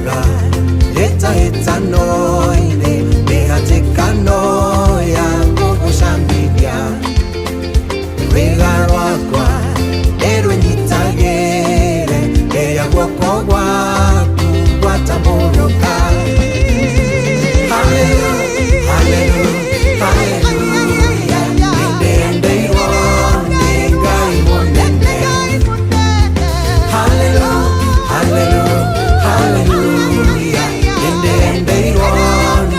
Mwega hĩtahĩtano-inĩ mĩhatĩkano ya gũgũcambithia rwĩga rwakwa nĩrwĩnyitagĩre rĩrĩa guoko gwaku gwatambũrũka. Hallelujah, hallelujah, hallelujah. Nĩndĩendeirwo nĩ Ngai mũnene. Hallelujah, hallelujah, hallelujah. Nĩndĩendeirwo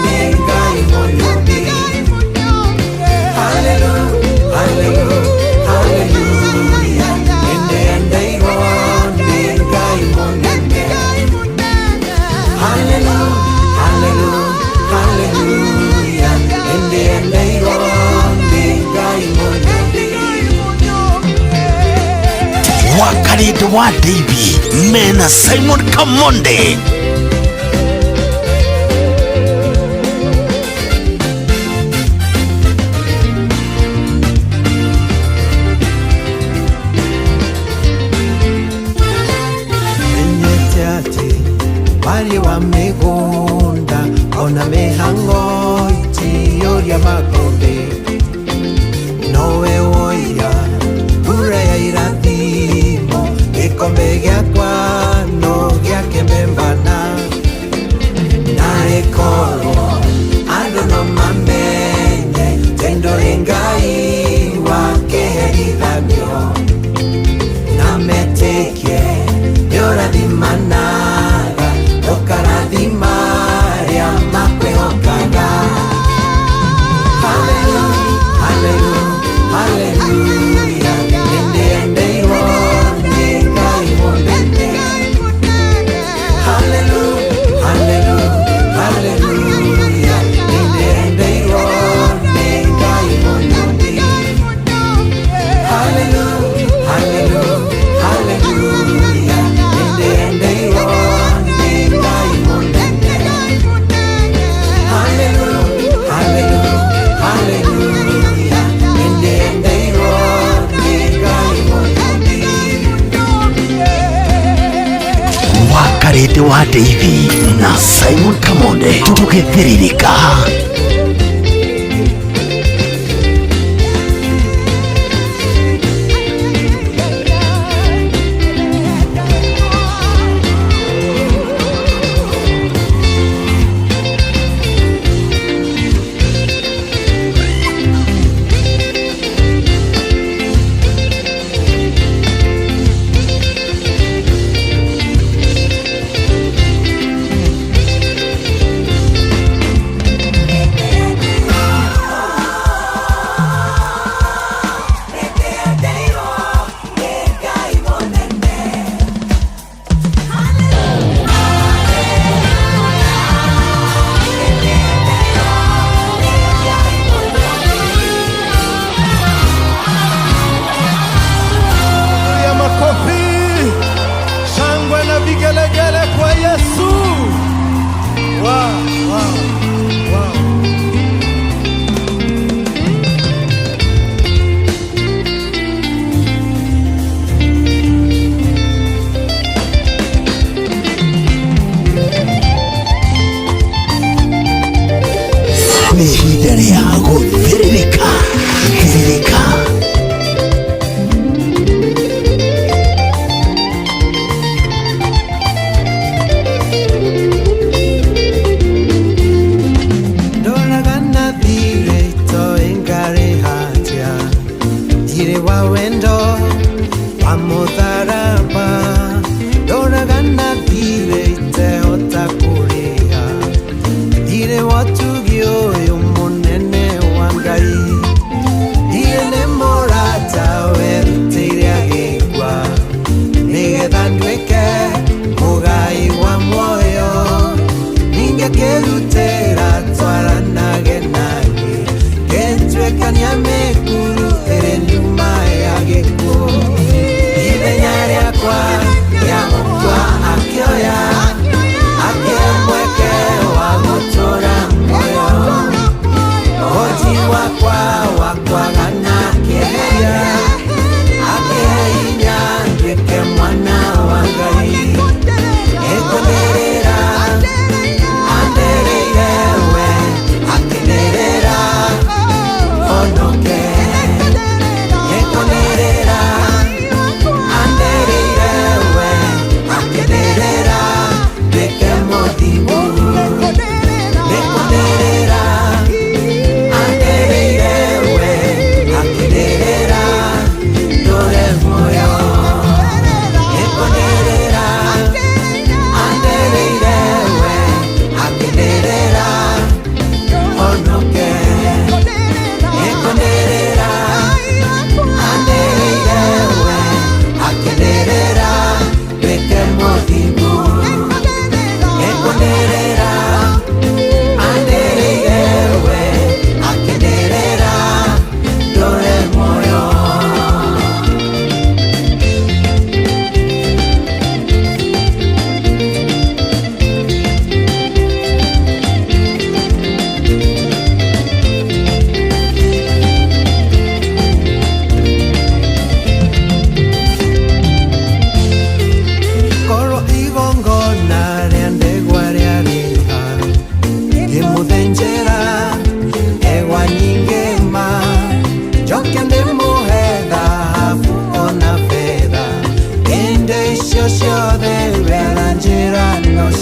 nĩ Ngai mũnene. Hallelujah, hallelujah, hallelujah. Nĩndĩendeirwo nĩ Ngai mũnene. Hallelujah, hallelujah, hallelujah. Nĩndĩendeirwo nĩ Ngai mũnene. Wakarĩndĩ wa Davy mena Simon Kamonde. Menyete atĩ wariĩ wa mĩgũnda ona mĩhang'o itiyũria makũmbĩ nowe woiga mbura ya irathimo gĩkombe gĩakwa no gĩakĩmbembana narĩ korwo andũ no mamenye tendũrĩ Ngai wa kĩherithanio na metĩkie nĩũrathimanaga ũkarathima arĩa makwĩhokaga. Hallelujah, hallelujah, hallelujah. Nĩndĩendeirwo nĩ Ngai mũnene. Hallelujah, hallelujah, hallelujah. Nĩndĩendeirwo nĩ Ngai mũnene. Hallelujah, hallelujah, hallelujah. Nĩndĩendeirwo nĩ Ngai mũnene. Hallelujah, hallelujah, hallelujah. Nĩndĩendeirwo nĩ Ngai mũnene. Wakarĩndĩ wa Davy na Simon Kamonde tũgĩthĩrĩrĩka. Ya makofi, shangwe na vigelegele kwa Yesu. Wow. Nĩ ihinda rĩa gũthĩrĩrĩka thĩrĩrĩka. Ndoraga na thirĩ itoĩ ngarĩha atĩa thirĩ wa wendo wa mũtharaba ndoraga na thirĩ itehota kũrĩha thirĩ wa ũtugi ũyũ mũnene wa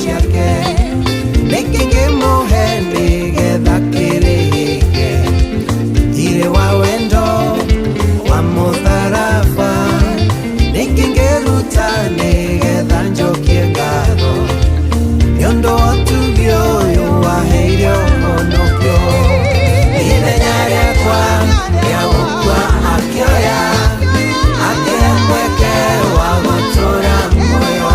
Ciake nĩkĩ ngĩmũhe nĩgetha kĩrĩhĩke thirĩ wa wendo wa mũtharaba nĩkĩ ngĩruta nĩgetha njokie ngatho nĩ ũndũ wa ũtugi ũyũ waheire ũhonokio ithenya rĩakwa rĩa gũkua akĩoya akĩhe mweke wa gũtũũra muoyo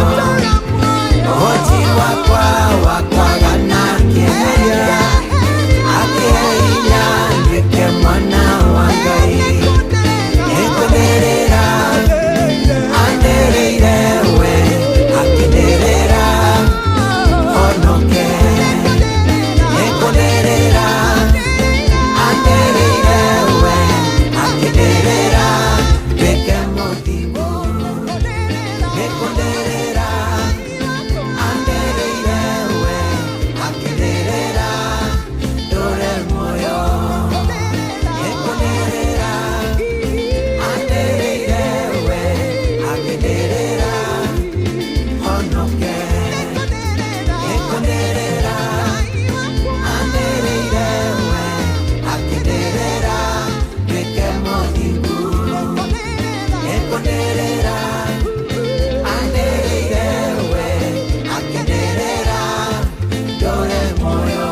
ũhoti wakwa wa kwaga na kĩeheria akĩhe hinya nduĩke mwana wa Ngai nĩkũnĩrĩra anĩrĩire we akĩnĩrĩra honoke nĩkũnĩrĩra anĩrĩire we akĩnĩrĩra nduĩke mũthingu nĩkũnĩrĩra anĩrĩire we akĩnĩrĩra ndũre muoyo nĩkũnĩrĩra anĩrĩire we akĩnĩrĩra honoke nĩkũnĩrĩra anĩrĩire we akĩnĩrĩra nduĩke mũthingu nĩkũnĩrĩra anĩrĩire we akĩnĩrĩra ndũre muoyo.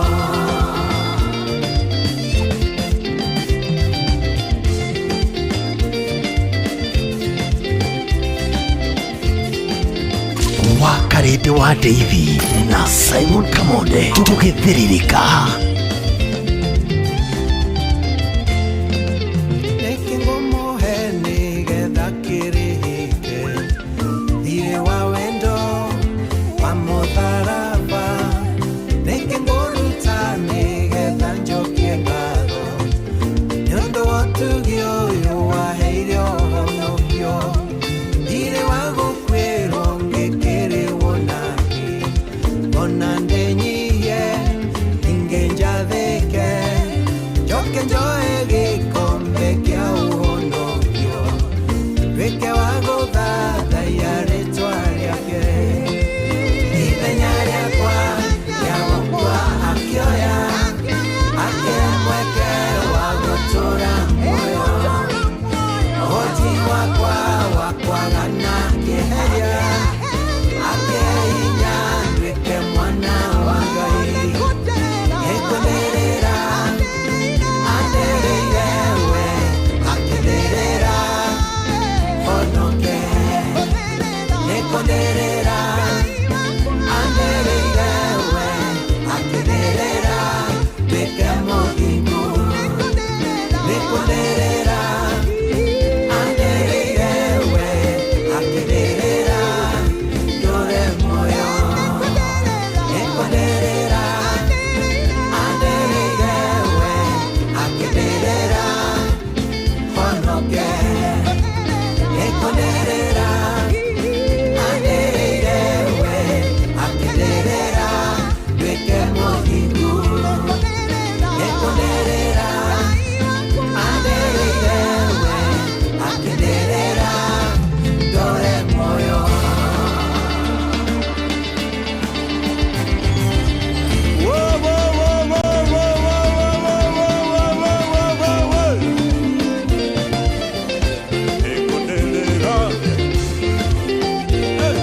Wakarĩte wa Davy na Simon Kamonde tũgĩthĩrĩrĩka. Nĩkĩ ngũmũhe nĩgetha kĩrĩhĩke thirĩ wa wendo wa mũtharaba nĩkĩ ngũruta nĩgetha njokie ngatho nĩ ũndũ wa ũtugi ũyũ waheire ũhonokio thirĩ wa gũkuĩrwo ngĩkĩrĩwo nake ona ndĩnyihie ningĩ njathĩke njoke njoe gĩkombe kĩa ũhonokio nduĩke wa gũthathaiya rĩtwa rĩake ithenya rĩakwa rĩa gũkua akĩoya akĩhe mweke wa gũtũũra muoyo ũhoti wakwa wa kwaga na kĩeheria akĩhe hinya nduĩke mwana wa Ngai nĩkũnĩrĩra anĩrĩire we akĩnĩrĩra honoke nĩkũnĩrĩra anĩrĩire we akĩnĩrĩra nduĩke mũthingu nĩkũnĩrĩra anĩrĩire we akĩnĩrĩra ndũre muoyo nĩkũnĩrĩra anĩrĩire we akĩnĩrĩra honoke nĩkũnĩrĩra anĩrĩire we akĩnĩrĩra nduĩke mũthingu nĩkũnĩrĩra anĩrĩire we akĩnĩrĩra ndũre muoyo. Whoa, whoa, whoa, whoa, whoa, whoa, whoa, whoa, whoa, whoa, whoa, whoa. Nĩkũnĩrĩra. Hey.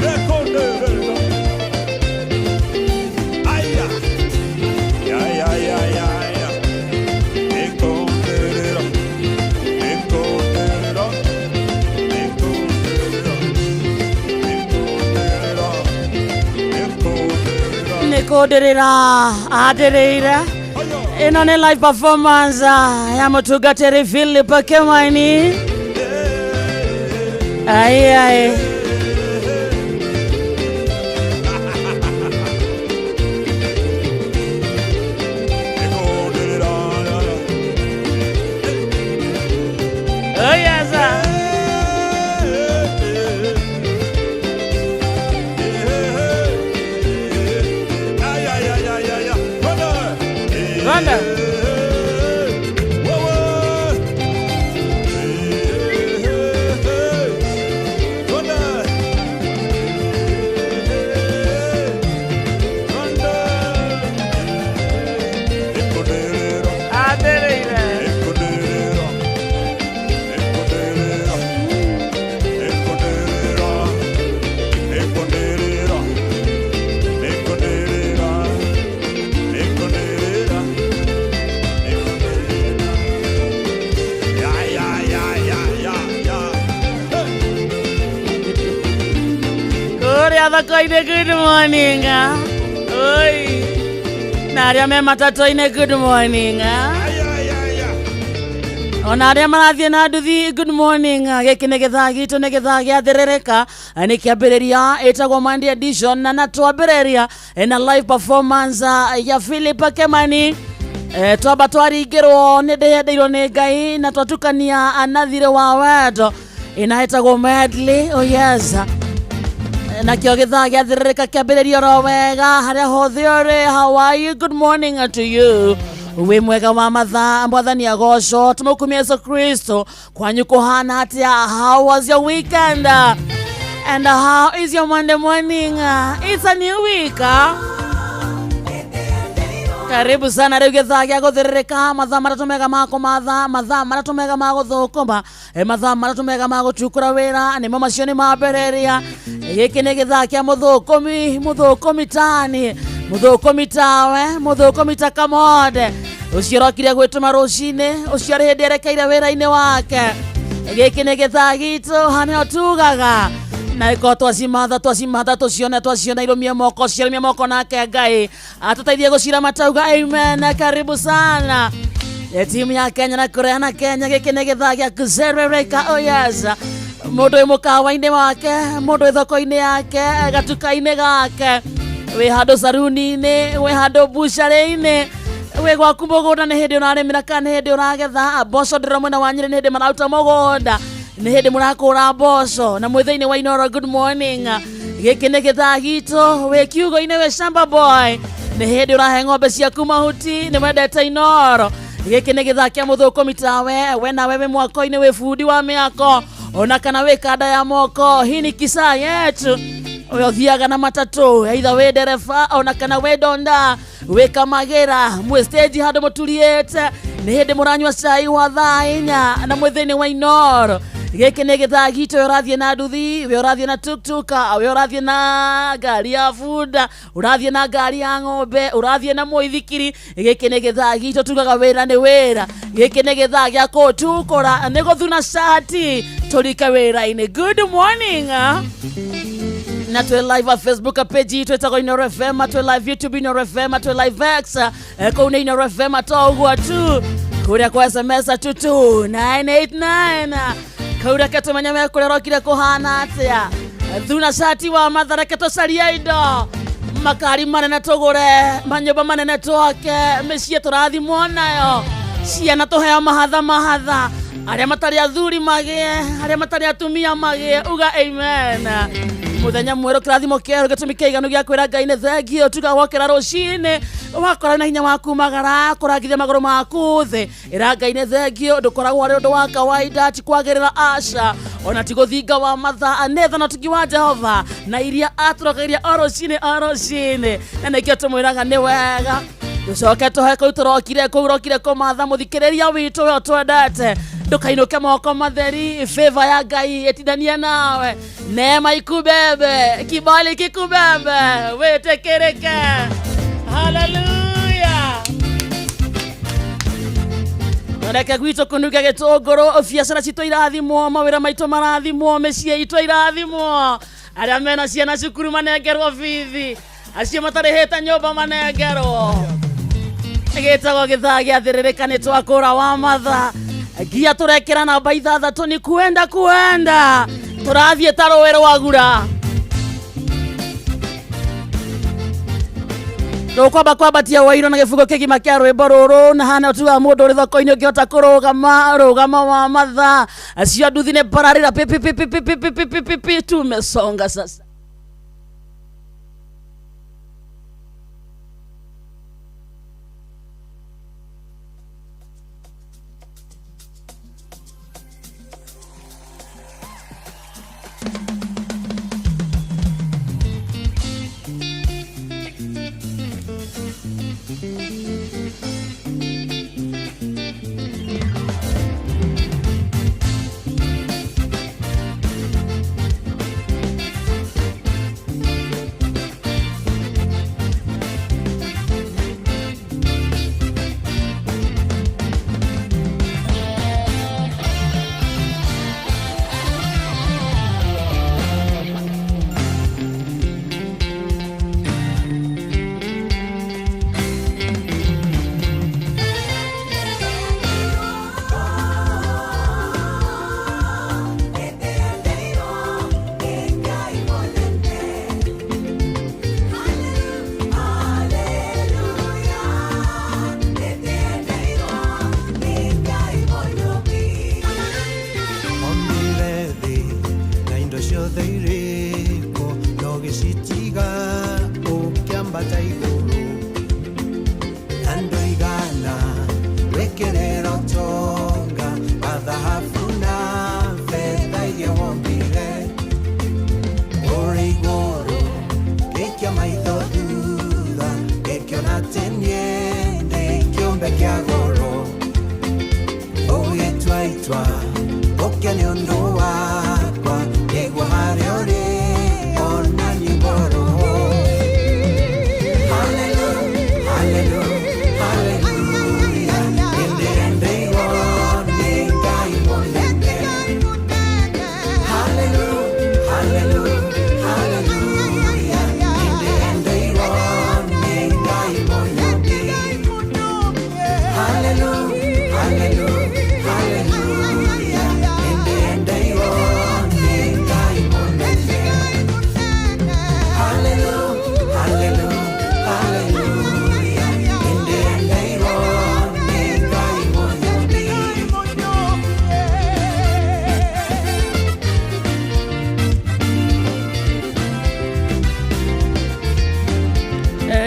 Nĩkũnĩrĩra. Aya. Ya, ya, ya, ya, ya. Nĩkũnĩrĩra. Nĩkũnĩrĩra. Nĩkũnĩrĩra. Nĩkũnĩrĩra. Nĩkũnĩrĩra. Nĩkũndĩrĩra andĩrĩire ĩno nĩ live performance ya mũtungatĩri Philip Kĩmaini ai ai. Nĩkũnĩrĩra. Oh yes sir. Ay, ay, ay, ay, ay, ay. Rwanda. Whoa, whoa. Kũrĩa thoko-inĩ, good morning. Oi. Na arĩa me matatũ-inĩ, good morning. Ona arĩa marathiĩ na nduthi, good morning. Gĩkĩ nĩ gĩthaa gitũ, nĩ gĩthaa gĩa thĩrĩrĩka, nĩ kĩambĩrĩria ĩtagwo Monday edition, na twambĩrĩria na live performance ya Philip Kemani. Twamba twaringĩrwo nĩ ndĩyendeirwo nĩ Ngai na twatukania na thirĩ wa wendo ĩna ĩtagwo medley. Oh yes, nakĩo gĩthaa gĩa thĩrĩrĩka kĩambĩrĩria oro wega. Harĩa hothe ũrĩ, how are you? Good morning to you. Wĩ mwega wa mathaa, mwathani agocwo, tũmũkumia Yesu Kristo. Kwanyu kũhana atĩa? How was your weekend and how is your Monday morning? It's a new week, huh? Karibu sana. Rĩu gĩthaa gĩa gũthĩrĩrĩka, mathaa matatũ mega ma kũmatha, mathaa matatũ mega ma gũthũkũma, mathaa matatũ mega ma gũtukũra wĩra, nĩmo macio nĩ mambĩrĩria. Gĩkĩ nĩ gĩthaa kĩa mũthũkũmi, mũthũkũmi tani, mũthũkũmi tawe, mũthũkũmi ta Kamonde ũcio ũrokire gwĩtũma rũcinĩ, ũcio arĩ hĩndĩ erekeire wĩra-inĩ wake. Gĩkĩ nĩ gĩthaa gitũ hanĩho tugaga na ĩkorwo twacimatha, twacimatha, tũcione, twaciona irũmie moko, ciarũmie moko, nake Ngai atũteithie gũcira matauga amen. Karibu sana. Timu ya Kenya na kũreana Kenya, gĩkĩ nĩ gĩthaa gĩa kũcerereka. Oh yes, mũndũ wĩ mũkawa-inĩ wake, mũndũ wĩ thoko-inĩ yake, gatuka-inĩ gake, wĩ handũ saruni-inĩ, wĩ handũ bucarĩ-inĩ, wĩ gwaku mũgũnda, nĩ hĩndĩ ũrarĩmĩra kana nĩ hĩndĩ ũragetha mboco. Ndĩrona mwena wa Nyĩrĩ nĩ hĩndĩ mararuta mũgũnda, nĩ hĩndĩ mũrakũra mboco na mwĩ thĩinĩ wa Inoro. Good morning. Gĩkĩ nĩ gĩthaa gitũ. Wĩ kiugo-inĩ, wĩ shamba boy, nĩ hĩndĩ ũrahe ng'ombe ciaku mahuti, nĩ wendete Inoro. Gĩkĩ nĩ gĩthaa kĩa mũthũkũmi tawe. We nawe wĩ mwako-inĩ, wĩ bundi wa mĩako, ona kana wĩ kanda ya moko, hii ni kisaa yetu. We ũthiaga na matatũ, either wĩ ndereba ona kana wĩ ndonda, wĩ kamagĩra, mwĩ stage handũ mũturiĩte, nĩ hĩndĩ mũranyua cai wa thaa 4 na mwĩ thĩinĩ wa Inoro. Gĩkĩ nĩ gĩthaa gitũ. We ũrathiĩ na nduthi, we ũrathiĩ na tuktuka, we ũrathiĩ na ngari ya bunda, ũrathiĩ na ngari ya ng'ombe, ũrathiĩ na mũithikiri, gĩkĩ nĩ gĩthaa gitũ. Tugaga wĩra nĩ wĩra. Gĩkĩ nĩ gĩthaa gĩa kũtukũra, nĩ gũthuna cati tũrike wĩra-inĩ. Good morning. Na twĩ live Facebook page itũ ĩtagwo Inoro FM, twĩ live YouTube Inoro FM, twĩ live X, kũu nĩ Inoro FM to ũguo tu. Kũrĩa kwa SMS 22989, kau reke tũmenye me kũrĩa ũrokire kũhana atĩa. Thuna cati wa matha, reke tũcarie indo, makari manene tũgũre, manyũmba manene twake, mĩciĩ tũrathimwo nayo, ciana tũheo mahatha mahatha, arĩa matarĩ athuri magĩe, arĩa matarĩ atumia magĩe. Uga amen. Mũthenya mwerũ, kĩrathimo kĩerũ, gĩtũmi kĩiganu gĩa kwĩra Ngai nĩ thengio. Tuga wokĩra rũcinĩ, wakora na hinya waku magara kũrangithia magũrũ maku thĩ, ĩra Ngai nĩ thengio. Ndũkoragwo arĩ ũndũ wa kawaida, ti kwagĩrĩra, aca, ona ti gũthinga wa mathaa, nĩ tha na ũtugi wa Jehova na iria atũrokagĩria o rũcinĩ o rũcinĩ, na nĩkĩo tũmwĩraga nĩ wega. Tũcoke tũhe kũu tũrokire, kũu ũrokire kũmatha mũthikĩrĩria witũ, we ũtwendete, ndũkainũke moko matheri. Favor ya Ngai ĩtindanie nawe, neema ikubebe, kibali kikubebe, wĩtĩkĩrĩke. Haleluya. Reke gwitũ kũnuke gĩtũngũrũ, biacara citũ irathimwo, mawĩra maitũ marathimwo, mĩciĩ itũ irathimwo, arĩa mena ciana cukuru manengerwo bithi, acio matarĩhĩte nyũmba manengerwo. Gĩtagwo gĩthaa gĩa thĩrĩrĩka. Nĩ twakũra wa matha ngia tũrekĩra namba 6 ni kuenda kuenda, tũrathiĩ ta rũĩ rwagura. Tũkwamba kwambatia wairo na gĩbungo kĩgima kĩa rwĩmbo rũrũ, na hana ũtugaga mũndũ ũrĩ thoko-inĩ, ũngĩhota kũrũgama, rũgama wa matha. Acio nduthi nĩ bararĩra pi pi pi pi pi pi pi pi pi pi pi. Tumesonga sasa.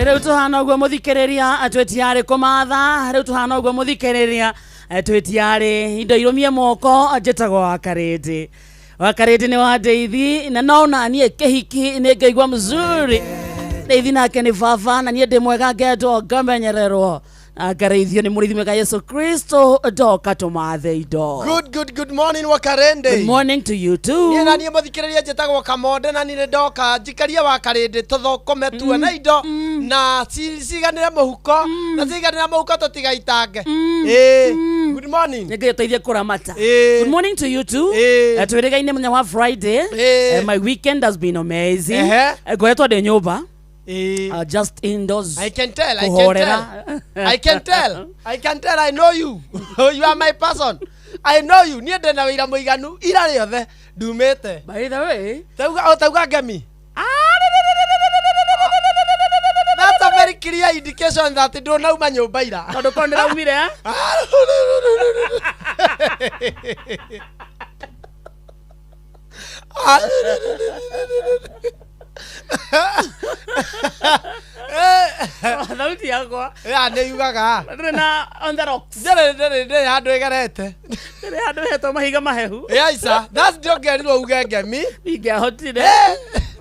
Rĩu tũhana ũguo mũthikĩrĩria, twĩtiarĩ kũmatha. Rĩu tũhana ũguo mũthikĩrĩria, twĩtiarĩ indo irũmie moko. Njĩtagwo Wakarĩndĩ, Wakarĩndĩ nĩ wa Ndeithi, na no na niĩ kĩhiki nĩ ngaigua mzuri. Ndeithi nake nĩ baba, na niĩ ndĩ mwega, ngendwo, ngamenyererwo na ngarĩithio nĩ mũrĩithi mwega Yesu Kristo. Ndoka tũmathe indo. Good, good, good morning, Wakarende. Good morning to you too. Niĩ na niĩ mũthikĩrĩria njĩtagwo Kamonde, na niĩ nĩ ndoka njikarie Wakarĩndĩ tũthũkũme tuone indo na ciganĩre mũhuko, na ciganĩre mũhuko tũtigaitange. Ĩĩ, good morning. Nĩ Ngai ũteithie kũramata. Ĩĩ. Good morning to you too. Ĩĩ. Twĩrĩgaine mũthenya wa Friday. Ĩĩ. My weekend has been amazing. Ehe. Ngoretwo ndĩ nyũmba, Ĩĩ. Just indoors. I can tell, I can Kũhorera. tell. I can tell. I can tell, I know you. You are my person. I know you. Niĩ ndĩ na wĩira mũiganu ira rĩothe ndumĩte. By the way, Tauga o tauga ngemi. That's a very clear indication that ndũnauma nyũmba ira. Tondũ korwo ndĩraumire, eh? Thauti yakwa Ya nĩ yugaga. Ndĩrĩ na on the rocks. Ndĩrĩ handũ ĩgerete. Ndĩrĩ handũ hetwo mahiga mahehu. Yaisa, that's ndĩongerirwo uge ngemi. Ingĩahotire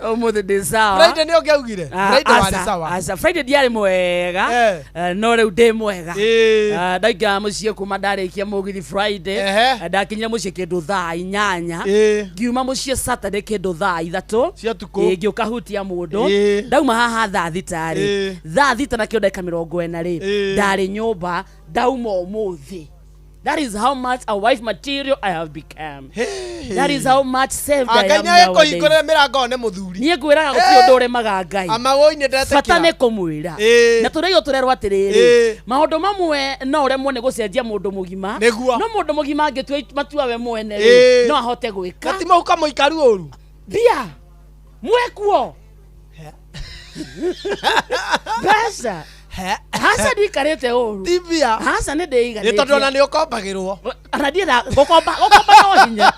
ũmũthĩ ndĩ sawa. Friday nĩ ũngĩaugire. Ah, Friday warĩ aca, sawa. aca. Friday ndiarĩ mwega. Eh. No rĩu ndĩ mwega. Ĩĩ. Ah, ndaingĩra mũciĩ kuma ndarĩkia mũgithi Friday. Ehe. Ndakinyire mũciĩ kĩndũ thaa 8. Ĩĩ. Ngiuma mũciĩ Saturday kĩndũ thaa 3 Cia ũtukũ. Ĩĩ, ngĩũka hutia mũndũ. Ĩĩ. Ndauma haha thaa 6 rĩ, Ĩĩ. thaa 6 na kĩndũ ndagĩka 40 rĩ, Ĩĩ. ndarĩ nyũmba. Ndauma ũmũthĩ. That is how much a wife material I have become. That is how much saved I Ngai am nĩ nowadays. agĩkũhingũrĩre mĩrango one mũthuri. Niĩ ngwĩraga gũtirĩ ũndũ ũremaga Ngai. Amawoi-inĩ Bata nĩ ndetĩkĩra. kũmwĩra. Ĩĩ. Na tũrĩo tũrerwo atĩrĩrĩ, Ĩĩ. maũndũ mamwe no ũremwo nĩ gũcenjia mũndũ mũgima. Nĩguo. No mũndũ mũgima angĩtua matua we mwene rĩ, Ĩĩ. no ahote gwĩka. Na ti mũhuko mũikaru ũru. Mbia mwekuo mbeca haca ndikarĩte ũru. Ti mbia. Haca nĩ Nĩ tondũ ona ndĩiganĩtie. nĩ ũkombagĩrwo. Ona ndienda gũkomba. Gũkomba no hinya,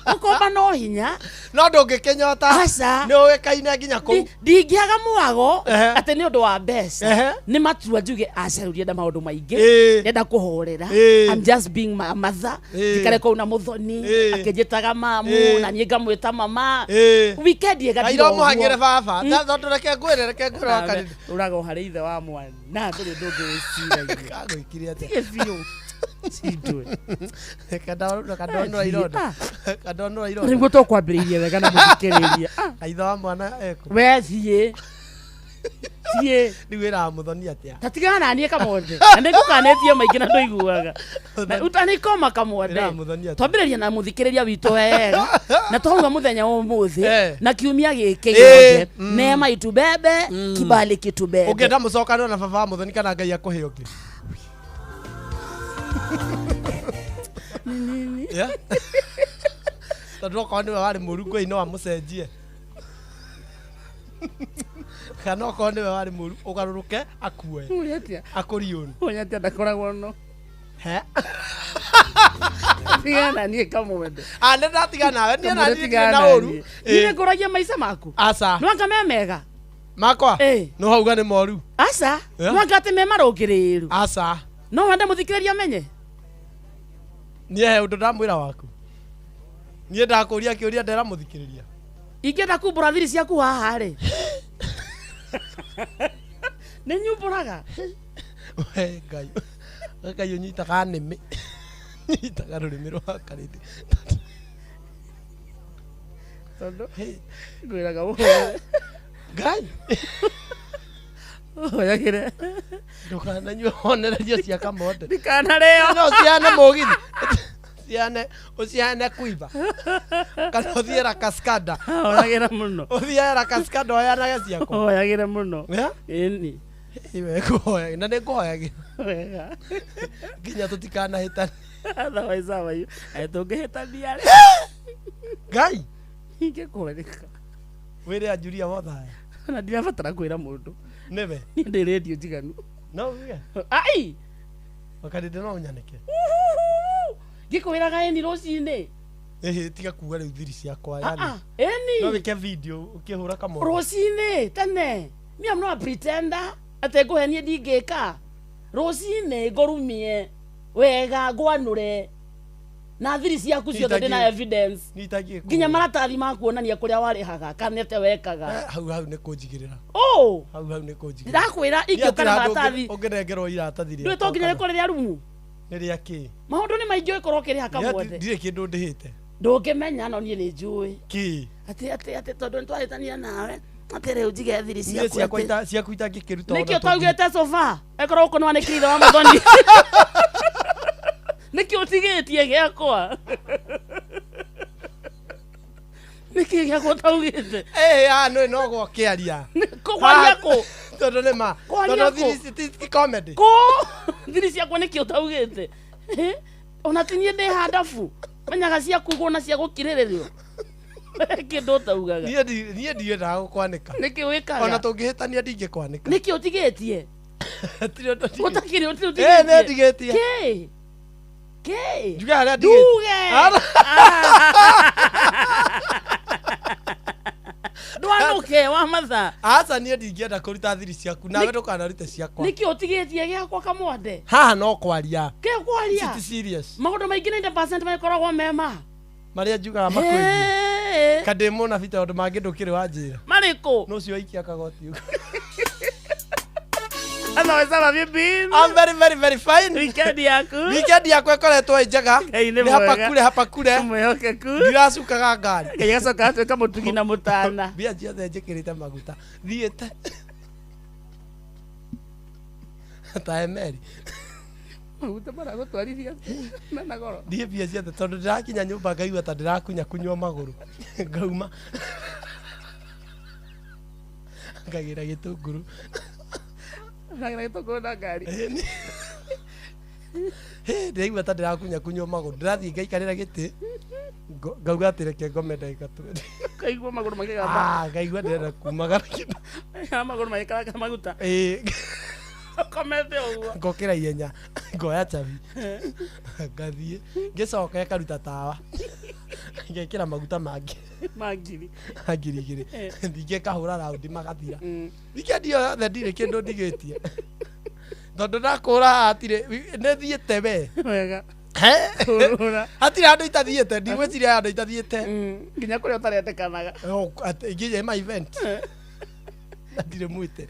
gũkomba no hinya. No ndũngĩkĩnyota. Aca. Nĩ ũĩkaine nginya kũu. Ndingĩaga mwago Ehe. atĩ nĩ ũndũ wa mbeca. Ehe. Nĩ matua njuge aca, rĩu ndienda maũndũ maingĩ. Ĩĩ. Ndenda kũhorera. Ĩĩ. I'm just being my mother. Ĩĩ. Njikare kũu na mũthoni Ĩĩ. akĩnjĩtaga mamu Ĩĩ. na niĩ ngamwĩta mama. Ĩĩ. Weekend ĩgathira Kaira ũmũhang'ĩre ũguo. baba. Tondũ reke ngwĩre, reke ngwĩre Wakarĩndĩ. Ũraga o harĩ ithe wa mwana, ndũrĩ ũndũ ũngĩ wĩciragia. Kagwĩkire atĩa? Tige biũ cindwe. Kandonora ironda. Kandonora ironda. Nĩguo tũkwambĩrĩirie wega na mũthikĩrĩria. Ah, Kaithe wa mwana ekũ. We thiĩ thiĩ. Rĩu wĩraga mũthoni atĩa? Ta tigana na niĩ Kamonde, na nĩ ngũkanĩtie maingĩ na ndũiguaga Na utanikoma Kamonde. Wĩraga mũthoni atĩa? Twambĩrĩria na mũthikĩrĩria witũ wega na twauga mũthenya wa ũmũthĩ Eh. na kiumia gĩkĩ Eh, gĩothe, neema itubebe, kibali kitubebe. Ũngĩenda mũcokane na baba wa mũthoni kana Ngai akũhe ũngĩ? Yeah? Tondũ okorwo nĩwe warĩ mũru, Ngai no amũcenjie, kana okorwo nĩwe warĩ mũru ũgarũrũke akue. Ũrĩa atĩa? Akũriũni. Ũrĩa atĩa ndakoragwo no He? Tigana na niĩ Kamwende. Ah, nĩ ndatiga nawe niĩ na Kamwende, niĩ ndirĩ tigana na na ũru. niĩ. Niĩ nĩ ngũragia maica maku. Aca. Nwanga me mega. Makwa Eh. no hauga nĩ moru. Aca. Yeah. Nwanga atĩ me marũngĩrĩru. Aca. No wende mũthikĩrĩria amenye? Niĩ he ũndũ ndamwĩra waku? Niĩ ndakũria kĩũria ndera mũthikĩrĩria. Ingĩenda kumbũra thiri ciaku haha rĩ, nĩ nyumbũraga. We Ngai, Ngai ũnyitaga nĩmĩ, nyitaga rũrĩmĩ rwa karĩndĩ. Tondũ ngwĩraga ũhore. Ngai. Ũhoyagĩre. Ndũkananyue honererio cia Kamonde. Ndikanarĩo. No ũciane mũgithi, ũciane, ũciane kuiba, kana ũthiĩ la Cascada. Hoyagĩra mũno. Ũthiĩ la Cascada ũheanage ciakwa. Hoyagĩre mũno. Yeah? Ĩni. Iwe ngũhoyagĩra na nĩ ngũhoyagĩra Wega. nginya tũtikanahĩtane. Otherwise how are you? Tũngĩhĩtania rĩ, Ngai. Ingĩkwerĩka. Wĩre anjuria wothe aya. Na ndirabatara kwĩra mũndũ. Nĩwe. Niĩ ndĩ rĩndiũ njiganu. No uge. Ai. Wakarĩndĩ no ũnyanĩke. Ngĩkwĩraga ĩni rũcinĩ. Ĩhĩ, tiga kuga rĩu thiri ciakwa. Ah, Yani ah, no ĩni wĩke video ũkĩhũra Kamonde. Rũcinĩ tene. Me, I'm not a pretender. Atĩ ngũhenie ndingĩka rũcinĩ ngũrumie wega ngwanũre na thiri ciaku ciothe ndĩ na evidence. Niĩ itangĩkũhũra. Nginya maratathi ma kuonania kũrĩa warĩhaga kana atĩa wekaga. Eh, hau hau nĩ kũnjigĩrĩra. Ũ Hau hau nĩ kũnjigĩrĩra. Ndĩrakwĩra ingĩũka na maratathi. Ũngĩnengerwo iratathi Ndũĩ to nginya rĩkorwo rĩa rumu. Nĩ rĩa kĩ? Maũndũ nĩ maingĩ ũgĩkorwo ũkĩrĩha kamwothe. Ndirĩ kĩndũ ndĩhĩte. Ndũngĩmenya no niĩ nĩ njũĩ. Kĩ? Atĩ atĩ atĩ tondũ nĩtwahĩtania nawe atĩ rĩu njige thiri Niĩ ciaku ciakwa atĩ. ciaku itangĩkĩruta Nĩkĩ ona tũngĩ- ũtaugĩte sofa ĩkorwo gũkũ nĩwanĩkire ithe wa Muthoni. Nĩkĩ ũtigĩtie gĩakwa? Nĩkĩ gĩakwa ũtaugĩte? Eh, ah, nĩ no gwakĩaria. Kũgwaria kũ? Tondũ nĩ ma. Kwaria Tondũ kũ? thiri ici ti comedy. Kũ? Thiri ciakwa nĩkĩ ũtaugĩte? Eh, ona ti niĩ ndĩ handabu. Menyaga cia kugwo na cia gũkirĩrĩrio. Kĩndũ ũtaugaga. Niĩ ndiendaga gũkwanĩka. Nĩkĩ wĩkaga? Ona tũngĩhĩtania ndingĩkwanĩka. Nĩkĩ ũtigĩtie? Hatirĩ ũndũ ndigĩtie. Ũtakĩrĩ ũtirĩ Eh, nĩ ũtigĩtie. ndigĩtie. Kĩ? Kĩ? Njuge harĩa ndigĩtie. Nduge. Ndwanũke wa mathaa. Aca niĩ ndingĩenda kũruta thiri ciaku nawe ndũkanarute ciakwa. Nĩkĩ ũtigĩtie gĩakwa kamwande? Haha no kwaria. Kĩ kwaria? Ti serious. Maũndũ maingĩ 90% makoragwo mema. Marĩa njugaga makwĩgiĩ. Hey. Kandĩ mũnabi tondũ mangĩ ndũkĩrĩ wanjĩra. Marĩkũ? No ũcio waikia kagoti ũguo. Otherwise, how have you been? I'm very very very fine. Weekend yaku? Weekend yakwa ĩkoretwo ĩ njega. Ngai nĩ Nĩ hapa mwega. kure hapa kure. Mwĩhokeku. Ndiracukaga ngari. Ngai agacoka atuĩka mũtugi na mũtana. Mbia ciothe njĩkĩrĩte maguta. Thiĩte. Ta Emeri. Maguta maragũtwarithia mena goro. Thiĩ mbia ciothe tondũ ndĩrakinya nyũmba ngaigua ta ndĩrakunya kunywa magũrũ. Ngauma. Ngagĩra gĩtũngũrũ. Ũragĩra gĩtũngũrũ na ngari. Ndĩraigua ta ndĩrakunya kunywa magũrũ. Ndĩrathiĩ ngaikarĩra gĩtĩ. Ngauga atĩ reke ngome ndagĩka 20. Ũkaigua magũrũ makĩgamba. Ah, ngaigua ndĩrenda kumagara kĩndũ. Magũrũ magĩkaranga maguta. Ĩĩ. Ũkomete ũguo. Ngokĩra ihenya ngoya chabi ngathiĩ ngĩcoka ĩkaruta tawa ngekĩra maguta mangĩ Ma ngiri. ma ngiri igĩrĩ ningĩ ngahũra raundi magathira. Weekend ĩyo yothe ndirĩ kĩndũ ndigĩtie tondũ ndakũra haha hatirĩ nĩ thiĩte we. Wega. He? Kũrũra. Hatirĩ handũ itathiĩte, ndigwĩciria handũ itathiĩte. Nginya kũrĩa ũtarendekanaga. Oh, atĩ nginya ma event na ndirĩ mwĩte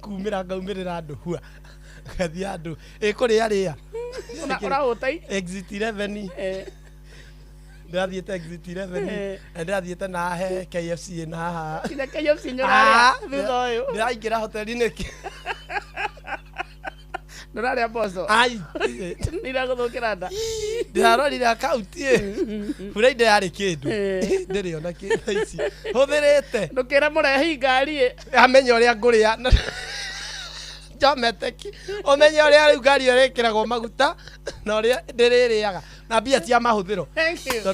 kumĩra ngaumĩrĩra andũ hua ngathiĩ handũ ĩ kũrĩa rĩa Ũrahũta i? Exit 11. Ndĩrathiĩte exit 11. Na ndĩrathiĩte na he KFC na haha. Nginya KFC nĩ ũrarĩa thutha ũyũ. Ndĩraingĩra hoteli-inĩ Ndũrarĩa mboco. Ai. Nĩ iragũthũkĩra nda. Ndĩrarorire akaunti ĩ Friday yarĩ kĩndũ ndĩrĩ ona kĩndũ thaa ici hũthĩrĩte. Ndũkĩre mũrehi ngari ĩ. Amenye ũrĩa ngũrĩa Jometeki ũmenye ũrĩa rĩu ngari ĩyo ĩrĩkĩragwo maguta na ũrĩa ndĩrĩrĩaga na mbia cia mahũthĩro. Thank you.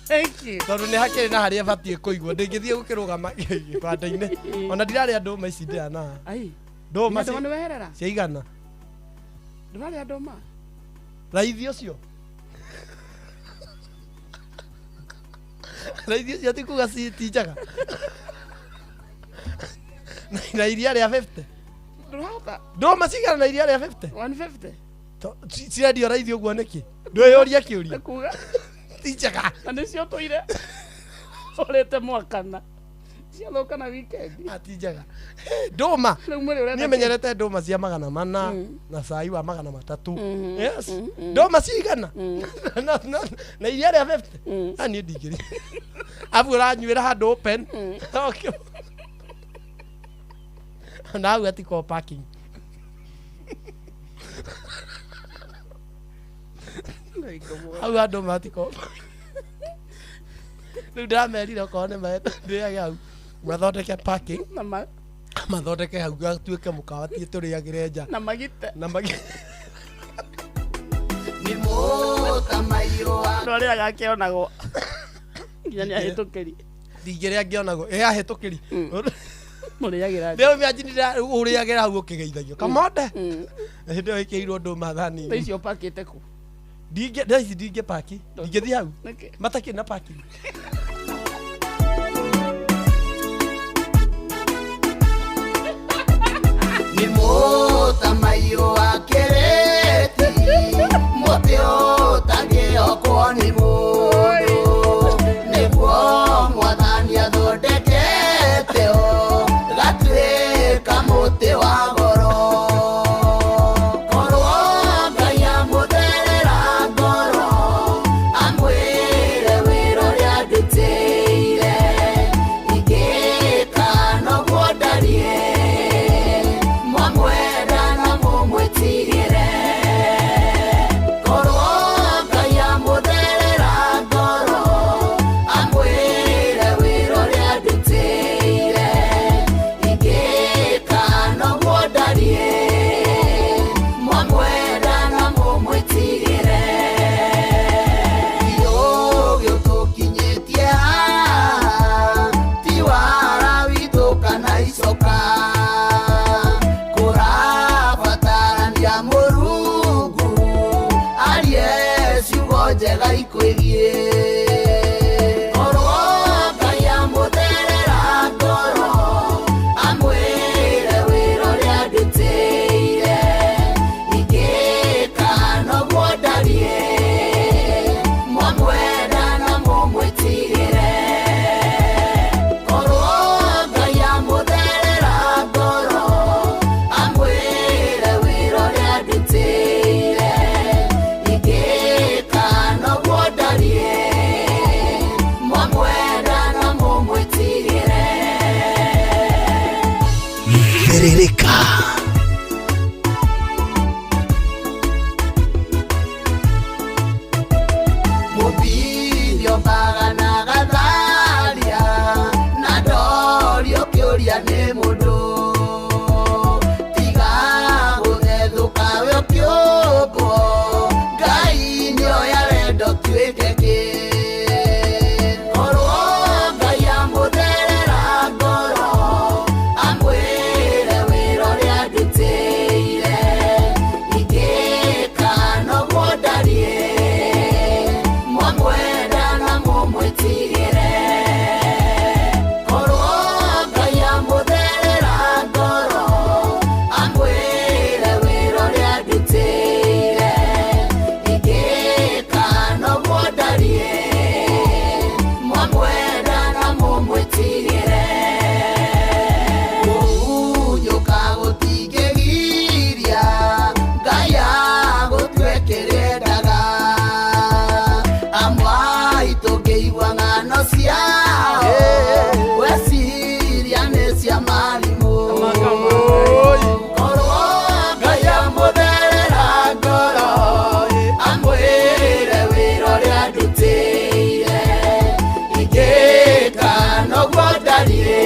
Thank you. Tondũ nĩ hakĩrĩ na harĩa ĩbatiĩ kũigwo ndĩngĩthiĩ gũkĩrũgama gĩbanda-inĩ ona ndirarĩa ndũma ici ndĩrana. Ai. Ndũma Ndũma nĩ weherera? cia igana. Ndũrarĩa ndũma? Raithi ũcio. Raithi ũcio ti kuga ti njega. Na iria rĩa 50. Ndũrahota. Ndũma cigana na iria rĩa 50? 150. Cirendio raithi ũguo nĩkĩ? Ndwĩyũria kĩũria. Nĩ kuga. Ti njega. Na nĩcio ũtũire ũrĩte mwakana. Ciathũka na weekend. Ah, ti njega. Ndũma. Rĩu mwĩrĩ ũrenda Niĩ menyerete ndũma cia 400 na cai wa 300. Yes. Ndũma cigana. Na iria rĩa 50. Ah, niĩ ndingĩrĩa. Abu ũranyuĩra handũ open. Okay. Na hau hatikoo parking. Hau andũ matikoo. Rĩu ndĩramerire okorwo nĩ ndĩage hau mathondeke parking. Na mathondeke hau gatuĩke mũkawa tie tũrĩagĩre nja. Na magite. Na magite. Nĩ mũtamaiyũ wa Andũ arĩa agakĩonagwo. Nginya nĩ ahĩtũkĩri. Ndingĩrĩa ngĩonagwo. Ĩ ahĩtũkĩri. Mũrĩagĩra nja. Rĩu imagine ũrĩagĩra hau ũkĩgeithagio. Kamonde. Hĩndĩ ĩyo ĩkĩirwo ndũma thani. Thaa icio ũpakĩte kũ? Ndingĩ, thaa ici ndingĩpaki. Ndingĩthiĩ hau. Nĩkĩ? Matakĩrĩ na parking. Gũthĩrĩrĩka. Mũbinio mbaga na gatharia na ndorio kĩũria nĩ mũndũ tiga gũthethũka we ũkĩũmbwo Ngai nĩoya wendo tuĩke kĩ korwo Ngai amũtherera ngoro amwĩre wĩra ũrĩa ndutĩire ingĩka noguo ndariĩ mwamwenda na mũmwĩtigĩre korwo Ngai amũtherera ngoro amwĩre wĩra ũrĩa ndutĩire ingĩka noguo ndariĩ mwamwenda na mũmwĩtigĩre kũhunyũka gũtingĩgiria Ngai agũtue kĩrĩa endaga amwai tũngĩigua ng'ano ciao weciria nĩ cia marimũ korwo Ngai amũtherera ngoro amwĩre wĩra ũrĩa ndutĩire ingĩka noguo ndariĩ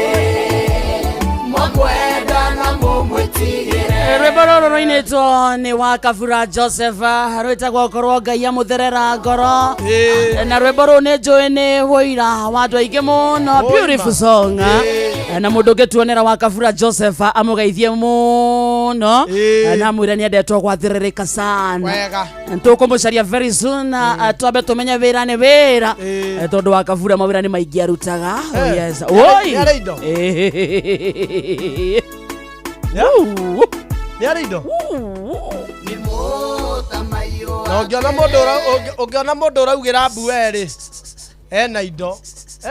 mwamwenda na mũmwĩtigĩre Rwĩmbo rũrũ rũinĩtwo nĩ wa Kabura Joseph rwĩtagwo korwo Ngai amũtherera ngoro. Ĩĩ. Na rwĩmbo rũu nĩ njũĩ nĩ wũira wa andũ aingĩ mũno. Ũima. Beautiful song. Ĩĩ. Na mũndũ ũngĩtuonera wa Kabura Joseph amũgeithie mũno. Ĩĩ. Na amwĩre nĩ endetwo gwathĩrĩrĩka sana. Wega. Tũkũmũcaria very soon, twambe tũmenye wĩra nĩ wĩra. Ĩĩ. Tondũ wa Kabura mawĩra nĩ maingĩ arutaga. Oh, Eh. yes. Nĩ Oi. arĩ indo? Ĩĩ. Yeah. Uu. Nĩ arĩ indo? nĩ mũtamaiyũ Na ũngĩona mũndũ ũngĩona mũndũ ũraugĩra mbu werĩ ena indo,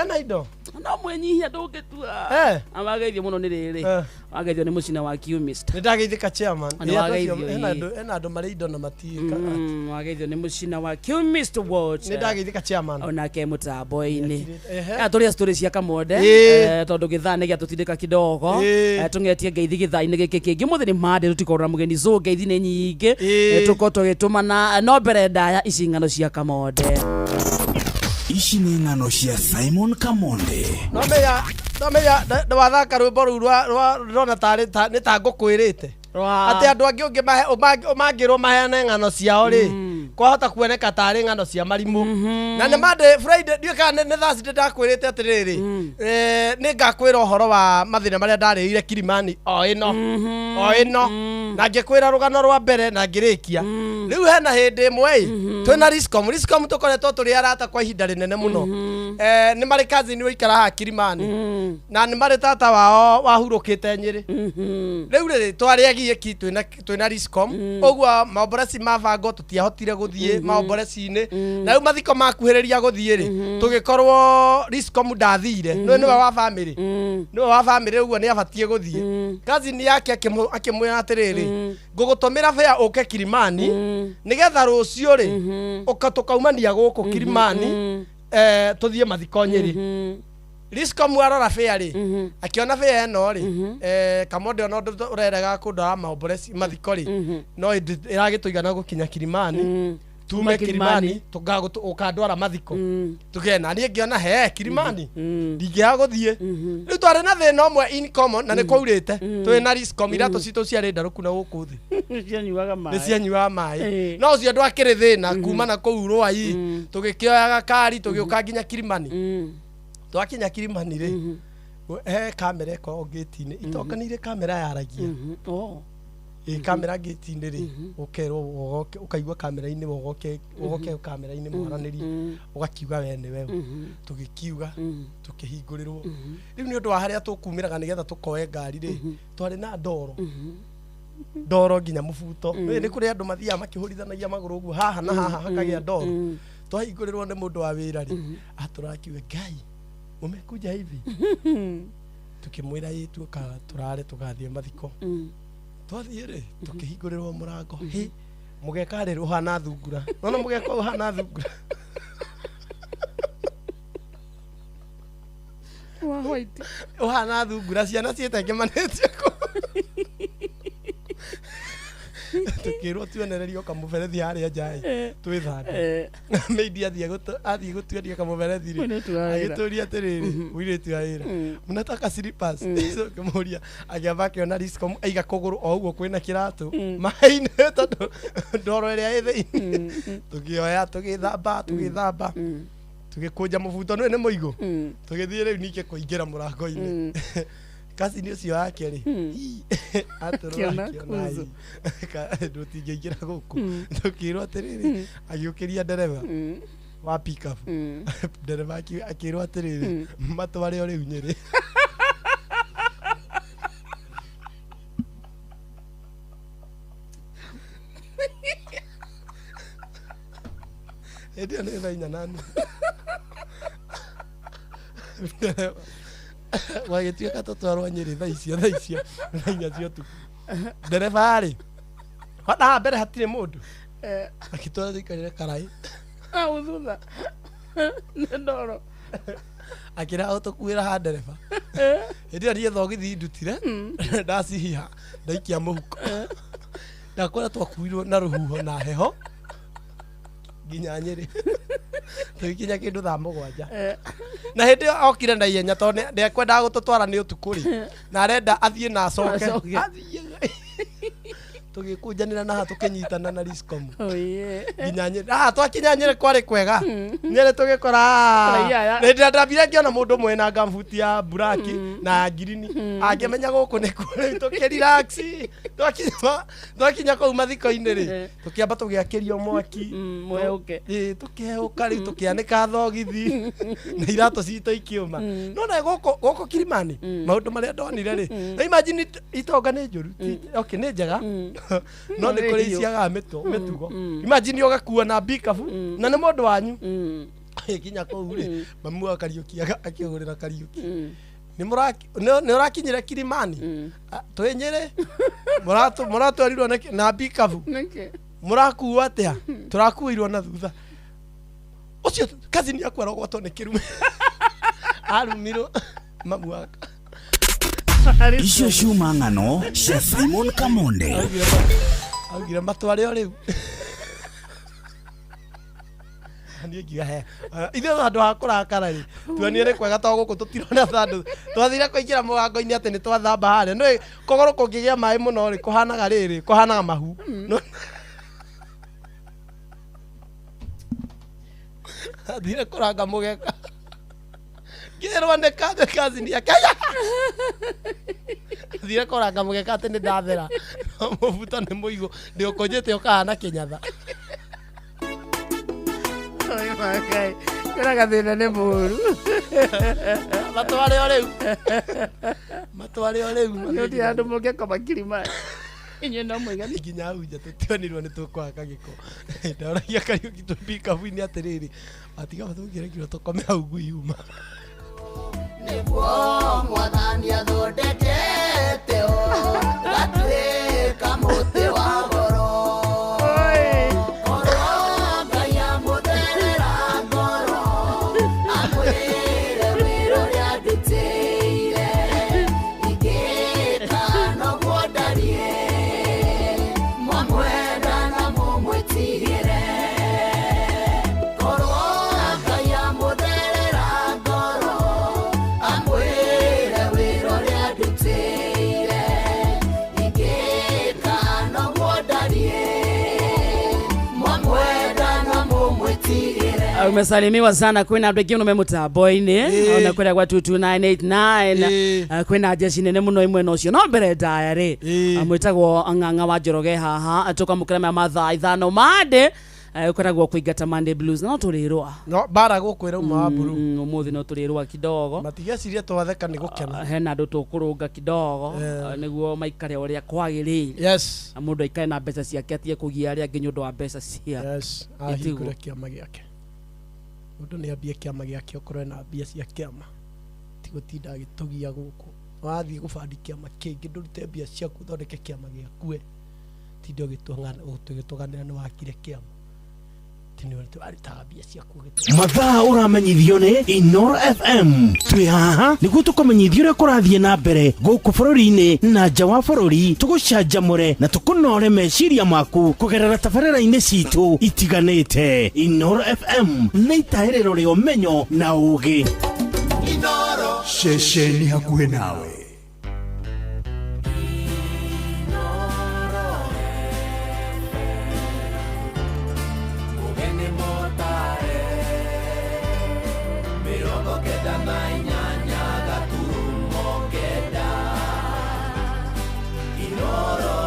ena indo. No mwĩnyihia ndũngĩtua. Eh. Wageithio mũno nĩ rĩrĩ. Eh. Wageithio nĩ mũcina wa Qmist. Nĩ ndageithĩka chairman. Nĩ Ĩ, andũ acio, wageithio, hena ĩ. hena andũ marĩ indo na matiĩkaga. Wageithio nĩ mũcina wa Qmist Watch. Nĩ ndageithĩka chairman. Onake mũtambo-inĩ. Ehe. Tũrĩa story cia Kamonde. Ĩ. Tondũ gĩthaa nĩ gĩatũtindĩka kidogo. Ĩ. Tũng'etie ngeithi gĩthaa-inĩ gĩkĩ kĩngĩ. Ũmũthĩ nĩ Monday tũtikorwo na mũgeni, so ngeithi nĩ nyingĩ. Ĩ. Tũkorwo tũgĩtũmana no mbere ndaya ici ng'ano cia Kamonde. Ici nĩ ng'ano cia Simon Kamonde. No menya, no menya wathaka rwĩmbo rũu rwa ndĩrona tarĩ nĩ ta ngũkwĩrĩte. Atĩ andũ angĩ ũngĩrwo maheane ng'ano ciao rĩ, kwahota kuoneka tarĩ ng'ano cia marimũ. Na nĩ Monday, Friday, ndiũĩ kana nĩ Thursday ndakwĩrĩte atĩrĩrĩ, nĩ ngakwĩra ũhoro wa mathĩna marĩa ndarĩire Kilimani o ĩno, o ĩno, na ngĩkwĩra rũgano rwa mbere na ngĩrĩkia. Rĩu hena hĩndĩ ĩmwe ĩ, twĩna Riscom, Riscom tũkoretwo tũrĩ arata kwa ihinda rĩnene mũno. Nĩ marĩ cousin ũikara haha Kilimani, na nĩ marĩ tata wao wahurũkĩte Nyĩrĩ. Rĩu rĩrĩ twarĩ agiĩki twĩna Riscom, ũguo maomboreci mabango tũtiahotire gũthiĩ maomboreci-inĩ, na rĩu mathiko makuhĩrĩria gũthiĩ rĩ, tũgĩkorwo Riscom ndathire, nĩwe nĩwe wa family, nĩwe wa family, ũguo nĩ abatiĩ gũthiĩ. Cousin yake akĩmwĩra atĩrĩrĩ, ngũgũtũmĩra fare ũke Kilimani nĩgetha rũciũ rĩ ũka tũkaumania gũkũ Kilimani, tũthiĩ mathiko Nyĩrĩ. Riscom arora fare rĩ, akĩona fare ĩno rĩ, Kamonde ona ũndũ ũrerega kũndwara maomboreci mathiko rĩ, no ĩragĩtũigana gũkinya Kilimani, tume Kilimani. Kilimani ũkandwara mathiko tũgĩe na niĩ ngĩona he Kilimani ndingĩaga gũthiĩ. Rĩu twarĩ na thĩna ũmwe in common na nĩ kwaurĩte twĩ na Riscom, iratũ citũ ciarĩ ndarũku na gũkũ thĩ Cianyuaga nĩ maĩ. cianyuaga maĩ. Ĩ. No ũcio ndwakĩrĩ thĩna kuma na kũu Rwai tũgĩkĩoya gakari tũgĩũka nginya Kilimani. Twakinya Kilimani rĩ, he kamera ĩkoragwo ngĩti-inĩ itokanĩire, kamera yaragia. Oh. Ĩ kamera ngĩti-inĩ rĩ, ũkerwo wogoke, ũkaigua kamera-inĩ wogoke, wogoke kamera-inĩ mwaranĩrie, ũgakiuga we nĩwe ũ. Tũgĩkiuga tũkĩhingũrĩrwo. Rĩu nĩ ũndũ wa harĩa tũkumĩraga nĩgetha tũkoe ngari rĩ, twarĩ na ndoro ndoro nginya mũbuto. Nĩ kũrĩ andũ mathiaga makĩhũrithanagia magũrũ ũguo haha na haha hakagĩa ndoro. Twahingũrĩrwo nĩ mũndũ wa wĩra rĩ, atũrakiuga Ngai umekuja hivi, tukĩmwĩra ĩ tuoka tũrare tũgathiĩ mathiko. Twathiĩ rĩ, tũkĩhingũrĩrwo mũrango, hĩ mũgeka rĩ ũhana thungura, nona mũgeka ũyũ ũhana thungura Wa white. ũhana thungura, ciana ciĩtengemanĩtie kũu. Tukirwo tuonererio kamũberethi harĩa nja ĩ twĩthambe. Maidi athiĩ gũtuonia kamũberethi rĩ, Mũirĩtu wa wĩra. agĩtũria atĩrĩrĩ, mũirĩtu wa wĩra, mnataka slippers? Ũkĩmũria, akĩamba akĩona Riscom aiga kũgũrũ o ũguo kwĩna kĩratũ maĩ-inĩ tondũ ndoro ĩrĩa ĩ thĩinĩ. Tũkĩoya, tũgĩthamba, tũgĩthamba, tũgĩkũnja mũbuto nĩ mũigũ, tũgĩthiĩ rĩu ningĩ kũingĩra mũrango-inĩ. Kacini ũcio wake rĩ, atũrora, Akĩona akĩona kuzu. Ndũtingĩingĩra gũkũ. Tũkĩrwo atĩrĩrĩ, agĩũkĩria ndereba wa pickup. Ndereba akĩrwo atĩrĩrĩ, matware o rĩu Nyĩrĩ. Hĩndĩ ĩyo nĩ thaa inya na nuthu. Ndereba gwagĩtuĩka tũtwarwo Nyĩrĩ thaa icio, thaa 4 cia ũtukũ. Ndereba rĩ, ona haha mbere hatirĩ mũndũ, akĩtwara tũikarĩre karaĩ. Hau thutha nĩ ndoro. Akĩra ũtũkuĩra ha ndereba. Hĩndĩ ĩyo niĩ thogithi ndutire, ndacihiha, ndaikia mũhuko, ndakora twakuirwo na rũhuho na heho nginya Nyĩrĩ. Tũgĩkinya kĩndũ thaa 7. Na hĩndĩ ĩyo okire na ihenya tondũ ndekwendaga gũtũtwara nĩ ũtukũ rĩ, na arenda athiĩ na acoke. Acoke. Athiĩ, tũgĩkũnjanĩra na haha, tũkĩnyitana na Riscom nginya Nyĩrĩ. Ah, twakinya Nyĩrĩ kwarĩ kwega. Nyĩrĩ tũgĩkora Raia aya. hĩndĩ ĩrĩa ndambire ngĩona mũndũ ũmwe na gambuti ya buraki na ya ngirini, angĩmenya gũkũ nĩkuo. Rĩu tũkĩrelax. Twakinya kũu mathiko-inĩ rĩ, tũkĩamba tũgĩakĩrio mwaki. Mweũke. Ĩĩ, tũkĩhũka rĩu, tũkĩanĩka thogithi na iratũ citũ ikĩũma. No na gũkũ Kilimani maũndũ marĩa ndonire rĩ, na imagine itonga nĩ njũru, okay, nĩ njega, no nĩ kũrĩ ciagaga mĩtugo. Imagine ũgakua na bikabu na nĩ mũndũ wanyu. Kinya kũu rĩ, mamu wa Kariũki akĩgũrĩra Kariũki, nĩ ũrakinyire Kilimani? Ah, twĩ Nyĩrĩ. Mũratwarirwo na bikabu? Nĩkĩ? Mũrakuo atĩa? Tũrakuirwo na thutha. Ũcio cousin yaku arogwatwo nĩ kĩrume, arumirwo mamu waka. Icio ciuma ng'ano cia Simon Kamonde. Augire matware o rĩu. Niĩ ngiuga he ithuĩ handũ ha kũrakara rĩ, tuonire nĩ kwega to gũkũ tũtirona thandũ. Twathire kũingĩra mũrango-inĩ atĩ nĩ twathamba harĩa, nĩ kũgũrũ kũngĩgĩa maĩ mũno rĩ, kũhanaga rĩrĩ, kũhanaga mahu. Athire kũranga mũgeka, ngĩrwo nĩ cousin yake. Aya! Athire kũranga mũgeka atĩ nĩ ndathera, no mũbuto nĩ mũigũ, ndĩũkũnjĩte ũkahana kĩnyatha. Oi, Ngai. Kwĩna gathĩna nĩ mũru. Matware o rĩu, matware o rĩu. Gũtirĩ handũ mũngĩkoma Kilimani. Inyuĩ no mũigani. Nginya hau nja tũtionirwo nĩ tũkwaka gĩko. Ndoragia Kariũki twĩ pikabu-inĩ atĩrĩrĩ, atiga tũngĩrekirwo tũkome hau ngui yuma. Nĩguo mwathani athondekete ũgatuĩka mũtĩ wa goro. Korwo Ngai amũtherera ngoro, amwĩre wĩra ũrĩa ndutĩire, ingĩka noguo ndariĩ, mwamwenda na mũmwĩtigĩre. Korwo Ngai amũtherera ngoro, amwĩre wĩra ũrĩa ndutĩire, ingĩka noguo ndariĩ, mwamwenda na mũmwĩtigĩre. Umesalimiwa sana. Kwina andũ aingĩ mũno me mũtambo-inĩ ona kũrĩa gwa 22989. Kwĩna jeshi nene mũno imwena ũcio, no mbere ndaya rĩ, mwĩtagwo Ng'ang'a wa Njoroge haha, tũkamũkĩra maya mathaa 5 Monday, ũkoragwo kũingata Monday Blues, no tũrĩrũa. No mbara gũkũ ĩrauma wa mburu. Ũmũthĩ no tũrĩrũa kidogo. Matigecirie twatheka nĩ gũkena. Hena andũ tũkũrũnga kidogo, nĩguo maikare ũrĩa kwagĩrĩire. Na mũndũ aikare na mbeca ciake, atige kũgia arĩa angĩ nĩ ũndũ wa mbeca cia Ahingũre kĩama gĩake. Mũndũ nĩ ambie kĩama gĩake, okorwo ena mbia cia kĩama, ti gũtinda agĩtũgia gũkũ. Wathiĩ gũbandi kĩama kĩngĩ, ndũrute mbia ciaku ũthondeke kĩama gĩaku, we tinde ũgĩtũganĩra nĩ wakire kĩama. Atĩ nĩ arutaga mbia ciaku ũgĩtũra. Mathaa ũramenyithio nĩ Inoro FM. Twĩ haha nĩguo tũkũmenyithia ũrĩa kũrathiĩ na mbere gũkũ bũrũri-inĩ na nja wa bũrũri, tũgũcanjamũre na tũkũnore meciria maku kũgerera tabarĩra-inĩ citũ itiganĩte. Inoro FM nĩ itahĩrĩro rĩa ũmenyo na ũgĩ. Ceceni hakuhĩ nawe. Ũgeni mũtare 98.9 Inoro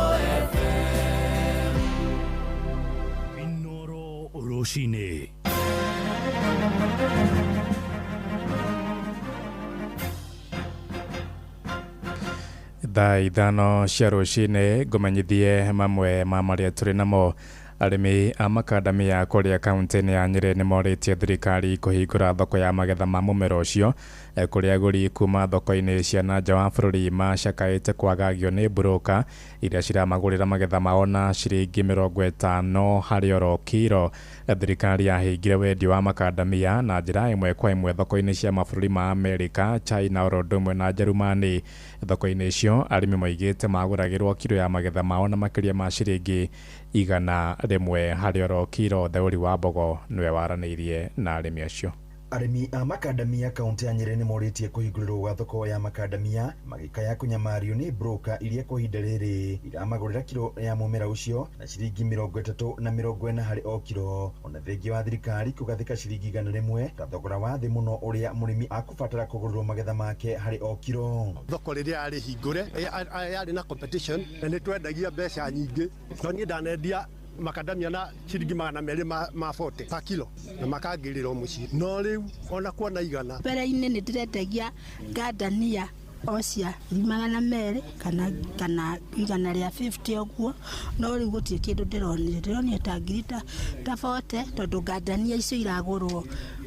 FM. Inoro rũcinĩ. Thaa 5 cia rũcinĩ, ngũmenyithie mamwe ma marĩa tũrĩ namo. Arĩmi a makandamia kũrĩa kaunti-inĩ ya Nyĩrĩ nĩ morĩtie thirikari kũhingũra thoko ya magetha ma mũmera ũcio, kũrĩa agũri kuma thoko-inĩ cia na nja wa bũrũri macakaĩte kwagagio nĩ mburũka iria ciramagũrĩra magetha mao na ciringi 50 harĩ oro kiro. Thirikari yahingire wendia wa makandamia na njĩra ĩmwe kwa ĩmwe thoko-inĩ cia mabũrũri ma Amerika, China oro ũndũ ũmwe na Njerumani. Thoko-inĩ icio arĩmi moigĩte magũragĩrwo kiro ya magetha mao na makĩria ma ciringi 100 harĩ oro kiro. Theũri wa Mbogo nĩwe waranĩirie na arĩmi acio. Arĩmi a makandamia kaunti ya Nyĩrĩ nĩ morĩtie kũhingũrĩrwo gwa thoko ya makandamia, magĩkaya kũnyamario nĩ broka iria kwa ihinda rĩrĩ iramagũrĩra kiro ya mũmera ũcio na ciringi 30 na 40 harĩ o kiro, ona thengia wa thirikari kũgathĩka ciringi 100 ta thogora wa thĩ mũno ũrĩa mũrĩmi akũbatara kũgũrĩrwo magetha make harĩ o kiro. Thoko rĩrĩa yarĩ hingũre yarĩ na competition na nĩ twendagia mbeca nyingĩ, no niĩ ndanendia makandamia na ciringi 200 ma 40 pa kilo na makangĩrĩra mũciĩ, no rĩu ona kuona 100. Mbere-inĩ nĩ ndĩrendagia ngandania o cia 200 kana 150 ũguo, no rĩu gũtirĩ kĩndũ ndĩronire ta ngiri ta 40, tondũ ngandania icio iragũrwo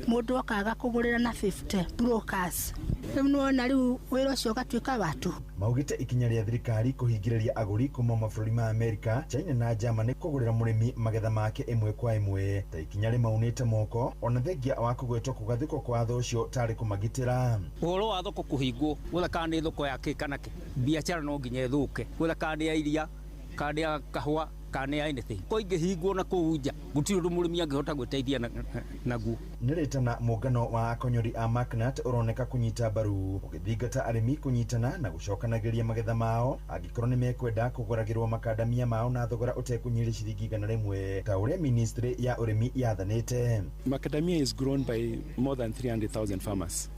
mũndũ okaga kũgũrĩra na 50 brokers. Rĩu nĩwona rĩu wĩra ũcio ũgatuĩka watu. Maugĩte ikinya rĩa thirikari kũhingĩrĩria agũri kuma mabũrũri ma Amerika, China na Germany kũgũrĩra mũrĩmi magetha make ĩmwe kwa ĩmwe ta ikinya rĩmaunĩte moko, ona thengia wa kũgwetwo kũgathĩkwo kwa watho ũcio tarĩ kũmagitĩra. Ũhoro wa thoko kũhingwo gwetha kana nĩ thoko ya kĩ kana kĩ, biacara no nginya ĩthũke, gwetha kana nĩ ya iria, kana nĩ ya kahũa, kana nĩ ya anything. Ko ingĩhingwo na kũu nja gũtirĩ ũndũ mũrĩmi angĩhota gwĩteithia naguo. Nĩ rĩtana mũngano wa akonyori a Macnat ũroneka kũnyita mbaru ũgĩthingata arĩmi kũnyitana na gũcokanagĩria magetha mao angĩkorwo nĩ mekwenda kũgũragĩrwo makandamia mao na thogora ũtekũnyihĩria ciringi 100 ta ũrĩa ministry ya ũrĩmi yathanĩte. Macadamia is grown by more than 300,000 farmers.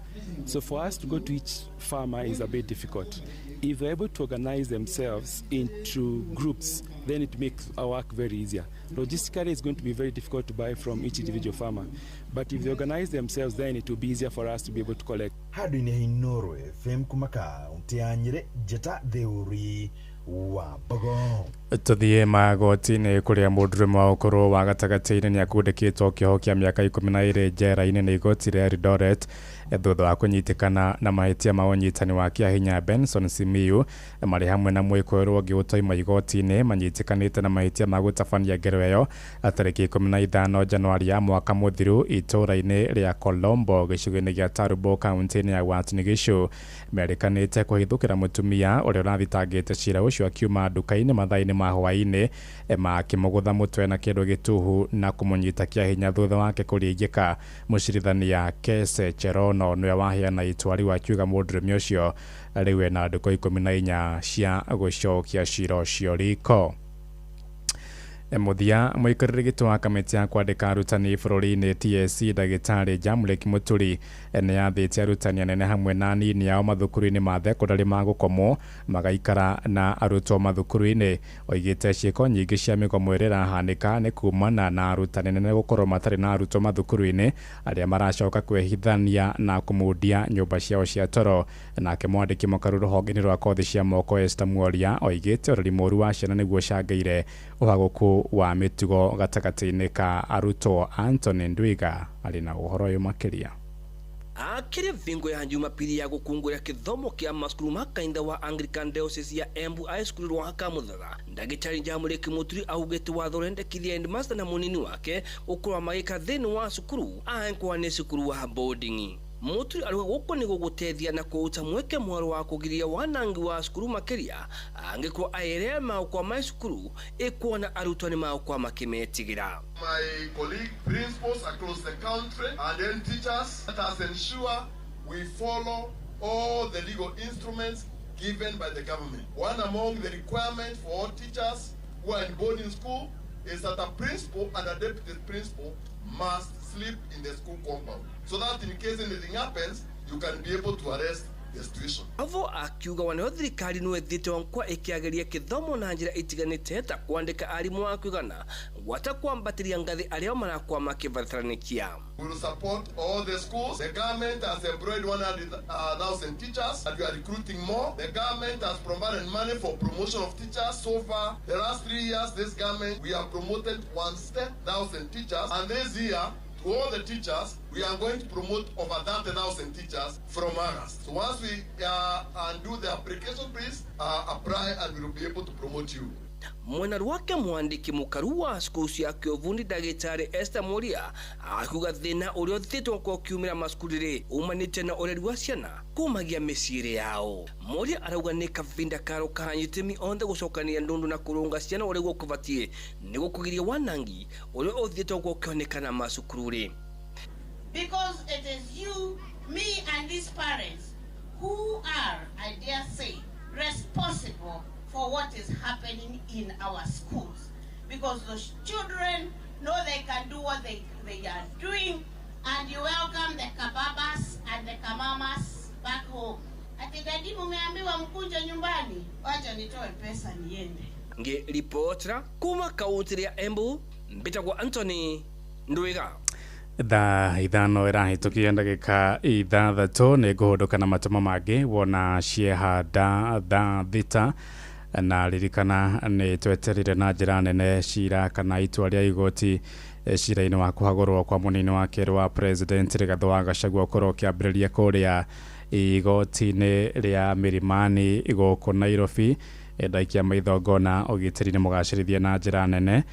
So for us to go to each farmer is a bit difficult. If they're able to organize themselves into groups, then it makes our work very easier. Logistically, it's going to be very difficult to buy from each individual farmer. But if they organize themselves, then it will be easier for us to be able to collect. Handũ-inĩ Inoro FM kuma kaunti ya Nyĩrĩ, Njeta Theũri wa Mbogo. Tũthiĩ magoti-inĩ kũrĩa mũndũrũme wa ũkũrũ wa gatagatĩ-inĩ nĩ akundĩkĩtwo kĩoho kĩa mĩaka 12 njera-inĩ nĩ igoti rĩa Eldoret thutha wa kũnyitĩkana na mahĩtia ma ũnyitani wa kĩahinya. Benson Simiyu marĩ hamwe na mwĩkũĩrwo ũngĩ ũtoima igoti-inĩ manyitĩkanĩte na mahĩtia ma gũtabania ngero ĩyo tarĩki 15 Januari ya mwaka mũthiru itũũra-inĩ rĩa Colombo gĩcigo-inĩ gĩa Tarubo kaunti-inĩ ya Uasin Gishu. Merĩkanĩte kũhithũkĩra mũtumia ũrĩa ũrathitangĩte cira ũcio akiuma nduka-inĩ mathaa-inĩ ma hwaĩ-inĩ, makĩmũgũtha mũtwe na kĩndũ gĩtuhu na kũmũnyita kĩahinya thutha wake kũringĩka. Mũcirithania Kese Cherono nĩwe waheana itua rĩu akiuga mũndũrũme ũcio rĩu ena ndukũ 14 cia gũcokia cira ũcio riko. Mũthia, mũikarĩri gĩtĩ wa kamĩtĩ ya kwandĩka arutani bũrũri-inĩ TSC ndagĩtarĩ Jamlek Mũturi nĩ athĩte arutani anene hamwe na anini ao mathukuru-inĩ ma thekondarĩ ma gũkomwo magaikara na arutwo mathukuru-inĩ. Oigĩte ciĩko nyingĩ cia mĩgomo ĩrĩa ĩrahanĩka nĩ kumana na arutani anene gũkorwo matarĩ na arutwo mathukuru-inĩ arĩa maracoka kwĩhithania na kũmundia nyũmba ciao cia toro. Nake mwandĩki mũkaru rũhonge-inĩ rwa kothi cia moko Esther Mworia oigĩte ũrori mũru wa ciana nĩguo ũcangĩire ũhagũku wa mĩtugo gatagatĩ-inĩ ka arutwo. Anthony Ndwiga arĩ na ũhoro ũyũ makĩria. Akĩrĩ vingo ya Jumapili ya gũkũngũĩra kĩthomo kĩa macukuru ma kanitha wa Anglican Diocese ya Embu High School Rwaka Mũthatha, ndagĩtarĩ Njamũrĩki Mũturi augĩte watho ũrendekithia headmaster na mũnini wake gũkorwo magĩka thĩinĩ wa cukuru angĩkorwo nĩ cukuru wa boarding. Mũturi arauga gũkũ nĩ gũgũteithia na kũruta mweke mwerũ wa kũgiria wanangi wa cukuru makĩria angĩkorwo aĩrĩa magũkorwo mai cukuru ĩkuona arutwo nĩ magũkorwo makĩmetigĩra. My colleague principals across the country and then teachers, let us ensure we follow all the legal instruments given by the government. One among the requirements for all teachers who are in boarding school is that a principal and a deputy principal must sleep in the school compound, so that in case anything happens, you can be able to arrest the situation. Avo akiuga waneo thirikari no ĩthiĩte wankwa ĩkĩagĩria kĩthomo na njĩra itiganĩte ta kwandĩka arimũ a kũigana gwata kwambatĩria ngathĩ arĩa marakwama kĩbataranikia. We will support all the schools. The government has employed 100,000 teachers and we are recruiting more. The government has provided money for promotion of teachers. So far, the last 3 years, this government, we have promoted 1,000 teachers. And this year, to all the teachers, we are going to promote over 30,000 teachers from August. So once we undo the application, please apply and we will be able to promote you. Mwena rwake mwandĩki mũkaru wa cukuru cia kĩũbundi ndagĩtarĩ Esther Muria akiuga thĩna ũrĩa ũthĩtwo kwa ũkiumĩra macukuru-rĩ umanĩte na ũreri wa ciana kumagia mĩciĩ yao. Muria arauga nĩ kavinda karo kanyitĩmi onthe gũcokania ndundu na kũrũnga ciana ũrĩa gũkũbatiĩ nĩ gũkũgiria wanangi ũrĩa ũthiĩtwo kwa ũkĩonekana macukuru-rĩ. Because it is you, me and these parents who are, I dare say, responsible for what is happening in our schools. Because those children know they can do what they are doing, and you welcome the kababas and the kamamas back home. Ati dadi mumeambiwa mkunje nyumbani, wacha nitoe pesa niende. Nge ripotera kuma kaunti ya Embu, mbitagwo Anthony Ndwiga. Thaa 5 ĩrahĩtũkia ndagĩka 6 nĩ ngũhũndũka na matũma mangĩ wona ciehanda thaa 6 na ririkana nĩ tweterire na njĩra nene cira kana itua rĩa igoti cira-inĩ wa kũhagũrwo kwa mũnini wa kerĩ wa president Rigathĩ wa Gachagua ũkorwo ũkĩambĩrĩria kũrĩa igoti-inĩ rĩa Milimani gũkũ Nairobi. Ndaikia maitho ngona ũgitĩri nĩ mũgacĩrithie na njĩra nene.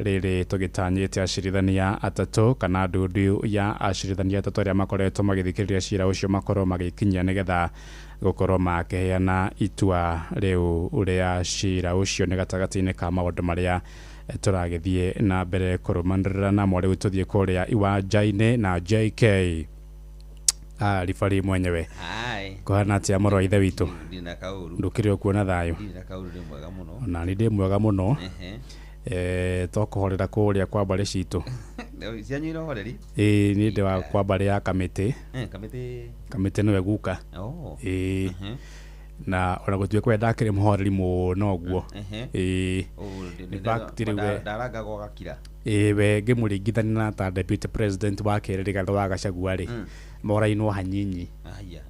Rĩrĩ tũgĩtanyĩte acirithania atatũ kana ndundu ya acirithania atatũ arĩa makoretwo magĩthikĩrĩria cira ũcio makorwo magĩkinyia nĩgetha gũkorwo makĩheana itua rĩu rĩa cira ũcio nĩ gatagatĩ-inĩ ka maũndũ marĩa tũragĩthiĩ na mbere kũrũmanĩrĩra namo. Rĩu tũthiĩ kũrĩa iwanja-inĩ na JK ribari mwenyewe. Kũhana atĩa mũrũ wa ithe witũ? Ndũkĩrĩ ũkuona thayũ? Ona nĩ ndĩ mwega mũno. Tokũhorera kũrĩa kwa mbarĩ citũ. Cianyu irohoreri? Ĩĩ niĩ ndĩ wa kwa mbarĩ ya Kamĩtĩ. Kamĩtĩ nĩwe guka. Ĩĩ na ona gũtuĩka we ndakĩrĩ mũhoreri mũno ũguo. Ĩĩ in fact rĩu we ndarangagwo gakira. Ĩĩ we ngĩmũringithania na ta deputy president wa kerĩ Rigathĩ wa Gachagua rĩ, morainwo hanyinyi.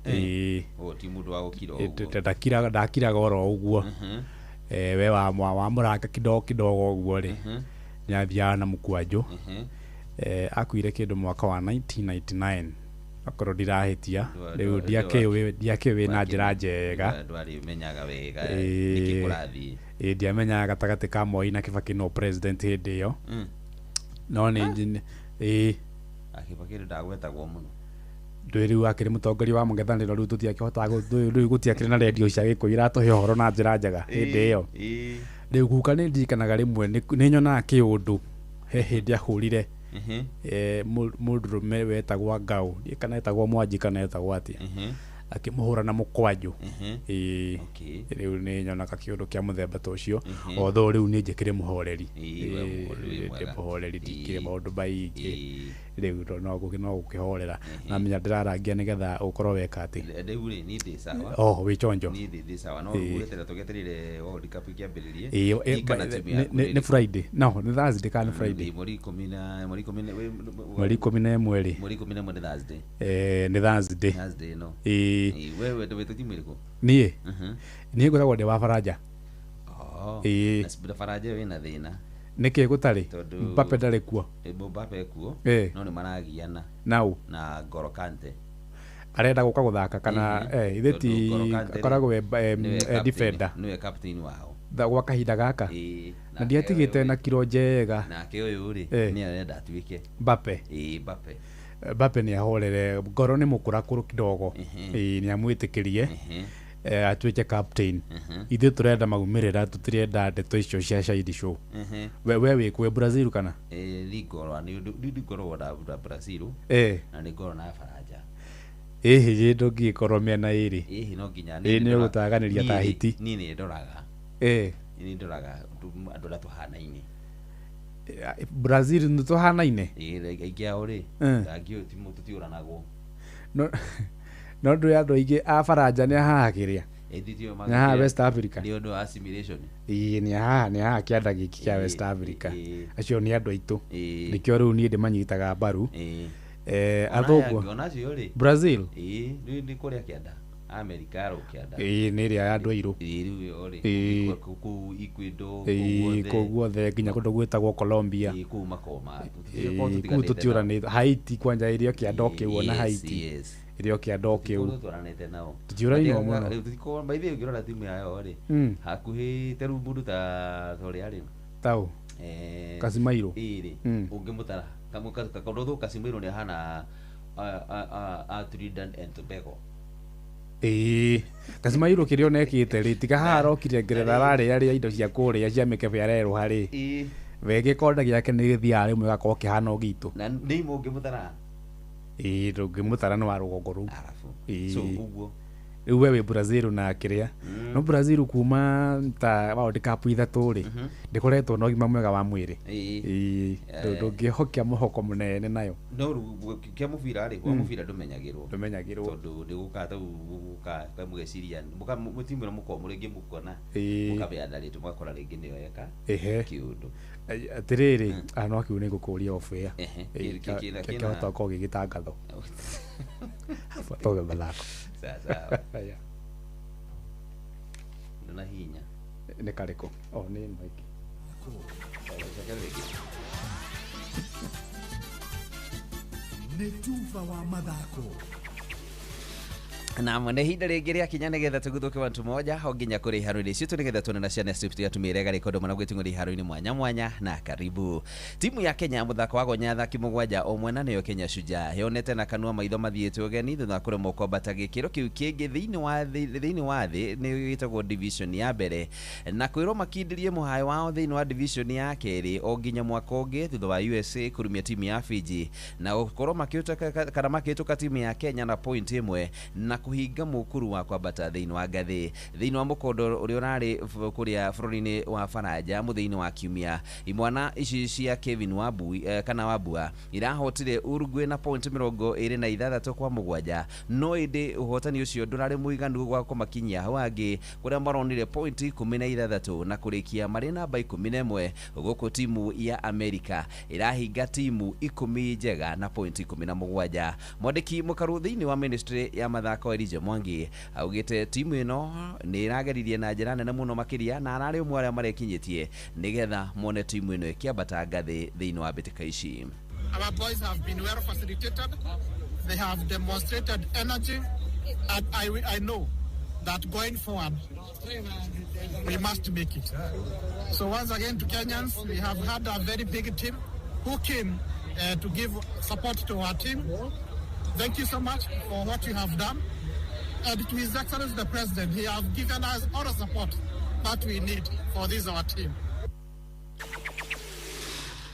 Ĩĩ ti mũndũ wa gũkira ũguo. Ndakiraga oro ũguo. We wa mũranga kidogo kidogo ũguo rĩ nĩathiaga na mũkwanjũ. Akuire kĩndũ mwaka wa 1999 akorwo ndirahĩtia rĩu ndiakĩũĩ na njĩra njega. Ndwarimenyaga wega nĩkĩ kũrathiĩ. Ĩĩ ndiamenyaga gatagatĩ ka Moi na Kibaki no president hĩndĩ ĩyo. No nĩ ĩĩ Kibaki ndagwetagwo mũno. Ndũĩ rĩu akĩrĩ mũtongoria wa mũng'ethanĩro rĩu tũtiakĩhotaga rĩu gũtiakĩrĩ na rendio cia Gĩkũyũ iratũhe ũhoro na njĩra njega hĩndĩ ĩyo. Rĩu guka nĩ ndirikanaga rĩmwe nĩ nyonaga kĩũndũ he hĩndĩ ahũrire mũndũrũme wetagwo Ngau kana etagwo Mwanji kana etagwo atĩa akĩmũhũra na mũkwanjũ. Ĩĩ rĩu nĩ nyonaga kĩũndũ kĩa mũthemba ta ũcio although rĩu niĩ njĩkĩrĩ mũhoreri. Ndĩ mũhoreri ndikĩrĩ maũndũ maingĩ rĩu no gũkĩhorera na menya ndĩrarangia nĩgetha ũkorwo weka atĩ rĩu rĩ niĩ ndĩ sawa. Oh wĩ chonjo. Niĩ ndĩ sawa no gweterera tũgetereire World Cup ĩkĩambĩrĩrie. Nĩ Friday no nĩ Thursday kana nĩ Friday? Mweri 11 rĩ mweri 11 nĩ Thursday. Nĩ Thursday. Thursday no. Ĩĩ wewe ndĩ timu ĩrĩkũ? Niĩ niĩ ngoragwo ndĩ wa Faranja. Ĩĩ na Faranja wĩna thĩna. Nĩkĩ gũtarĩ? Tondũ Mbappe ndarĩ kuo. Mbappe kuo, no nĩ maragiana Nau na N'Golo Kante. Arenda gũka gũthaka kana ithe Tondũ ti N'Golo Kante rĩ, akoragwo e nĩwe captain- defender nĩwe captain wao. Gwa kahinda gaka na Nake ndiatigĩte ũyũ na kiro njega. Nake ũyũ rĩ, nĩ arenda atuĩke Mbappe. Ĩĩ, Mbappe. Mbappe nĩ ahorere ngoro nĩ mũkũrakũrũ kidogo. Ĩĩ, nĩ amwĩtĩkĩrie atuĩke captain. Ithuĩ tũrenda maumĩrĩra, tũtirenda ndeto icio cia shade show. We wĩ kwĩ Brazil kana? Ĩĩ, niĩ ngorwo nĩ ũndũ niĩ ngoragwo na Brazil na nĩ ngorwo na Faranja. Ĩhĩ ndũngĩgĩkorwo mĩena ĩrĩ. Ĩhĩ no nginya Ĩĩ, nĩ ũgũtaganĩria ta niĩ rĩ- hiti. Niĩ nĩ ndoraga. Niĩ nĩ ndoraga andũ arĩa tũhanaine. Brazil nĩ tũhanaine. Ĩĩ, aingĩ ao rĩ, rangi ũyũ ti tũtiũranagwo. No ndũĩ andũ aingĩ a Faranja nĩ ahaha kĩrĩa Ĩĩ, nĩ haha West Africa. Nĩ ũndũ wa assimilation. Ĩĩ, nĩ haha nĩ haha kĩanda gĩkĩ kĩa West Africa. Acio nĩ andũ aitũ, nĩkĩo rĩu niĩ ndĩmanyitaga mbaru. Ona aya Athũngũ angĩ, ona acio rĩ. Brazil. Ĩĩ, nĩ kũrĩa kĩanda. America ro kĩanda. Ĩĩ, nĩ ĩrĩa ya andũ airũ. Ĩĩ, rĩu ĩyo rĩ. Kũu Ecuador, kũu guothe. Kũu guothe nginya kũndũ gwĩtagwo Colombia. Ĩĩ, kũu makoma. Ĩĩ, kũu tũtiũranĩte. Haiti kwanja ĩrĩ o kĩanda o kĩu, ona Haiti ĩrĩ o kĩanda o kĩu. Tũkorwo twaranĩte nao. Tũtiũrainwo mũno. Rĩu tũtikorwo by the way ũngĩrora timu yayo rĩ, hakuhĩ ta rĩu mũndũ ta ũrĩa rĩ. Taũ Casemiro. Ĩĩ rĩ, ũngĩmũtara kaũndũ Casemiro nĩ ahana a Trinidad and Tobago. Ĩĩ, Casemiro kĩrĩa ona ekĩte rĩ, tiga haha arokire Ngeretha ararĩa rĩa indo cia kũrĩa cia mĩkebe arerũha rĩ, we gĩkonde gĩake nĩ gĩthiaga rĩmwe gĩgakorwo kĩhana o gitũ. Na nĩ ũngĩmũtara. Ĩĩ, ndũngĩmũtara nĩ wa rũgongo rũu. So ũguo. Rĩu we wĩ Brazil na kĩrĩa, no Brazil kuma ta World Cup 3 rĩ, ndĩkoretwo na ũgima mwega wa mwĩrĩ. Ĩĩ. Ĩĩ, ndũngĩhokia mũhoko mũnene nayo. No rĩu kĩa mũbira rĩ, wa mũbira ndũmenyagĩrwo. Ndũmenyagĩrwo. Tondũ nĩ gũka ta gũka mũgeciria mũtimu ĩno mũkorwo mũrĩ rĩngĩ mũkona mũkabeana rĩtũ mũgakora rĩngĩ nĩyo eka kĩũndũ. Atĩrĩrĩ, no kĩu nĩ ngũkũria off air. Kĩhota gũkorwo gĩgĩtangathwo. Toge mathako. Sawa sawa. Yeah. Ndũna hinya. Nĩ karĩkũ? Oh, nĩ ĩno ĩngĩ. Nĩ tuba wa mathako. Naam, nĩ ihinda rĩngĩ rĩakinya nĩgetha tũguthũke wantu moja o nginya kũrĩ iharo-inĩ citũ nĩgetha tuone na ciana citũ tigatumĩre garĩkondo mana gwĩting'ũria iharo-inĩ mwanya mwanya na karibu. Timu ya Kenya mũthako wa gonya athaki 7 o mwena nĩyo Kenya Shujaa yonete na kanua maitho mathiĩte ũgeni thutha wa kũremwo kwambata gĩkĩro kĩu kĩngĩ thĩinĩ wa thĩ nĩ gĩtagwo division ya mbere na kwĩrwo makindĩrie mũhayo wao thĩinĩ wa division ya kerĩ o nginya mwaka ũngĩ thutha wa USA kũrumia timu ya Fiji na gũkorwo makĩhĩtũka kana makĩhĩtũka timu ya Kenya na point 1 na kũhinga mũkuru wa kwambata thĩinĩ wa ngathĩ thĩinĩ wa mũkondo ũrĩa ũrarĩ kũrĩa bũrũri-inĩ wa Faranja mũthia-inĩ wa kiumia. Imwana ici cia Kevin Wambui kana Wambua irahotire Uruguay na point 26 kwa 7, no ĩndĩ ũhotani ũcio ndũrarĩ mũiganu gwa kũmakinyia hau hangĩ kũrĩa maronire point 16 na kũrĩkia marĩ namba 11, gũkũ timu ya Amerika ĩrahinga timu 10 njega na point 17. Mwandĩki mũkaru thĩinĩ wa ministry ya mathako Elijah Mwangi augĩte timu ĩno nĩ ĩrageririe na njĩra nene mũno makĩria na ararĩ ũmwe arĩa marekinyĩtie nĩgetha mone timu ĩno ĩkĩambata ngathĩ thĩinĩ wa mbĩtĩka ici. Our boys have been well facilitated. They have demonstrated energy, and I know that going forward, we must make it. So once again to Kenyans, we have had a very big team who came to give support to our team. Thank you so much for what you have done. And to His Excellency the President, he has given us all the support that we need for this our team.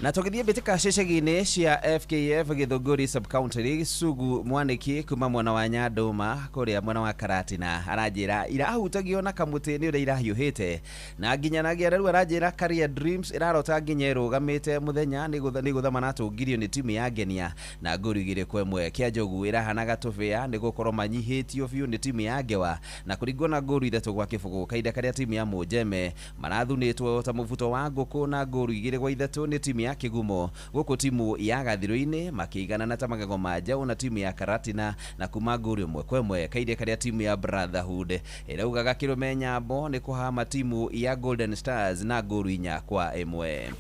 Na tũgĩthiĩ mbĩtĩka cecegi-inĩ cia FKF Gĩthũngũri Sub-County League, Sugu Mwanĩki kuma mwena wa Nyandũma kũrĩa mwena wa Karatina aranjĩra irahutagio na kamũtĩ nĩ ũrĩa irahiũhĩte na nginyanagia rĩu aranjĩra Career Dreams ĩrarota nginya ĩrũgamĩte mũthenya nĩ gũthama na tũngirio nĩ timu ya Ngenia na ngũru 2-1. Kĩa Njogu ĩrahana gatũbĩa nĩ gũkorwo manyihĩtio biũ nĩ timu ya Ngewa na kũringwo na ngũru 3-0, kahinda karĩa timu ya Mũnjeme marathunĩtwo ta mũbuto wa ngũkũ na ngũru 2-3 nĩ timu ya ya Kigumo guku timu ya Gathiru-ini makiiganana ta magego ma njaũ na timu ya Karatina na kuma ngũri 1-1 kaire karia timu ya Brotherhood iraugaga Kirume Nyambo ni kuhama timu ya Golden Stars na ngũru 4-1.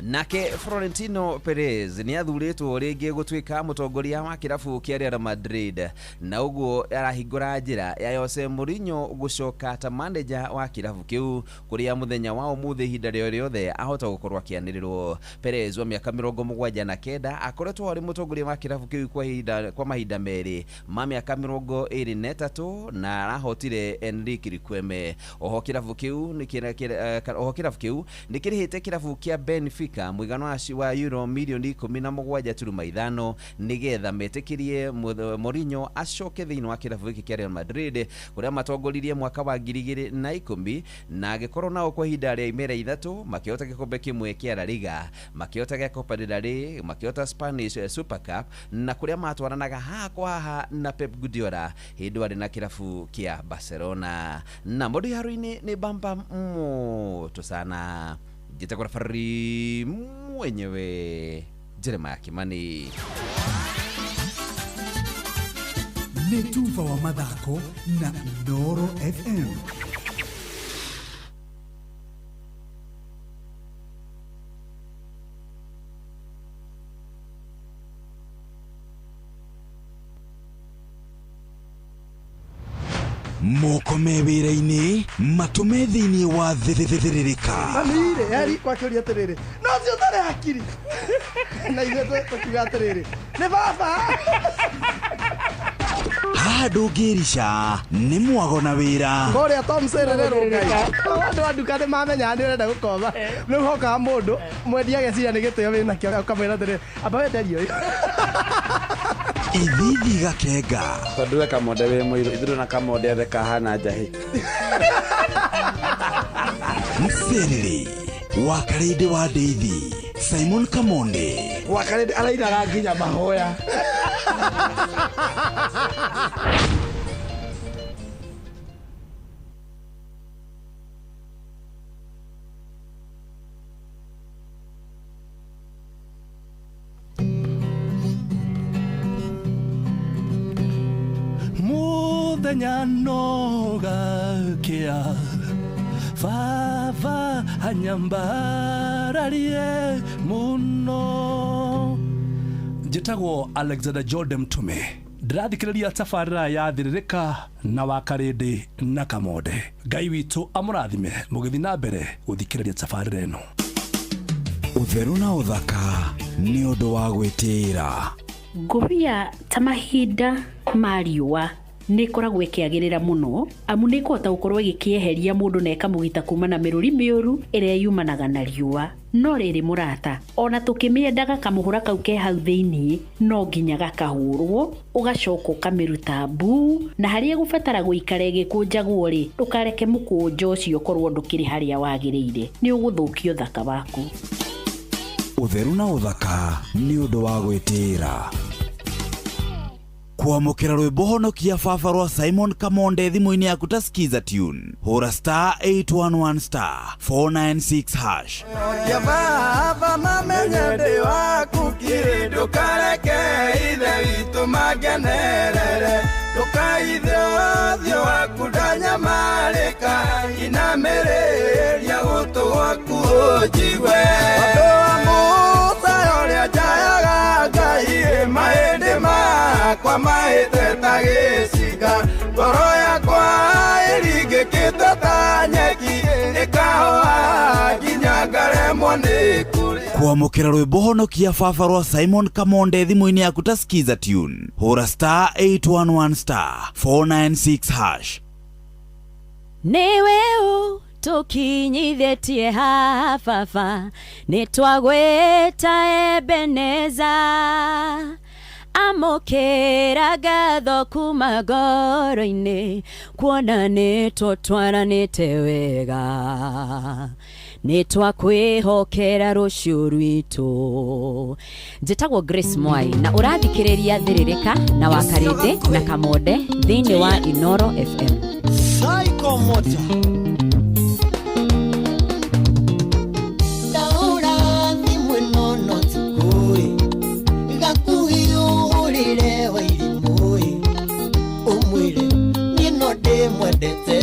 Nake Florentino Perez ni athuritwo ringi gutuika mutongoria wa kirabu kia Real Madrid na uguo arahingura njira ya Jose Mourinho gucoka ta manager wa kirabu kiu kuria muthenya wa umuthi ihinda rĩo rĩothe ahota gukorwo akianirirwo. Perez wa miaka 79 akoretwo ari mutongoria wa kirabu kiu kwa mahinda meri ma miaka 23 na arahotire Enrique Riquelme. Oho kirabu kiu ni kirihite kirabu kia Benfica mwigano wa euro milioni 17.5 nigetha metikirie Mourinho acoke thiini wa kirabu giki kia Real Madrid kuria matongoririe mwaka wa 2010 na agikorwo nao kwa ihinda ria imera 3 makiota gikombe kimwe kia La Liga, makiota gia Copa del Rey, makiota Spanish Super Cup na kuria matwaranaga haha kwa haha na Pep Guardiola hindi wari na kirabu kia Barcelona. Na mundu haru-ini ni bamba moto sana. Njĩtagwo Rafari mwenyewe Jeremiah Kimani. Nĩ tuba wa mathako na Inooro FM. Moko me wĩra-inĩ matũme thĩinĩ wa thĩthĩrĩrĩka. Mami-rĩ eri kwakĩũria atĩrĩrĩ no ũcio ũtarĩ hakiri na ithuĩ tũkiuga atĩrĩrĩ nĩ baba. Haha ndũngĩrica nĩ mwago na wĩra. Kũrĩa Tom Serererwo Ngai andũ a nduka nĩ mamenyaga nĩ ũrenda gũkoma rĩu hokaga mũndũ mwendia ageciria nĩ gĩtĩo wĩnakĩo ũkamwĩra atĩrĩrĩ amba wenderie ũyũ. Ithithi gakenga tondu we Kamonde wi muiru ithuĩ na Kamonde othe kahana njahi. Mserere wa Karĩndĩ wa Ndeithi Simon Kamonde wa Karĩndĩ arainaga nginya mahoya. Muthenya no gakia baba anyambararie muno. Njĩtagwo Alexander Jordan Mtume, ndĩrathikĩrĩria tabarĩra ya Thĩrĩrĩka na wa Karĩndĩ na Kamonde. Ngai witũ amũrathime mũgĩthiĩ na mbere gũthikĩrĩria tabarĩra ĩno. Ũtheru na ũthaka nĩ ũndũ wa gwĩtĩĩra. Ngũbia ta mahinda ma riũa nĩ ĩkoragwo ĩkĩagĩrĩra mũno amu nĩ ĩkũhota gũkorwo ĩgĩkĩeheria mũndũ na ĩkamũgita kuma na mĩrũri mĩũru ĩrĩa yumanaga na riũa. No rĩrĩ mũrata, ona tũkĩmĩendaga kamũhũra kau ke hau thĩiniĩ no nginya gakahũrwo ũgacoka ũkamĩruta mbuu, na harĩa ĩgũbatara gũikara ĩgĩkũnjagwo rĩ, ndũkareke mũkũnjo ũcio ũkorwo ndũkĩrĩ harĩa wagĩrĩire, nĩ ũgũthũkia ũthaka waku. Ũtheru na ũthaka nĩ ũndũ wa gwĩtĩĩra. Kwamũkĩra rwĩmbo honokia baba rwa Simon Kamonde thimũ-inĩ yaku ta Skiza tune hũra star 811 star 496 hash. Ya baba mamenye ndĩ waku kiri ndũkareke ithe witũ mangenerere ndũkaithe ũthiũ waku ndanyamarĩka inamĩrĩria gũtũ gwaku ũnjigue. Ũndũ wa Musa ũrĩa njayaga Ngai mahĩndĩ makwa mahĩte ta gĩcinga ngoro yakwa ĩringĩkĩte ta nyeki ĩkahoha nginya ngaremwo nĩ kũrĩa. Kwamũkĩra rwĩmbo honokia baba rwa Simon Kamonde thimũ-inĩ yaku ta Skiza tune hũra star 811 star 496 hash. Nĩwe tũkinyithĩtie haha baba nĩ twagwĩta Ebeneza amũkĩra ngatho kuma ngoro-inĩ kuona nĩ tũtwaranĩte wega nĩ twakwĩhokera rũciũ rwitũ. Njĩtagwo Grace Mwai na ũrathikĩrĩria Thĩrĩrĩka na wa Karĩndĩ na Kamonde thĩinĩ wa Inooro FM. Psycho Motor. Taura ũmwendete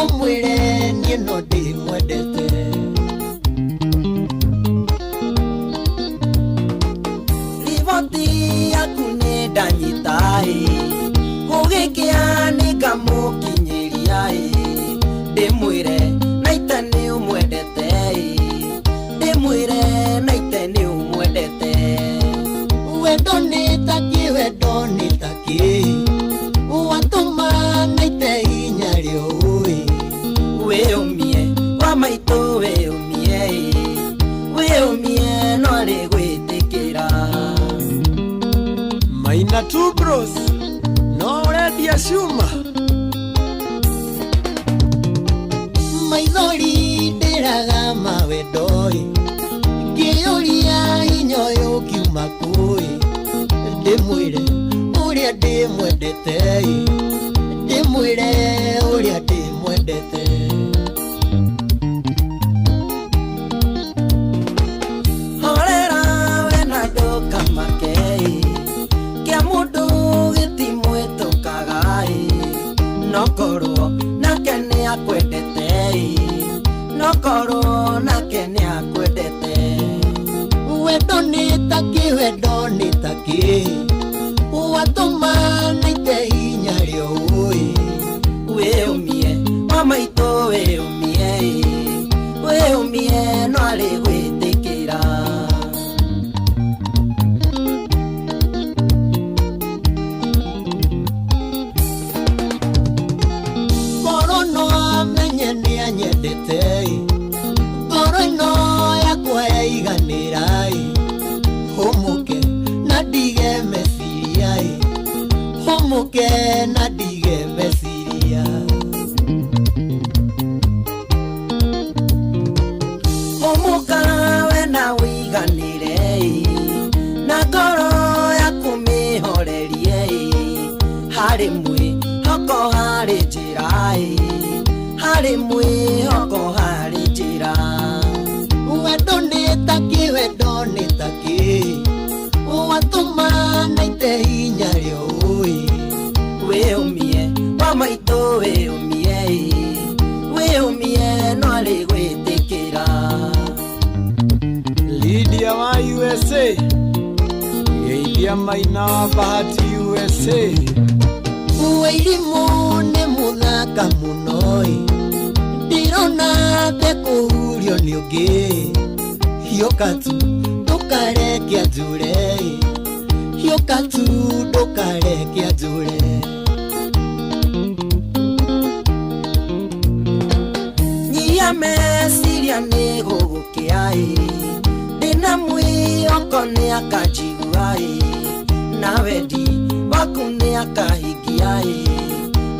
ũmwĩre niĩ no ndĩmwendete riboti yaku nĩ ndanyita ĩ gũgĩkĩa nĩ ngamũkinyĩria ĩ ndĩmwĩre naite nĩ ũmwendete ĩ ndĩmwĩre naite nĩ ũmwendete wendo nĩ takĩ wendo nĩ takĩ watũma naite inya rĩũĩ wĩũmie wa maitũ wĩũmie ĩ wĩũmie no arĩ gwĩtĩkĩra Maina two bros no ũrendia cuma maithori ndĩraga mawendo-ĩ ngĩyũria hinya ũyũ ũkiuma kũ-ĩ ndĩmwĩre ũrĩa ndĩmwendete-ĩ ndĩmwĩre ũrĩa ndĩmwendete horera we na ndũkamake ĩ kĩa mũndũ gĩtimwĩtũkaga ĩ no korwo nake nĩ akwendete ĩ no korwo nake nĩ akwendete wendo nĩ takĩ wendo nĩ takĩ watũma naite inya rĩũĩ wĩũmie wa maitũ wĩũmie ĩ wĩũmie no arĩ gwĩtĩkĩra ngoro no amenye nĩ anyendete ngoro ĩno yakwa yaiganĩra hũmũke na ndige meciria hũmũke na ndige meciria hũmũka we na wĩiganĩre ĩ na ngoro yaku mĩhorerie ĩ harĩ mwĩhoko harĩ njĩra ĩ harĩ mwĩhoko harĩ njĩra wendo nĩ takĩ wendo nĩ takĩ watũma naite inya rĩũĩ wĩũmie wa maitũ wĩũmie ĩ wĩũmie no arĩ gwĩtĩkĩra Lydia wa USA geithia Maina wa Bahati USA wairimũ nĩ mũthaka mũno-ĩ ndirona thekũhurio nĩ ũngĩ hiũka tu ndũkareke anjure-ĩ hiũka tu ndũkareke anjure nyia meciria nĩ gũgũkĩa ĩ ndĩna mwĩhoko nĩ akanjigua ĩ na wendi waku nĩ akahingia ĩ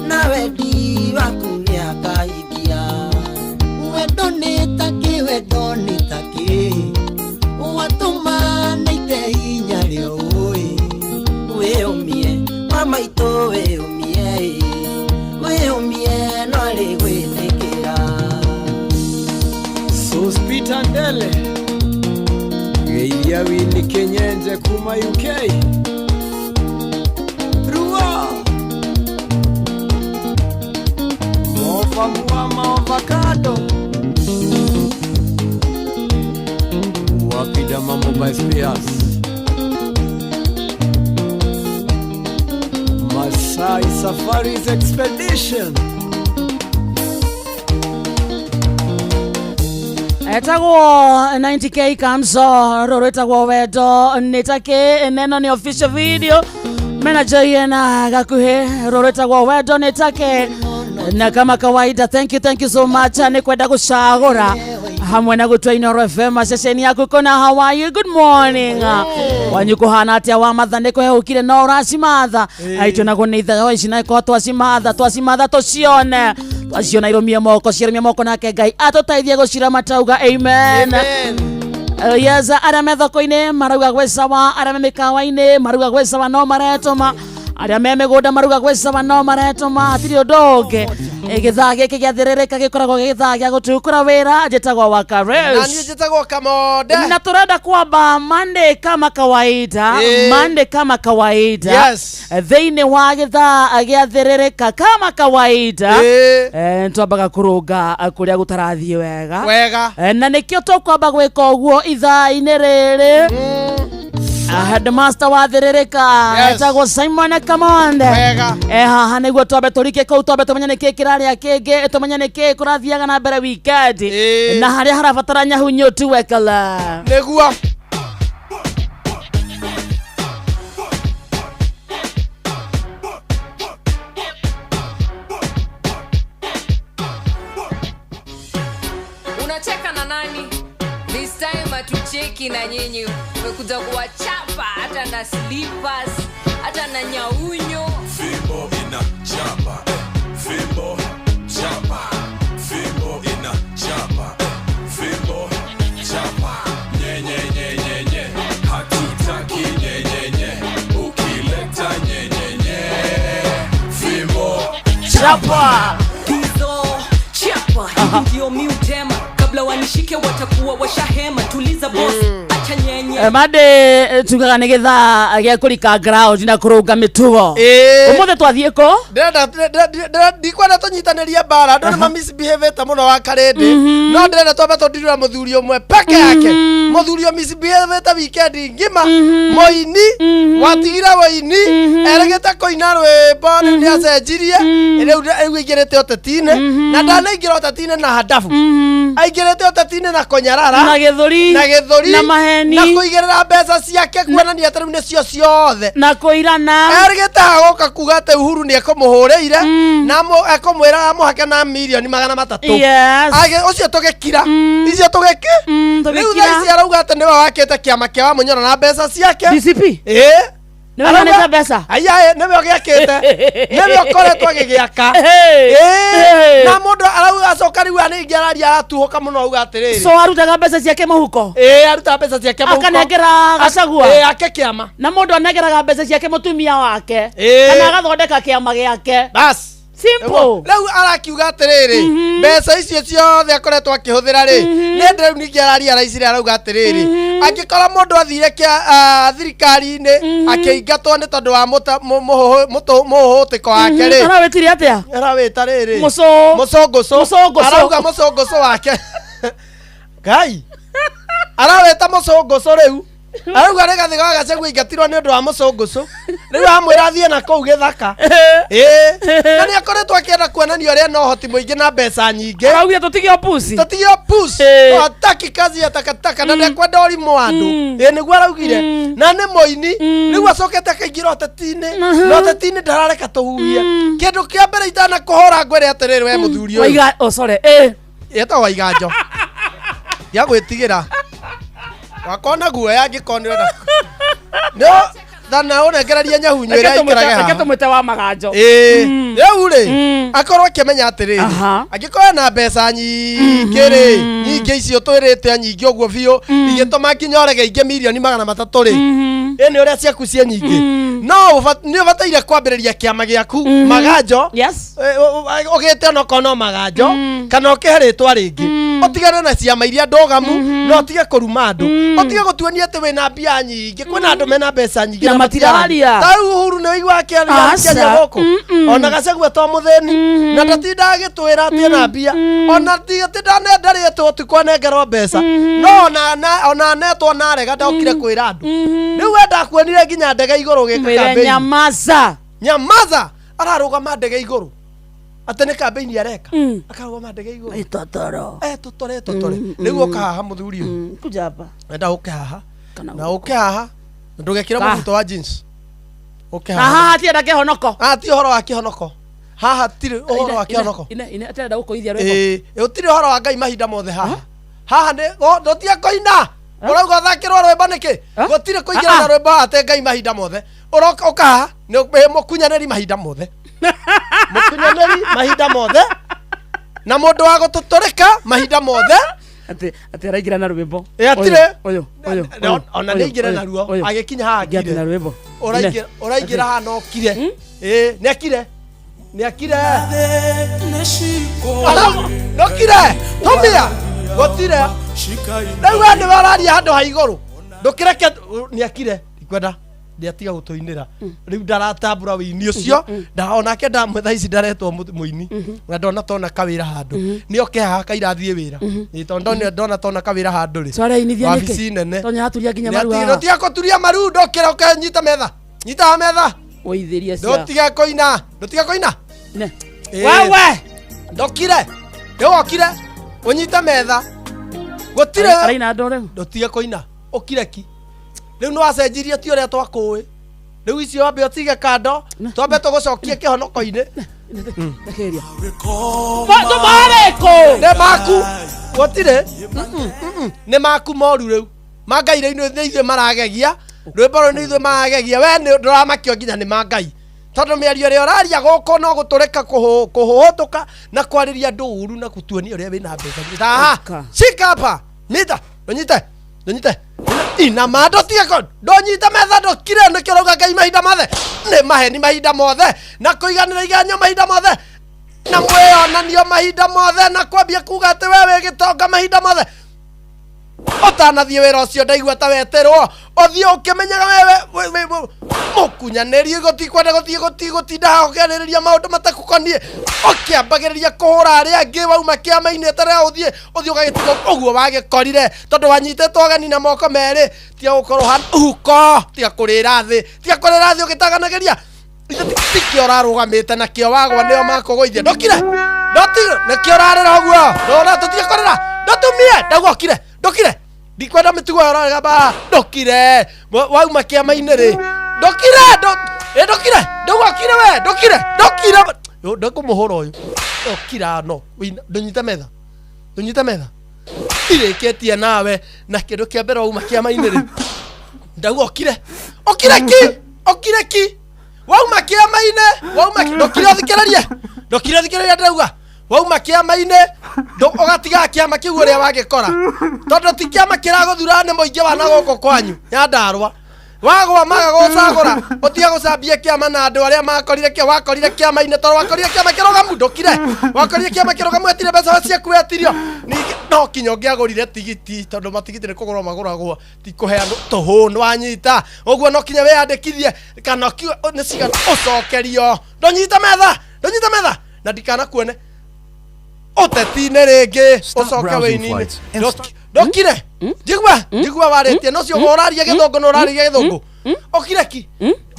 na wendi waku nĩ akahingia wendo nĩ takĩ wendo nĩ takĩ watũma naite inya rĩũĩ wĩũmie wa maitũ wĩũmie ĩ wĩũmie no arĩ gwĩtĩkĩra Sospita Ndele geithia Winnie Kinyenje kuma UK Rua Mova muama avocado Wapidama Mobile Spares Masai Safaris Expedition etagwo 90k kamso rũrũ ĩtagwo wendo nĩ takĩ neno nĩ official video manager yena gakuhĩ rũrũ ĩtagwo wendo nĩ takĩ na kama kawaida thank you so much nĩ kwenda gũcagũra hamwe na gũtua Inoro FM ceceni yaku kona how are you good morning wanyu kũhana atĩa wa matha nĩ kũhehũkire no ũracimatha aitũ naguo nĩ ithayo ici na ĩkorwo twacimatha twacimatha tũcione twaciona irũmie moko cirũmie moko nake Ngai atũteithie gũcira matauga amen, amen. Yes, arĩa me thoko-inĩ marauga gwĩ sawa, arĩa me mĩkawa-inĩ marauga gwĩ sawa no maretũma Arĩa me mĩgũnda maruga gwĩ sawa no maretũma hatirĩ ũndũ ũngĩ. Gĩthaa gĩkĩ gĩathĩrĩrĩka gĩkoragwo gĩ gĩthaa gĩa gũtukũra wĩra. Njĩtagwo Na Wakaresh niĩ njĩtagwo Kamonde. Na turenda kwamba Monday kama kawaida. Monday kama kawaida. Thĩinĩ wa gĩthaa gĩathĩrĩrĩka kama kawaida, twambaga kũrũnga kũrĩa gũtarathiĩ wega. Wega. Na nĩkĩo tũkwamba gwĩka ũguo ithaa-inĩ rĩrĩ. Headmaster wa thĩrĩrĩka etagwo Simon Kamonde. Wega. Haha nĩguo twambe tũrike kũu, twambe tũmenye nĩkĩ kĩrarĩa kĩngĩ, tũmenye nĩkĩ kũrathiaga na mbere weekend na harĩa harabatara nyahunyo tuwekala. Nĩguo. Unacheka na nani? This time hatucheki na nyinyi, tumekuja kuwachapa hata na slippers, hata na nyaunyo. Fimbo ina chapa, fimbo chapa, fimbo ina chapa, fimbo chapa. Nye nye nye nye nye, hatutaki nye nye nye, ukileta nye nye nye, fimbo chapa. Hizo chapa hivi ndio mi utema, kabla wanishike watakuwa washahema. Tuliza boss, acha nyenye. Mande tugaga nĩ gĩthaa gĩa kũrika ground na kũrũnga mĩtugo. Ũmũthĩ twathiĩ kũ? Ndikwenda tũnyitanĩrie mbara, andũ nĩ misbehavĩte mũno wa karĩndĩ, no ndĩrenda twambe tũndirũra mũthuri ũmwe peke yake, mũthuri ũ misbehavĩte weekend ngima, mũini watigire wũini erĩgĩte kũina rwĩmbo, rĩu nĩ acenjirie, rĩu aingĩrĩte ũteti-inĩ, na ndanaingĩra ũteti-inĩ na handabu, aingĩrĩte ũteti-inĩ na kũnyarara na gĩthũri, na gĩthũri, na maheni, na kũigĩrĩra mbeca ciake kuonania atĩ rĩu nĩcio ciothe, na kũirana. Erĩgĩte hagoka kuga atĩ Uhuru nĩ ekũmũhũrĩire na ekũmwĩra amũhake na mirioni 300. Ũcio tũgĩkira, icio tũgĩki rĩu thaa ici arauga atĩ nĩwe wakĩte kĩama kĩa Wamunyoro na mbeca ciake. DCP. Nĩwe ũheanĩte mbeca? Aya, nĩwe ũgĩakĩte, nĩwe ũkoretwo agĩgĩaka. Na mũndũ arauga acoka rĩu ningĩ araria aratuhũka mũno auga atĩrĩrĩ, So arutaga mbeca ciake mũhuko? Arutaga mbeca ciake mũhuko. Akanengera Gachagua? Ake kĩama. Na mũndũ anengeraga mbeca ciake mũtumia wake, kana agathondeka kĩama gĩake. Bas. Simple. Rĩu arakiuga atĩrĩrĩ, mbeca icio ciothe akoretwo akĩhũthĩra rĩ, nĩ rĩu ningĩ araria raici arauga atĩrĩrĩ, angĩkorwo mũndũ athire kĩa thirikari-inĩ akĩingatwo nĩ tondũ wa mũhũhũtĩko wake rĩ, Arawĩtire atĩa? Arawĩta rĩrĩ Mũcũngũcũ. Mũcũngũcũ. Arauga mũcũngũcũ wake. Ngai. Arawĩta mũcũngũcũ rĩu. Arauga Rigathĩ wa Gachagua aingatirwo nĩ ũndũ wa mũcũngũcũ. Rĩu amwĩra athiĩ na kũu gĩthaka. Na nĩ akoretwo akĩenda kuonania ũrĩa ena ũhoti mũingĩ na mbeca nyingĩ. Araugire tũtige opusi. Tũtige opusi. Hataki kazi ya takataka na ndekwenda ũrimũ wa andũ. Nĩguo araugire. Na nĩ mũini. Rĩu acokete akaingĩra ũteti-inĩ. Na ũteti-inĩ ndarareka tũhuhie. Kĩndũ kĩa mbere itanakũhũra ngwĩre atĩrĩrĩ we mũthuri ũyũ. Waiga, oh sorry. Etagwo Waiganjo. Ya gwĩtigĩra. Wakona guoya angĩkorwo nĩ ũrenda. No thana ũnengererie nyahunyo ĩrĩa ĩikarage haha. Reke tũmwĩte wa Maganjo. Rĩu rĩ, akorwo akĩmenya atĩrĩrĩ, angĩkorwo ena mbeca nyingĩ rĩ, nyingĩ icio twĩrĩte nyingĩ ũguo biũ, igĩtũma nginya ũrege ingĩ mirioni 300 rĩ, ĩ nĩ ũrĩa ciaku ciĩ nyingĩ. No nĩ ũbataire kwambĩrĩria kĩama gĩaku Maganjo. Ũgĩte onokorwo no Maganjo, kana ũkĩhe rĩtwa rĩngĩ. Ũtigane na ciama iria ndũgamu, na ũtige kũruma andũ. Ũtige gũtuonia atĩ wĩna mbia nyingĩ, kwĩna andũ mena mbeca nyingĩ Na na matiraria. Ta rĩu Uhuru nĩ ũiguaga akĩaria Aca. gũkũ. Ona Gachagua to mũthĩni, na ndatindaga agĩtwĩra atĩ ena mbia. Ona ti ndarĩtwo ũtukũ anengerwo mbeca. No ona anetwo na arega ndokire kwĩra andũ. Rĩu we ndakuonire nginya ndege igũrũ ũgĩka Mwĩre campaign. nyamaza. Nyamaza. Ararũgama ndege igũrũ. Atĩ nĩ campaign areka. Akarũgama ndege igũrũ. Totoro. Totore, totore. Rĩu ũka haha mũthuri ũyũ. Kuja hapa. Enda ũke haha. Na ũke haha. Na ndũgekĩre Ka. mũbuto wa jeans. Ũke Na haha tienda kĩhonoko. Haha ti ũhoro wa kĩhonoko. Haha tirĩ ũhoro wa kĩhonoko. Ine atirenda gũkũithia rwĩmbo. Gũtirĩ ũhoro wa Ngai mahinda mothe haha. Haha nĩ ndũtige kũina. Ũrauga ũthakĩrwo rwĩmbo nĩkĩ? Gũtirĩ kũingĩra na rwĩmbo haha atĩ Ngai mahinda mothe. Ũroka ũka haha nĩ mũkunyanĩri mahinda mothe. Mũkunyanĩri mahinda mothe. Na mũndũ wa gũtũtũrĩka mahinda mothe. Atĩ araingĩra na rwĩmbo. Atirĩ. Ũyũ, ũyũ, ũyũ, Ona nĩ aingĩre ũyũ, naruo. ũyũ. Agĩkinya haha Ingĩra ngire. na rwĩmbo. Ũraingĩra ũraingĩra haha na ũkire. Ĩĩ, nĩakire. Nĩakire. Ndũkire. Tumia. Gũtirĩ. Rĩu we nĩwe ũraria handũ ha igũrũ. Ndũkĩreke nĩakire. Ndikwenda ndiatiga gũtũinĩra rĩu ndaratambũra wĩini ũcio onake ndamwe thaa ici ndaretwo mũini na ndona tona kawĩra handũ nĩ oke haha kairathiĩ wĩra Ĩ, tondũ ndona tona kawĩra handũ rĩ Twareinithia nĩkĩ? wabici nene Tonya haturia nginya maru haha. ndũtiga kũturia maru ndũkĩra ũkenyita metha nyita ha metha Ũithĩrie cia. ndũtige kũina ndũtige kũina Ne. Ĩ. Wewe. ndũkire rĩu okire ũnyite metha gũtirĩ Araina andũ rĩu. ndũtige kũina ũkire ki rĩu nĩ wacenjirie ti ũrĩa twakũĩ rĩu icio wambe ũtige kando twambe tũgũcokie kĩhonoko-inĩ Rekereria. Tũmarĩkũ. Nĩ maku gũtirĩ nĩ maku moru rĩu ma ngai rĩu nĩ ithuĩ maragegia rwĩmbo rũu nĩ ithuĩ maragegia we nĩ ndũramakio nginya nĩ ma ngai tondũ mĩario ĩrĩa ũraria gũkũ no gũtũrĩka kũhũhũtũka na kwarĩria andũ ũru na gũtuonia ũrĩa wĩna mbeca nyita haha shika hapa nyita ndũnyite ndũnyite inama ndũtige ndũnyite metha ndũkire nĩkĩo ũrauga ngai mahinda mothe nĩ maheni mahinda mothe na kũiganĩra iganyo mahinda mothe na mwĩonanio mahinda mothe na kwambia kuga atĩ we wĩ gĩtonga mahinda mothe ũtanathiĩ wĩra ũcio ndaigua ta weterwo ũthiĩ ũkĩmenyaga wewe mũkunyanĩri gũtikwenda gũthiĩ gũtinda haha ũkĩarĩrĩria maũndũ matakũkoniĩ ũkĩambagĩrĩria kũhũra arĩa angĩ wauma kĩama-inĩ ĩtarĩ ũthiĩ ũthiĩ ũgagĩtiga ũguo wagĩkorire tondũ wanyitĩtwo ũgeni na moko merĩ tiga gũkorwo hana huko tiga kũrĩra thĩ tiga kũrĩra thĩ ũgĩtaganagĩria tikĩo ũrarũgamĩte nakĩo wagwa nĩo makũgũithia ndũkire ndũtige nĩkĩo ũrarĩra ũguo ndũra tũtige kũrĩra ndũtumie ndauga ũkire ndũkire ndikwenda mĩtugo ĩyo ũrarĩgamba ndũkire wauma kĩama-inĩ rĩ ndũkire ĩ ndũkire ndauga ũkire we ndũkire ndũkire ndĩkũmũhũra ũyũ ũkira no ndũnyite metha ndũnyite metha irĩkĩtie nawe na kĩndũ kĩa mbere wauma kĩama-inĩ rĩ ndauga ũkire ũkire ki ũkire ki wauma kĩama-inĩ wauma ndũkire ũthikĩrĩrie ndũkire ũthikĩrĩrie ndauga wauma kĩama-inĩ ũgatiga kĩama kĩu ũrĩa wagĩkora tondũ ti kĩama kĩragũthura nĩ mũingĩ wa na gũkũ kwanyu Nyandarũa wagwa maga gũcagũra ũtige gũcambia kĩama na andũ arĩa makorire kĩa wakorire kĩama-inĩ tondũ wakorire kĩama kĩrũgamu ndũkire wakorire kĩama kĩrũgamu wetire mbeca ciaku wetirio ningĩ no kinya ũngĩagũrire tigiti tondũ matigiti nĩ kũgũrwo magũragwo ti kũheanwo tũhũ nĩwanyita ũguo no kinya wĩyandĩkithie kana nĩ cigana ũcokerio ndũnyite metha ndũnyite metha na ndikanakuone ũteti-inĩ rĩngĩ ũcoke wĩini-inĩ ndũkire njigua njigua warĩtie no cio ũraria gĩthũngũ no ũraria gĩthũngũ ũkire ki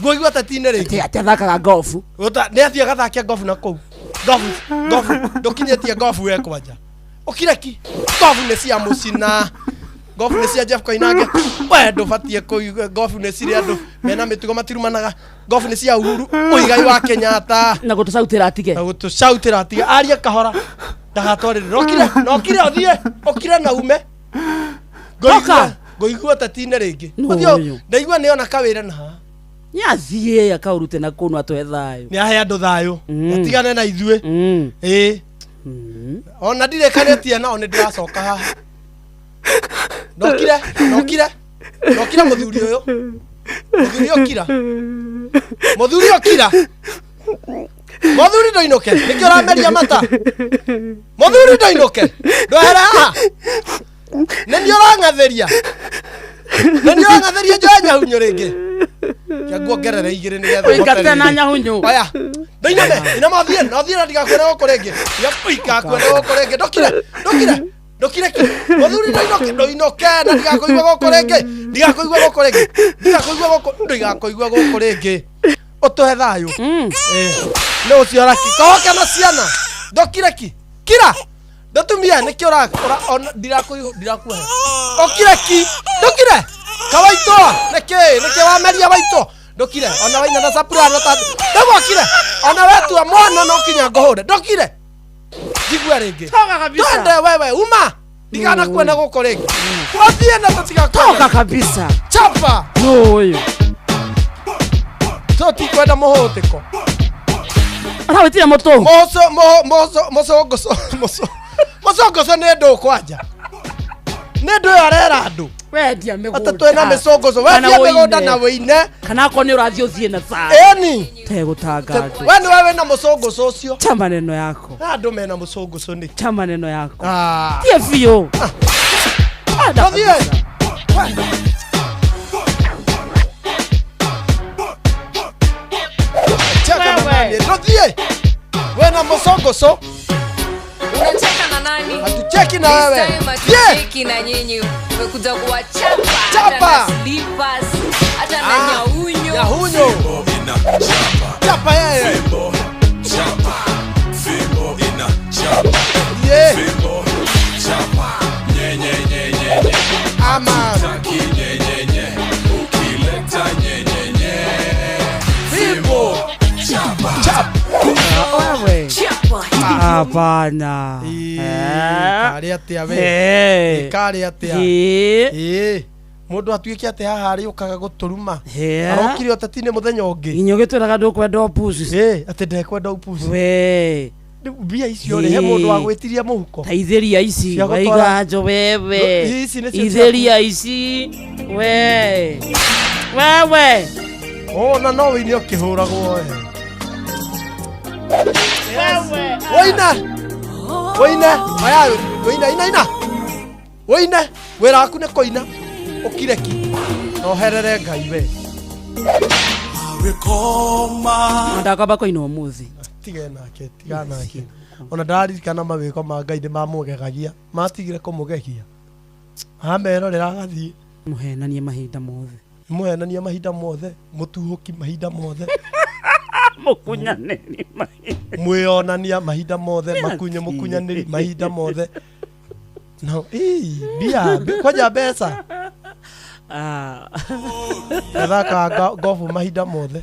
ngũigua ũteti-inĩ rĩngĩ Atĩ athakaga golf. Nĩ athiĩ agathake golf na kũu golf golf ndũkinyĩtie golf we kwanja ũkire ki golf nĩ cia mũcina golf nĩ cia Jeff Koinange we ndũbatiĩ kũigua golf nĩ cirĩ andũ mena mĩtugo matirumanaga golf nĩ cia Uhuru Muigai wa Kenyatta na gũtũcautĩra atige na gũtũcautĩra atige arie kahora ndagatwarĩrĩre ũkire na ũkire ũthiĩ ũkire na ume Toka. ngũigua ũteti-inĩ rĩngĩ Nũ Ũthiĩ ũyũ? ndaigua nĩona kawĩra na haha Nĩ athiĩ akaũrute na kũu atũhe thayũ. nĩ ahe andũ thayũ atigane na ithuĩ ĩĩ ona ndirĩkanĩtie nao nĩ ndĩracoka haha ndokire ndokire ndokire mũthuri ũyũ mũthuri ũkira mũthuri ũkira mũthuri ndũinũke nĩkĩo ũrameria mata mũthuri ndũinũke ndwehere haha nĩ niĩ ũrang'athĩria nĩ niĩ ũrang'athĩria njoe nyahunyo rĩngĩ Reke nguongerere igĩrĩ nĩgetha ũhote Ũingate na rĩngĩ. nyahunyu. Oya ndũiname inama ũthiĩ na ũthiĩ na ndigakuone gũkũ rĩngĩ ikakuone gũkũ rĩngĩ ndũkire ndũkire ndũkire ki mũthuri ndũinũke ndũinũke na ndigakũigua gũkũ rĩngĩ ndigakũigua gũkũ rĩngĩ ndigakũigua gũkũ ndigakũigua gũkũ rĩngĩ ũtũhe thayũ Ĩĩ. nĩ ũcio raki kohoke na ciana ndũkire ki kira ndũtumia nĩkĩ ndirakuohe ũkire ki ndũkire kawaitwo nĩkĩ nĩkĩ wameria waitwo ndũkire ona waina na saprano ta ndauga ũkire ona wetua mwana no kinya ngũhũre ndũkire njigue rĩngĩ Toka kabisa. twende wewe uma ndiganakuona gũkũ rĩngĩ ũthiĩ na tũtigakuone Toka kabisa. chapa Nũ ũyũ? tũtikwenda mũhũtĩko Arawĩtire mũtũ. Mũcũngũco mũcũngũco nĩ ndũ kwanja nĩ ndũ ĩyo arera andũ Wendia mĩgũnda. Atĩ twĩna mĩcũngũcũ. Kana Wendia mĩgũnda ũine. na wĩine. Kana akorwo nĩ ũrathiĩ ũthiĩ na thayũ. Ĩni. Tegũtanga andũ. We nĩwe wĩna mũcũngũcũ ũcio. Cha maneno yako. Andũ mena mũcũngũcũ nĩkĩ? Cha maneno yako. Ah. Tie biũ. Tũthiĩ. Cheka manani. Tũthiĩ. Wĩna mũcũngũcũ. Unacheka na nani? Hatucheki na This wewe. time hatucheki na nyinyi. Tumekuja kuwachapa. Chapa. Hata na slippers, hata na nyaunyo. Nyaunyo. Fimbo ina chapa. Chapa yeye. Fimbo chapa. Fimbo ina chapa. Yeah. Fimbo chapa. Nye nye nye nye nye. Ama. Hatutaki nye nye nye. Ukileta nye nye nye. Fimbo chapa. Chapa. Wewe. Chapa. Hapana. Karĩ atĩa we? Eh. Karĩ atĩa? Ĩĩ. Ĩĩ. Mũndũ atuĩke atĩ haha arĩũkaga gũtũruma. Ĩĩ. Arokire ũteti-inĩ mũthenya ũngĩ. Nginya ũgĩtwĩraga ndũkwenda ũpuci. Ĩĩ, atĩ ndekwenda upuci. We. Rĩu mbia icio rĩ, he mũndũ wa gwĩtiria mũhuko. Ta ithĩria ici Cia gũtwara- waiganjo wewe. Ici nĩcio Ithĩria ici. We. Wewe. Ona no wĩine ũkĩhũragwo we. Wĩine. Wĩine. Aya wĩine ina ina. Wĩine. Wĩra waku nĩ kũina. Ũkire ki. Na ũherere Ngai we. Ndakwamba kũina ũmũthĩ. Tige nake, tiga nake. Ona ndaririkana mawĩko ma Ngai nĩmamũgegagia. Matigire kũmũgegia. Amerorera agathiĩ. Mũhenanie mahinda mothe. Mũhenania mahinda mothe, mũtuhũki mahinda mothe. Mũkunyanĩri mahinda. Mwĩonania mahinda mothe, makunye mũkunyanĩri mahinda mothe. No, ii, mbia, kwanja mbeca. Ah. Gathakaga ngobu mahinda mothe.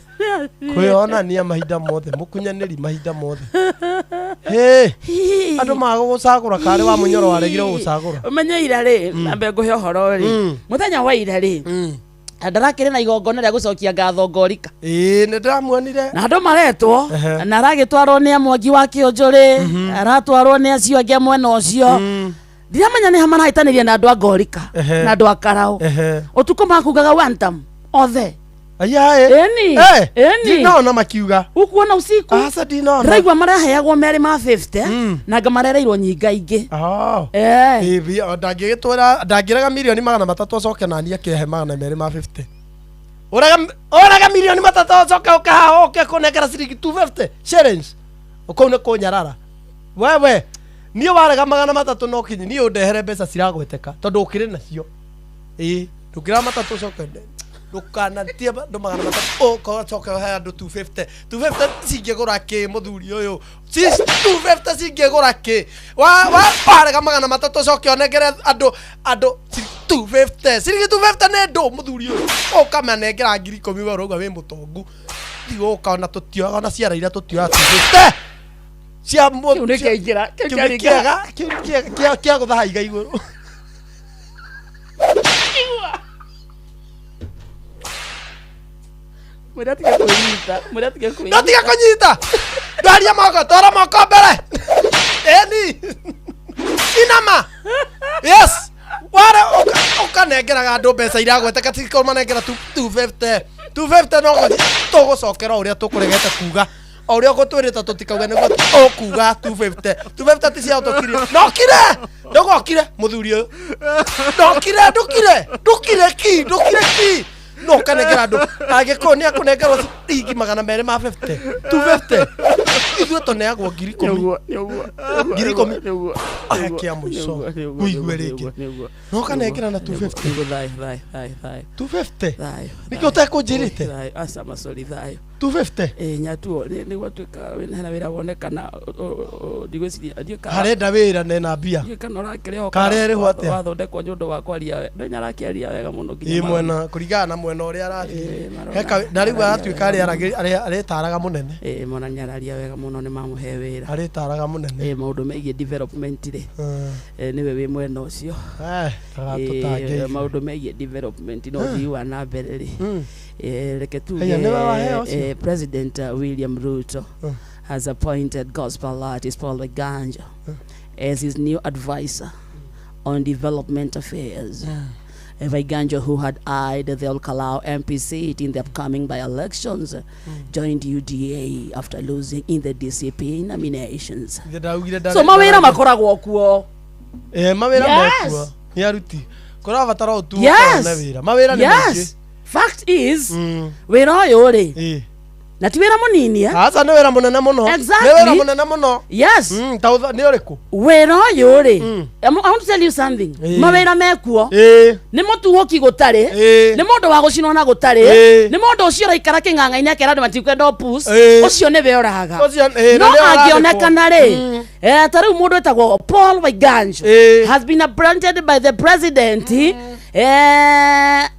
Kwĩonania mahinda mothe, mũkunyanĩri mahinda mothe. Hĩ, andũ magũgũcagũra karĩ wa mũnyoro waregire gũgũcagũra. Ũmenye ira rĩ, ambe ngũhe ũhoro rĩ. Mũthenya wa ira rĩ, ndarakĩrĩ na igongona rĩa gũcokia ngatho ngorika. Ĩĩ, nĩ ndĩramuonire. Na andũ maretwo, Ehe. na aragĩtwarwo nĩ amwangi wa kĩũnjũ rĩ, aratwarwo nĩ acio angĩ a mwena ũcio. Ndiramenya nĩ ha marahĩtanĩria na andũ a ngorika, Ehe. na andũ a karaũ. Ehe. Ũtukũ makugaga one time, othe. Aya, Ĩni. Eh, Ĩni. ndinona makiuga. Ukuona usiku. Aca ndinona. Ndĩraigua maraheagwo merĩ ma 50 na anga marereirwo nyinga ingĩ. Oh. Eh. Ĩ, ndangĩgĩtwĩra ndangĩrega mirioni 300 acoke nani akĩhe 200 ma 50. Ũrega ũrega mirioni 300 ũcoke ũke haha ũke kũnengera ciringi 250 shillings. Kũu nĩ kũnyarara. Wewe niĩ warega 300 no kinyi niĩ ũndehere mbeca ciragweteka tondũ ũkĩrĩ nacio. Ĩ, ndũngĩrega matatũ ũcoke ndũkanatie andũ 300 ũkorwo ũcoke ũhe andũ 250. 250 cingĩgũra kĩ mũthuri ũyũ? 250 cingĩgũra kĩ? Wa warega 300 ũcoke ũnengere andũ 250. Ciringi 250 nĩ ndũ mũthuri ũyũ. Ũkamanengera 10,000 we ũrauga wĩ mũtongu. Tiga ona tũtioyaga ona ciara iria tũtioyaga 250. Cia Kĩu nĩ kĩaingĩra, kĩu kĩu nĩ kĩaringĩra. kĩega, kĩu nĩ kĩega, kĩa gũthaha iga igũrũ. Mwĩre atige kwĩnyita, mwĩre atige kwĩnyita. Ndatiga kũnyita. Ndwaria moko, twara moko mbere. Ĩni. Inama. Yes. Ware ũkanengeraga andũ mbeca iragweteka ti kũmanengera 250. 250 no gũthiĩ tũgũcokera o ũrĩa tũkũregete kuga. O ũrĩa ũgũtwĩrĩte tũtikauge nĩguo ũkuga 250. 250 ti cia ũtũkirie. Ndokire. Ndũgokire mũthuri ũyũ. Ndokire, ndũkire. Ndũkire ki, ndũkire ki. No ũkanengera andũ angĩkorwo nĩ akũnengerwo ciringi 200 ma 50 250 ithuĩ tũneagwo 10,000 10,000 aya kĩa mũico ũigue rĩngĩ no ũkanengera na 250 Thayũ, thayũ, thayũ, thayũ. 250 Thayũ. nĩkĩo ũtekũnjĩrĩte Thayũ, aca macori thayũ. 250 Ĩ nyatuo nĩ gwatuĩka hena wĩra wonekana ndigwĩciria ndiũĩ kana- arenda wĩra nena mbia ndiũĩ kana ũrakĩrĩhwo Karerĩhwo atĩa? wathondekwo nĩ ũndũ wa kwaria menya arakĩaria wega mũno nginya ĩ marona. mwena kũringana na mwena ũrĩa arathiĩ marona. Heka na rĩu aratuĩka arĩtaraga mũnene Ĩ mona nĩ araria wega mũno nĩ mamũhe wĩra arĩtaraga mũnene Ĩ maũndũ megiĩ development rĩ nĩwe wĩ mwena ũcio ndagatũtange Ĩ, maũndũ megiĩ development na ũthii wa na mbere rĩ reke tuge Haya, nĩwe waheo ũcio? President William Ruto has appointed gospel artist Paul Waiganjo as his new advisor on development affairs. Waiganjo, who had eyed the Olkalou MP seat in the upcoming by-elections, joined UDA after losing in the DCP nominations. Ithe ndaugire So mawĩra makoragwo kuo. Eh, mawĩra Yes. mekuo nĩ aruti kũrabatara ũtuo Yes. na wĩra mawĩra nĩ maingĩ Yes. Fact is, wĩra ũyũ rĩ, na ti wĩra mũnini eh? aca nĩ wĩra mũnene mũno Exactly. nĩ wĩra mũnene mũno Yes. Ta nĩ ũrĩkũ Wĩra ũyũ rĩ, I want to tell you something. Mawĩra mekuo. Nĩ mũtuũki gũtarĩ. Nĩ mũndũ wa gũcinwo na gũtarĩ. Nĩ mũndũ ũcio ũraikara kĩng'ang'a-inĩ akera andũ matikwenda opus. Ũcio nĩwe ũraga. Ũcio, na No nĩwe ũrandĩkwo. angĩonekana rĩ, ta rĩu mũndũ wĩtagwo Paul Waiganjo has been appointed by the president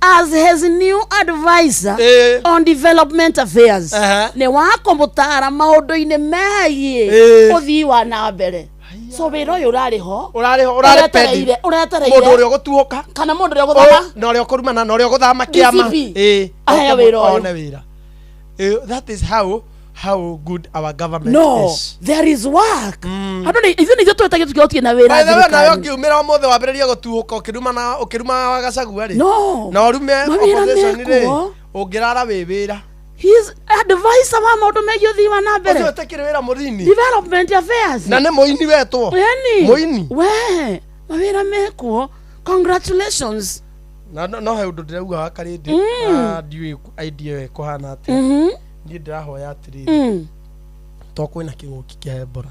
as his new advisor on development affairs. Nĩ wakũmũtara maũndũ-inĩ megiĩ ũthii wa na mbere. So wĩra ũyũ ũrarĩ ho ũrarĩ ho ũrarĩ pending. ũretereire mũndũ ũrĩa ũgũtuũka kana mũndũ ũrĩa ũgũthama na ũrĩa ũkũrumana na ũrĩa ũgũthama kĩama DCP. Aheo Aheo wĩra ũyũ. one wĩra that is how good our government no is. There is work. Andũ nĩ ithuĩ nĩ ithuĩ twĩtagia tukiuga gũtirĩ na wĩra By the way, nawe thirikari. ũngiumĩra ũmũthĩ wambĩrĩrie gũtuũka ũkĩruma ũkĩruma Gachagua rĩ No. na ũrume Mawĩra opposition rĩ mekuo. ũngĩrara wĩ wĩra. He is advisor wa maũndũ megiĩ ũthii wa na mbere. Ũcio ũtakĩrĩ wĩra mũnini. Development affairs. Na nĩ mũini wetwo. Yani. Mũini. We mawĩra mekuo, congratulations. Na no he ũndũ ndĩrauga wa Karĩndĩ na ndiũĩ idea ĩyo ĩkũhana atĩa. Niĩ ndĩrahoya atĩrĩrĩ, to kwĩna kĩng'ũki kĩa Ebola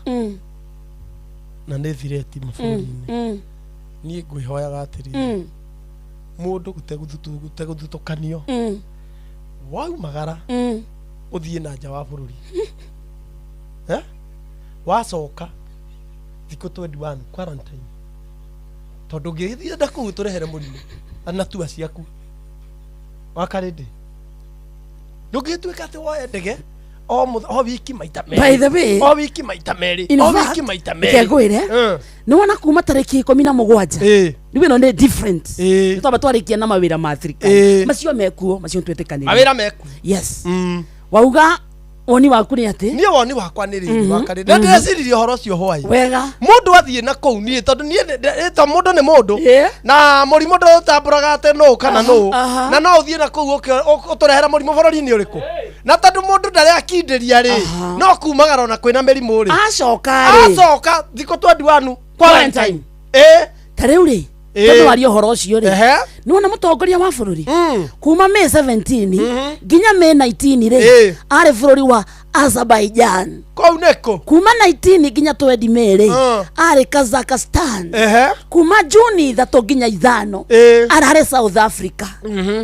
na nĩ thireti mabũrũri-inĩ, niĩ ngwĩhoyaga atĩrĩrĩ, mũndũ gũtegũthutũkanio, waumagara ũthiĩ na nja wa bũrũri, eh? Wacoka thikũ 21 quarantine, tondũ ũngĩgĩthiĩ na kũu tũrehere mũrimũ na tua ciaku wakarĩndĩ ndũngĩtuĩka atĩ woe ndege o wiki maita merĩ, By the way, o wiki maita merĩ, in o fact, wiki maita reke merĩ. ngwĩre, nĩ wona kuma tarĩki 17 rĩu ĩno nĩ different. Nĩ twamba twarĩkia na mawĩra ma thirikari macio mekuo, macio twĩtĩkanĩrie. Mawĩra mekuo. Yes, wauga woni waku nĩ atĩ Niĩ woni wakwa nĩ rĩrĩ, wakarĩndĩ na ndĩreciririe ũhoro ũcio hwaĩ wega. Mũndũ athiĩ na kũu niĩ tondũ niĩ to mũndũ nĩ mũndũ na mũrimũ ndũtambũraga atĩ nũ kana nũ, na no ũthiĩ na kũu ũtũrehere mũrimũ bũrũri-inĩ ũrĩkũ, na tondũ mũndũ ndarĩ akindĩria rĩ, no kumagara ona kwĩna mĩrimũ rĩ. Acoka rĩ, acoka thikũ 21 quarantine. Ta rĩu rĩ, tondũ waria ũhoro ũcio rĩ, nĩ wona mũtongoria wa bũrũri kuma May 17 nginya May 19 rĩ, arĩ bũrũri wa Azerbaijan. Kũu nĩkũ? Kuma 19 nginya 20 May rĩ, arĩ Kazakhstan. Kuma Juni 3 nginya 5 ararĩ South Africa.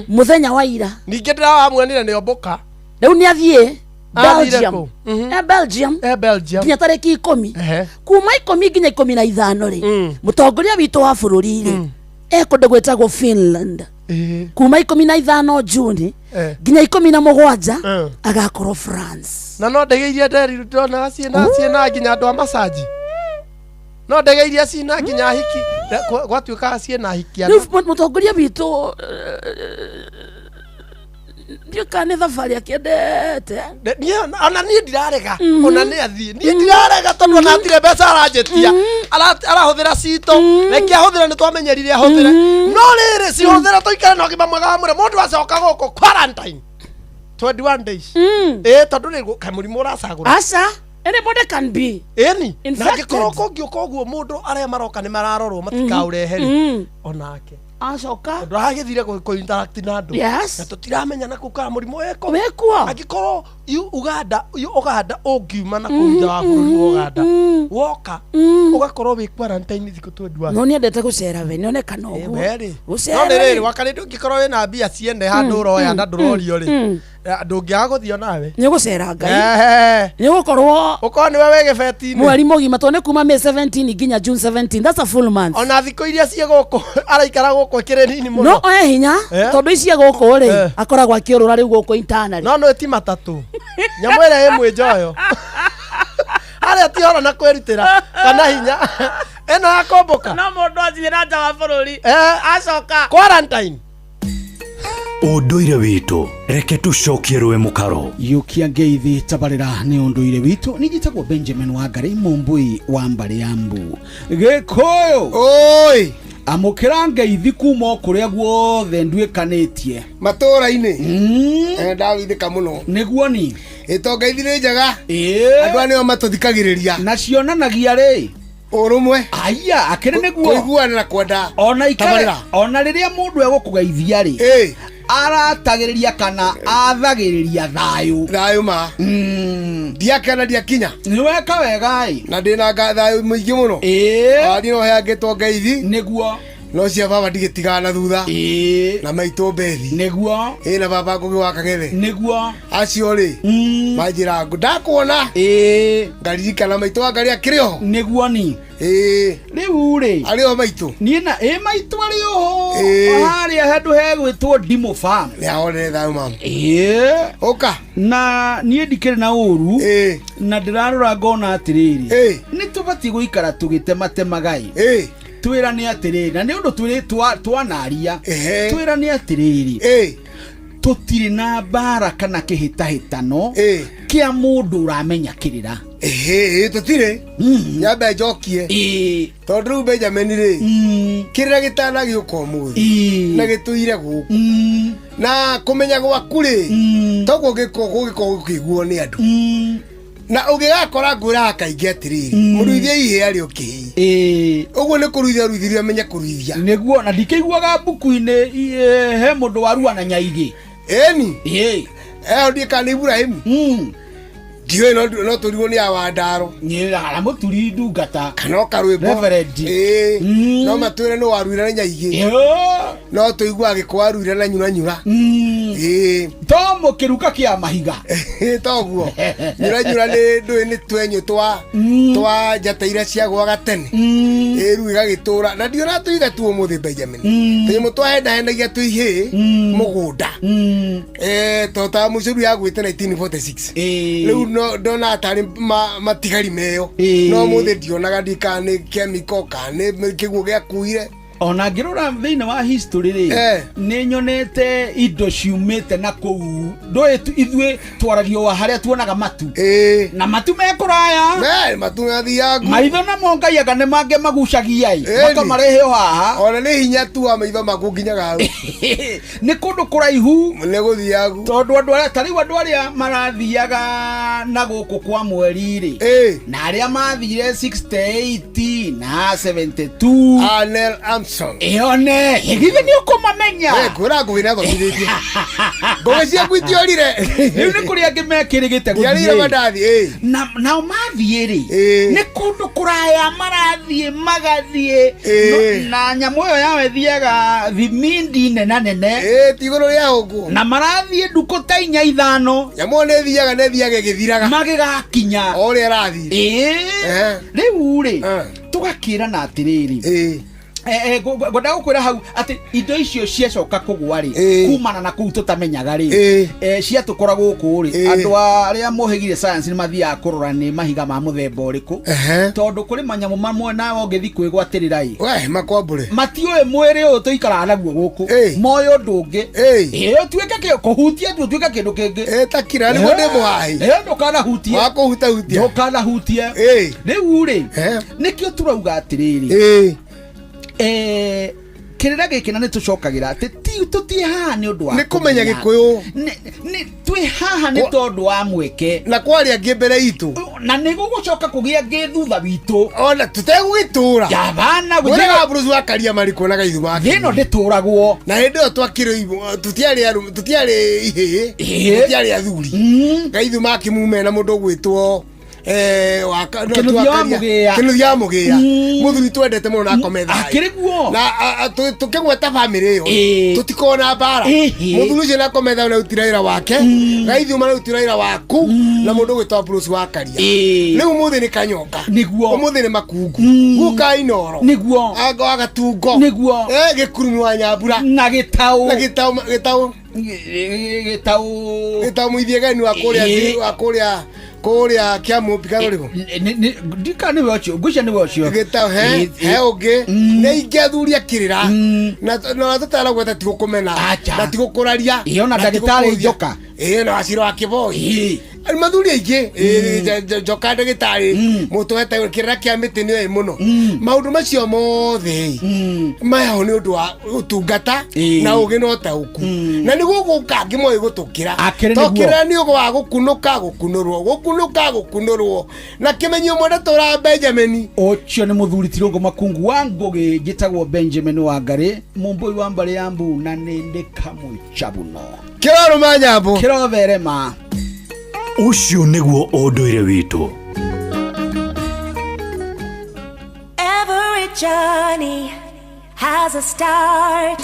Mũthenya wa ira ningĩ ndĩrawamuonire nĩ ombũka. Rĩu nĩ athiĩ Athire Belgium. kũ? Belgium. Belgium. Nginya tarĩki 10, kuma 10 nginya 15 rĩ, mũtongoria witũ wa bũrũri rĩ, e kũndũ gwĩtagwo Finland. Kuma 15 Juni nginya 17 agakorwo France. Na no ndege iria nderi ndonaga ciĩna nginya andũ a macaji, no ndege iria cina nginya hiki gwatuĩkaga ciĩna hiki rĩu mũtongoria witũ, ndiũĩ kana nĩ thabarĩ akĩendete. Niĩ ona niĩ ndirarega, ona nĩ athiĩ, niĩ ndirarega tondũ ona hatirĩ mbeca aranjĩtia. Arahũthĩra citũ, reke ahũthĩre, nĩ twamenyerire ahũthĩre, no rĩrĩ cihũthĩre tũikare na ũgima mwega wa mwĩrĩ. Mũndũ acoka gũkũ quarantine 21 days, ĩ tondũ rĩ kaĩ mũrimũ ũracagũra. Aca, anybody can be ĩni na infected. angĩkorwo kũngĩũka ũguo mũndũ arĩa maroka nĩ mararorwo matikaũrehe rĩ, onake acoka tondũ aragĩthire kũ interact na andũ na tũtiramenya na kũu kana mũrimũ wĩkũ wĩkuo. Angĩkorwo Uganda Uganda ũngiuma na kũu nja wa bũrũri wa Uganda woka ũgakorwo wĩ quarantine thikũ 21. No nĩendete gũcera we, nĩonekana ũguo. Werĩ Gũcera no nĩ rĩrĩ rĩ. wakarĩ ndũngĩkorwo wĩna mbia ciene handũ ũroya na ndũrorio rĩ, ndũngĩaga gũthiĩ onawe. Nĩ ũgũcera Ngai nĩ ũgũkorwo ũkorwo nĩwe wĩ gĩbeti-inĩ mweri mũgima, tondũ nĩ kuma May 17 nginya June 17, that's a full month. Ona thikũ iria ciĩ gũkũ araikara gũkũ ĩkĩrĩ nini mũno. No oe hinya tondũ icio gũkũ rĩ, akoragwo akĩũrũra rĩu gũkũ internally. No ti matatũ nyamũ ĩrĩa ĩ mwĩnjoyo harĩa ti horo na kwĩrutĩra kana hinya ĩno ya kũmbũka. No mũndũ athiĩ na nja wa bũrũri acoka quarantine. Ũndũire witũ reke tũcokie rũĩ mũkaro. Yukia ngeithi tabarĩra nĩ ũndũire witũ. Nĩ njĩtagwo Benjamin Wangari Mũmbui wa mbarĩ ya Mbu Gĩkũyũ. Oi. Amũkĩra ngeithi kuma o kũrĩa guothe nduĩkanĩtie. Matũũra-inĩ. Ndageithĩka mũno. Nĩguo ni. Ĩ to ngeithi nĩ njega. Ĩĩ. Andũ aya nĩo matũthikagĩrĩria. Na cionanagia rĩ. Ũrũmwe. Aya, akĩrĩ nĩguo. Kũiguana na kwenda. Ona ikare, Tabarĩra. ona rĩrĩa mũndũ egũkũgeithia rĩ. Aratagĩrĩria kana athagĩrĩria thayũ. Thayũ ma. Ndiakena ndiakinya. Nĩ weka wega ĩ. Na ndĩna thayũ mũingĩ mũno. Ĩĩ. Niĩ no heangĩtwo ngeithi. Nĩguo. No cia baba ndigĩtigaga na thutha. Ĩĩ. Na maitũ Mbethi. Nĩguo. Ĩ na baba Ngũgĩ wa Kang'ethe. Nĩguo. Acio rĩ. Manjĩraga ndakuona. Ĩĩ. Ngaririkana maitũ wa Ngarĩ akĩrĩ oho. Nĩguo ni. Ĩĩ. Rĩu rĩ. Arĩ oho maitũ. Niĩ na ĩ maitũ arĩ oho. Ĩĩ. Harĩa handũ hegwĩtwo Ndimũ Farm. Nĩ ahorere thayũ mama. Ĩĩ. Ũka. Na niĩ ndikĩrĩ na ũru. Na ndĩrarora ngona atĩrĩrĩ. Nĩ tũbatiĩ gũikara tũgĩtematemaga ĩ. Twĩrane atĩrĩrĩ na nĩ ũndũ twĩrĩ twanaria. Twĩrane atĩrĩrĩ. Tũtirĩ na mbara kana kĩhĩtahĩtano kĩa mũndũ ũramenya kĩrĩra. Ĩhĩ tũtirĩ. Nyambe njokie. Tondũ rĩu Benjamin rĩ. Kĩrĩra gĩtanagĩũka ũmũthĩ. Na gĩtũire gũkũ. Na kũmenya gwaku rĩ. Toguo gũgĩkorwo gũkĩiguo nĩ andũ. Na ũngĩgakora ngwĩraga kaingĩ atĩrĩrĩ. Mũruithia ihĩa rĩ ũkĩhĩi. Ũguo nĩ kũruithia ruithirie amenye kũruithia. Nĩguo na ndikĩiguaga mbuku-inĩ he mũndũ warua na nyaigĩ. Ĩni. Ĩĩ. Ĩyo ndiĩ kana nĩ Ibrahim. Ndiũĩ no tũrigwo nĩ awandaro. Nĩ mũturi ndungata. Kana o karwĩmbo. Reverend. Ĩĩ. No matwĩre nĩ waruire na nyaigĩ. No tũiguaga gĩkũ waruire na nyuranyura. Ĩĩ. To mũkĩruka kĩa mahiga. Toguo. Nyuranyura nĩ ndũĩ nĩ twenyũ twa twa njata iria ciagwaga tene. Ĩĩ rĩu igagĩtũra. Na ndiona tũiga tu ũmũthĩ Benjamin. Tũnyamũ twahendahendagia twĩ ihĩĩ mũgũnda. To ta mũcũru yagwĩte 1946. Rĩu no ndona tarĩ matigari meyo. No ũmũthĩ ndionaga ndikana nĩ kemiko kana nĩ kĩguũ gĩakuire. Ona ngĩrora thĩinĩ wa history rĩ nĩ nyonete indo ciumĩte na kũu ndũĩ ithuĩ twaragio wa harĩa tuonaga matu na matu me kũraya matu mathiaga maitho namo Ngai anga nĩ mangĩ magucagia ĩ makamarehe o haha ona nĩ hinya tu wa maitho maku nginyaga hau nĩ kũndũ kũraihu nĩ gũthiagu tondũ andũ arĩa ta rĩu andũ arĩa marathiaga na gũkũ kwa mweri rĩ na arĩa mathire 68 na 72 Neil Armstrong ĩone githĩ nĩ ũkũmamenya ngwĩra ngũgĩ nĩathomithĩtie ngũgĩ ciaku itiorire rĩu nĩ kũrĩ angĩ mekĩrĩgĩte Ndiarĩire mandathi ĩ nao mathiĩ rĩ nĩ kũndũ kũraya marathiĩ magathiĩ na nyamũ ĩyo yao ĩthiaga thimindi nena nene ti igũrũ rĩa ũguo na marathiĩ ndukũ ta inya ithano nyamũ ĩyo nĩ ĩthiaga nĩ ĩthiaga ĩgĩthiraga magĩgakinya o ũrĩa ĩrathiĩ rĩu rĩ tũgakĩrana atĩrĩrĩ ngwenda gũkwĩra hau atĩ indo icio ciacoka kũgwa rĩ kumana na kũu tũtamenyaga rĩ ciatũkora gũkũ rĩ andũ arĩa mohĩgire science nĩ mathiaga kũrora nĩ mahiga ma mũthemba ũrĩkũ tondũ kũrĩ manyamũ mamwe nawe ũngĩthiĩ kwĩgwatĩrĩra ĩ we makwambũre matiũĩ mwĩrĩ ũyũ tũikaraga naguo gũkũ moĩ ũndũ ũngĩ ũtuĩke kũhutia tu ũtuĩke kĩndũ kĩngĩ takira nĩguo ndĩ mũhahi ndũkanahutie wa kũhutahutia ndũkanahutie rĩu rĩ nĩkĩo tũrauga atĩrĩrĩ kĩrĩra gĩkĩ na nĩ tũcokagĩra atĩ tũtiĩ haha nĩ ũndũ wa nĩ kũmenya gĩkũyũ twĩ haha nĩ tondũ wa mweke na kwarĩ angĩ mbere itũ na nĩ gũgũcoka kũgĩa angĩ thutha witũ ona tũtegũgĩtũra yabana gwĩraga Bruce wa Karia marĩ kuonaga ithuma thĩ ĩno ndĩtũragwo na hĩndĩ ĩyo twakĩrĩ tũtiarĩ ihĩĩ tũtiarĩ athuri gaithuma akĩmume na mũndũ ũgwĩtwo Kĩnuthia wa Mũgĩa mũthuri twendete mũno na akome thayũ akĩrĩ guo na tũkĩgweta bamĩrĩ ĩyo tũtikorwo na mbara mũthuri ũcio na akome thayũ na arutire wĩra wake gaithuma na arutire wĩra waku na mũndũ ũgwĩtwo Bruce wa Karia rĩu ũmũthĩ nĩ Kanyonga nĩguo ũmũthĩ nĩ Makungu guka Inoro nĩguo wa Gatungo nĩguo Gĩkurumu wa Nyambura na Gĩtaũ na Gĩtaũ Gĩtaũ Gĩtaũ Gĩtaũ mũithiegeni wa kũrĩa wa kũrĩa kũrĩa Kĩamũmbi kana ũrĩkũ ndika nĩwe ũcio ngwĩcia nĩwe ũcio Gĩtaũ he ũngĩ nĩ ingĩ athuri akĩrĩra na tũtaragweta ti gũkũmena na ti gũkũraria ĩyo na ndagĩtarĩ Njoka ĩyo na Wacira wa Kĩboi Mathuri aingĩ njoka ndagĩtarĩ mũtwete kĩrĩra kĩa mĩtĩ nĩ oĩ mũno maũndũ macio mothe mayaho nĩ ũndũ wa ũtungata na ũgĩ na ũtaũku na nĩguo gũka angĩ moĩ gũtũkĩra Akĩrĩ to nĩguo. kĩrĩra nĩ ũgĩ wa gũkunũka gũkunũrwo gũkunũka gũkunũrwo na kĩmenyi ũmwe ndatũraga Benjamin ũcio nĩ mũthuri Tirũngũ Makungu wa Ngũgĩ njĩtagwo Benjamin Wangari mũmbũi wa mbarĩ ya mbu na nĩ ndĩ kamũchabuno kĩrorũma nyambo kĩrotherema. Ũcio nĩguo ũndũire witũ. Every journey has a start.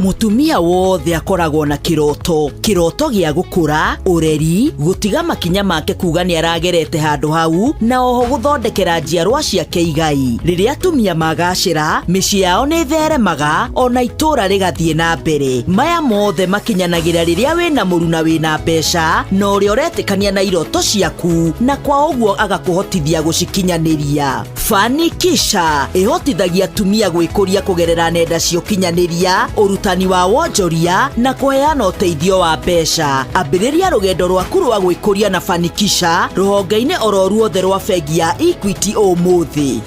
Mutumia wothe akoragwo na kiroto kiroto gĩa gũkũra ũreri gũtiga makinya make kuga nĩ aragerete handũ hau na oho gũthondekera njiarwa ciake igai. Rĩrĩa atumia magacĩra mĩciĩ yao nĩ ĩtheremaga ona itũũra rĩgathiĩ na mbere. Maya mothe makinyanagĩra rĩrĩa wĩna mũruna wĩna mbeca na ũrĩa ũretĩkania na iroto ciaku na kwa ũguo agakũhotithia gũcikinyanĩria. Fanikisha ĩhotithagia atumia gwĩkũria kũgerera nenda cia ũkinyanĩria, ũrutani wa wonjoria na kũheana ũteithio wa mbeca. Ambĩrĩria rũgendo rwaku rwa gwĩkũria na Fanikisha rũhonge-inĩ oro ruothe rwa bengi ya Equity ũmũthĩ.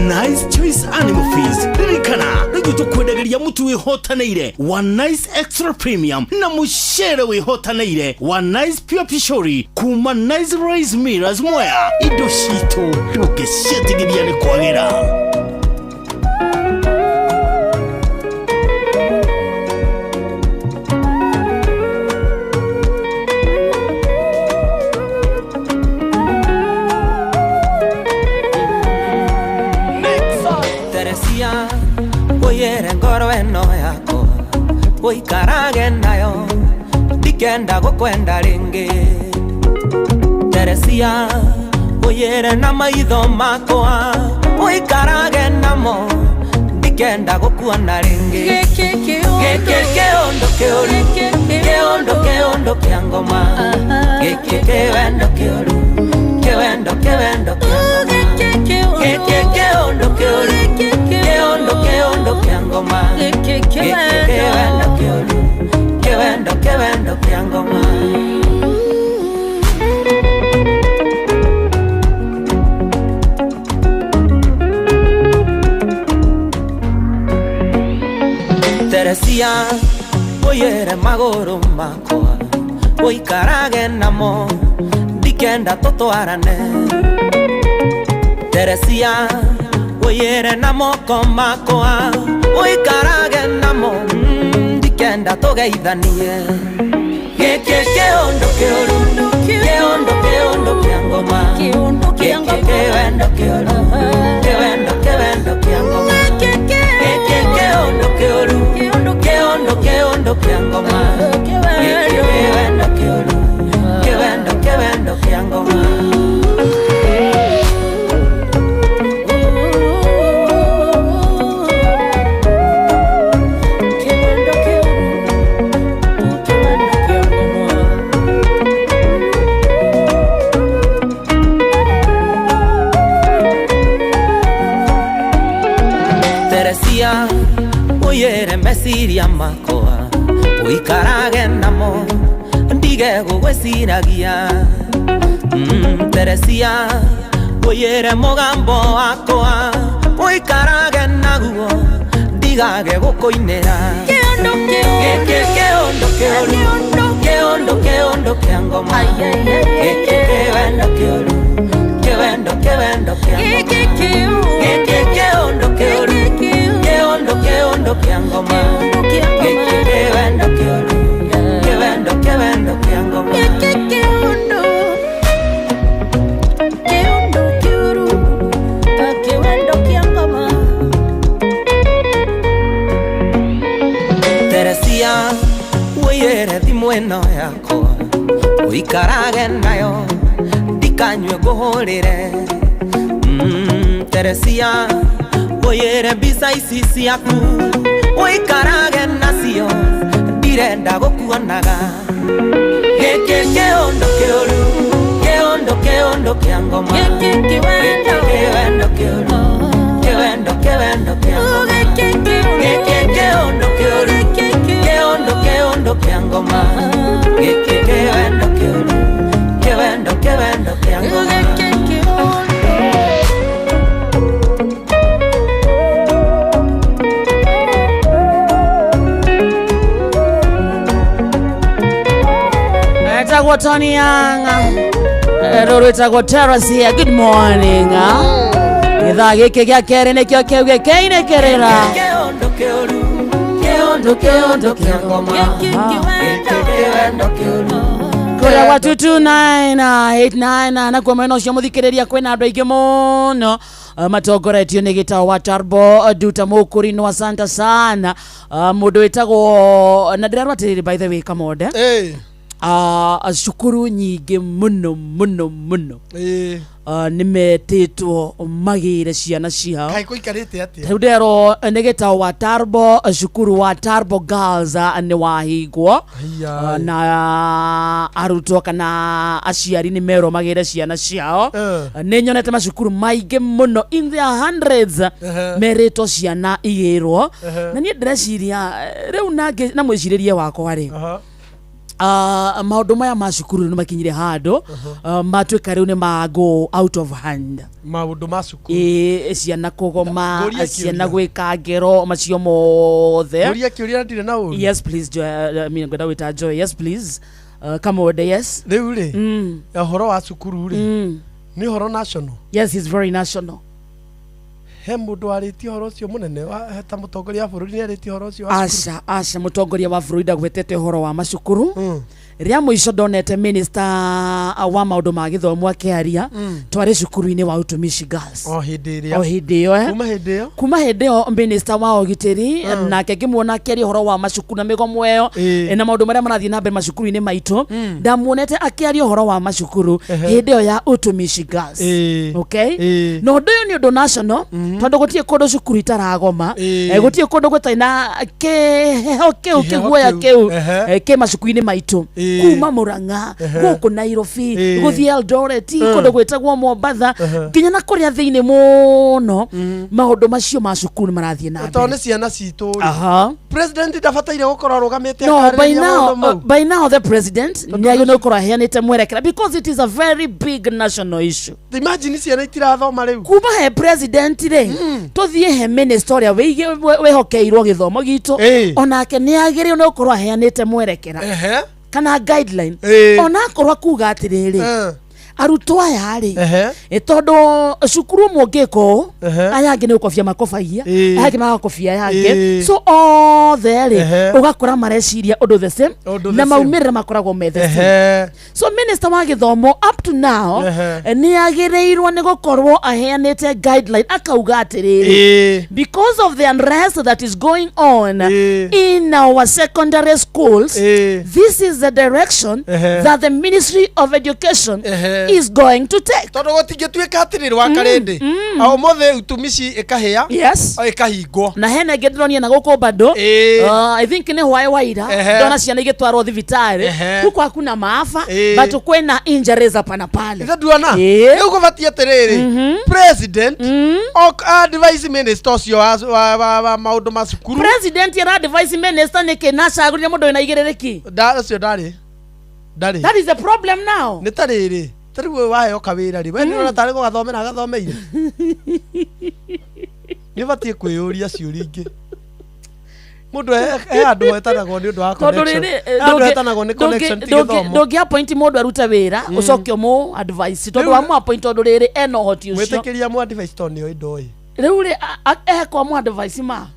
Nice Choice Animal Feeds ririkana rĩu tũkwendageria mũtu wĩhotanĩire wa Nice Extra Premium na mũcere wĩhotanĩire wa Nice Pure Pishori kuma Nice Rice Millers Mwea. Indo citũ ndũngĩciĩtigĩria nĩ kwagĩra. Teresia uyere ngoro eno yakwa uikarage nayo ndikenda gukwenda ringi. Teresia uyere na maitho makwa uikarage namo ndikenda gukuona ringi. Giki kiondo kiuru kiondo kiondo kia ngoma giki kiwendo kiuru kiwendo kiwendo kia ngoma giki kiondo kiuru kiondo kiondo kia ngoma giki kiwendo kiuru kiwendo kiwendo kia ngoma. Teresia uyere maguru makwa uikarage namo ndikenda tũtwarane. Teresia uyere na moko makwa uikarage namo ndikenda tũgeithanie. Gĩkĩ kĩũndũ kĩũru kĩũndũ kĩũndũ kĩa ngoma gĩkĩ kĩwendo kĩũru kĩwendo kĩwendo kĩa ngoma gĩkĩ kĩũndũ kĩũru kĩũndũ kĩũndũ kĩa ngoma gĩkĩ kĩwendo kĩũru kĩwendo kĩwendo kĩa ngoma. Teresia uyere meciria makwa uikarage namo ndige gũgwĩciragia. Teresia uyere mũgambo wakwa uikarage naguo ndigage gũkũinĩra. Gĩkĩ kĩũndũ kĩũru kĩũndũ kĩũndũ kĩa ngoma gĩkĩ kĩwendo kĩũru kĩwendo kĩwendo kĩa ngoma gĩkĩ kĩũndũ kĩũru kĩũndũ kĩũndũ kĩa ngoma gĩkĩ kĩwendo kĩũru kĩwendo kĩwendo kĩa ngoma gĩkĩ kĩũndũ kĩũndũ kĩũru kĩwendo kĩa ngoma. Teresia uyere thimũ ĩno yakwa uikarage nayo ndikanyue ngũhũrĩre. Teresia uyere mbica ici ciaku uikarage nacio ndirenda gũkuonaga. Gĩkĩ kĩũndũ kĩũru kĩũndũ kĩũndũ kĩa ngoma gĩkĩ kĩwendo kĩũru kĩwendo kĩwendo kĩa ngoma gĩkĩ kĩũndũ Wĩtagwo Tony Young, rũrũ rwĩtagwo Terrace here. Good morning. Gĩthaa gĩkĩ gĩa kerĩ nĩkĩo kĩu gĩkĩinĩkĩrĩra. Kĩũndũ kĩũru, kĩũndũ kĩũndũ kĩa ngoma. Gĩkĩ kĩwendo kĩũru. Kũrĩa gwa 22989 nakuo mwena ũcio mũthikĩrĩria kwĩna andũ aingĩ mũno matongoretio nĩ gĩtao wa Tarbo Duta Mũkũrinũ, asante sana. Mũndũ wĩtagwo na ndĩrerwo atĩrĩrĩ, by the way, Kamonde, cukuru nyingĩ mũno mũno mũno nĩ metĩtwo magĩre ciana ciao. Kaĩ kũikarĩte atĩa? Rĩu nderwo nĩ gĩtao wa Tarbo, cukuru wa Tarbo Girls nĩ wahingwo. Haiya. Na arutwo kana aciari nĩ merwo magĩre ciana ciao. Nĩ nyonete macukuru maingĩ mũno, in their hundreds, merĩtwo ciana igĩrwo. Na niĩ ndĩreciria rĩu na mwĩcirĩrie wakwa rĩ, maũndũ maya ma cukuru nĩ makinyire handũ matuĩka rĩu nĩ ma go out of hand. Maũndũ ma cukuru. Ĩ, ciana kũgoma, Ngũrie ciana kĩũria. gwĩka ngero macio mothe. Ngũrie kĩũria na ndirĩ na ũru. Yes please, Joy, I mean, ngwenda gwĩta Joy. Yes please, Kamode, yes. Rĩu rĩ, ũhoro wa cukuru rĩ, nĩ ũhoro national? Yes, it's very national. He mũndũ warĩtie ũhoro ũcio mũnene ta mũtongoria wa bũrũri nĩ arĩtie ũhoro ũcio wa cukuru? Aca, aca, mũtongoria wa bũrũri ndagwetete ũhoro wa macukuru. Rĩa mũico ndonete minister wa maũndũ ma gĩthomo akĩaria, twarĩ cukuru-inĩ wa Utumishi Girls. O hĩndĩ ĩrĩa O hĩndĩ ĩyo, eh. Kuma hĩndĩ ĩyo. Kuma hĩndĩ ĩyo minister wa ũgitĩri nake ngĩmuona akĩaria ũhoro wa macukuru na mĩgomo ĩyo na maũndũ marĩa marathiĩ na mbere macukuru-inĩ maitũ, ndamuonete akĩaria ũhoro wa macukuru hĩndĩ ĩyo ya Utumishi Girls. Okay, na ũndũ ũyũ nĩ ũndũ national, tondũ gũtirĩ kũndũ cukuru itaragoma. Gũtirĩ kũndũ gũtarĩ na kĩheho kĩu, Kĩheho kĩguoya kĩu. kĩu kĩ macukuru-inĩ maitũ, kuma Murang'a, gũkũ Nairobi, gũthiĩ Eldoret, kũndũ gwĩtagwo Mombatha, nginya na kũrĩa thĩinĩ mũno, maũndũ macio ma cukuru nĩ marathiĩ na Tondũ mbere. nĩ ciana citũ rĩ, president ndabataire gũkorwo arũgamĩte No, by akarĩrĩria now, maũndũ mau? by now the president nĩ agĩrĩirwo gũkorwo aheanĩte mwerekera, because it is a very big national issue. Imagine ciana itirathoma rĩu. Kuma he president rĩ, tũthiĩ he minister ũrĩa wĩhokeirwo gĩthomo gitũ, onake nĩ agĩrĩirwo nĩ gũkorwo aheanĩte mwerekera kana guideline, ona akorwo akuga atĩrĩrĩ, arutwo aya rĩ, tondũ cukuru ũmwe ũngĩka ũũ, aya angĩ nĩ gũkobia makobagia, aya angĩ magakobia aya angĩ, so othe rĩ, ũgakora mareciria ũndũ the same, Ũndũ the na same. maumĩrĩra makoragwo me the same. So minister wa gĩthomo up to now nĩ agĩrĩirwo nĩ gũkorwo aheanĩte guideline, akauga atĩrĩrĩ, because of the unrest that is going on in our secondary schools, this is the direction that the Ministry of Education is going to take. Tondũ gũtingĩtuĩka atĩrĩrĩ wa karĩndĩ ũmũthĩ Utumishi ĩkahĩa, ĩkahingwo. Na hena ĩngĩ ndĩronire na gũkũ bado, I think nĩ hwaĩ waira, ndona ciana igĩtwarwo thibitarĩ. Huku hakuna maafa, but kwĩna injuries hapa na pale. Ithe nduona rĩu gũbatiĩ atĩrĩrĩ, president advise minister ũcio wa maũndũ ma cukuru. President era advice minister nĩkĩ na acagũrire mũndũ wĩna igĩrĩrĩki? Ũcio ndarĩ. That is the problem now. Nĩ ta rĩrĩ, ta rĩu ũyũ waheo kawĩra rĩ, we nĩũrona tarĩ gũgathomera agathomeire? Nĩ ũbatiĩ kwĩyũria ciũria ingĩ. Mũndũ he handũ hetanagwo nĩ ũndũ wa Tondũ connection. rĩrĩ, He handũ hetanagwo nĩ connection, ti gĩthomo. Ndũngĩ appoint mũndũ arute wĩra, ũcoke ũmũ advice tondũ Rĩu- wamũ appoint tondũ rĩrĩ ena ũhoti ũcio. Mwĩtĩkĩria mu advice tondũ nĩoĩ ndoĩ. Rĩu rĩ, ekwa mũ advice ma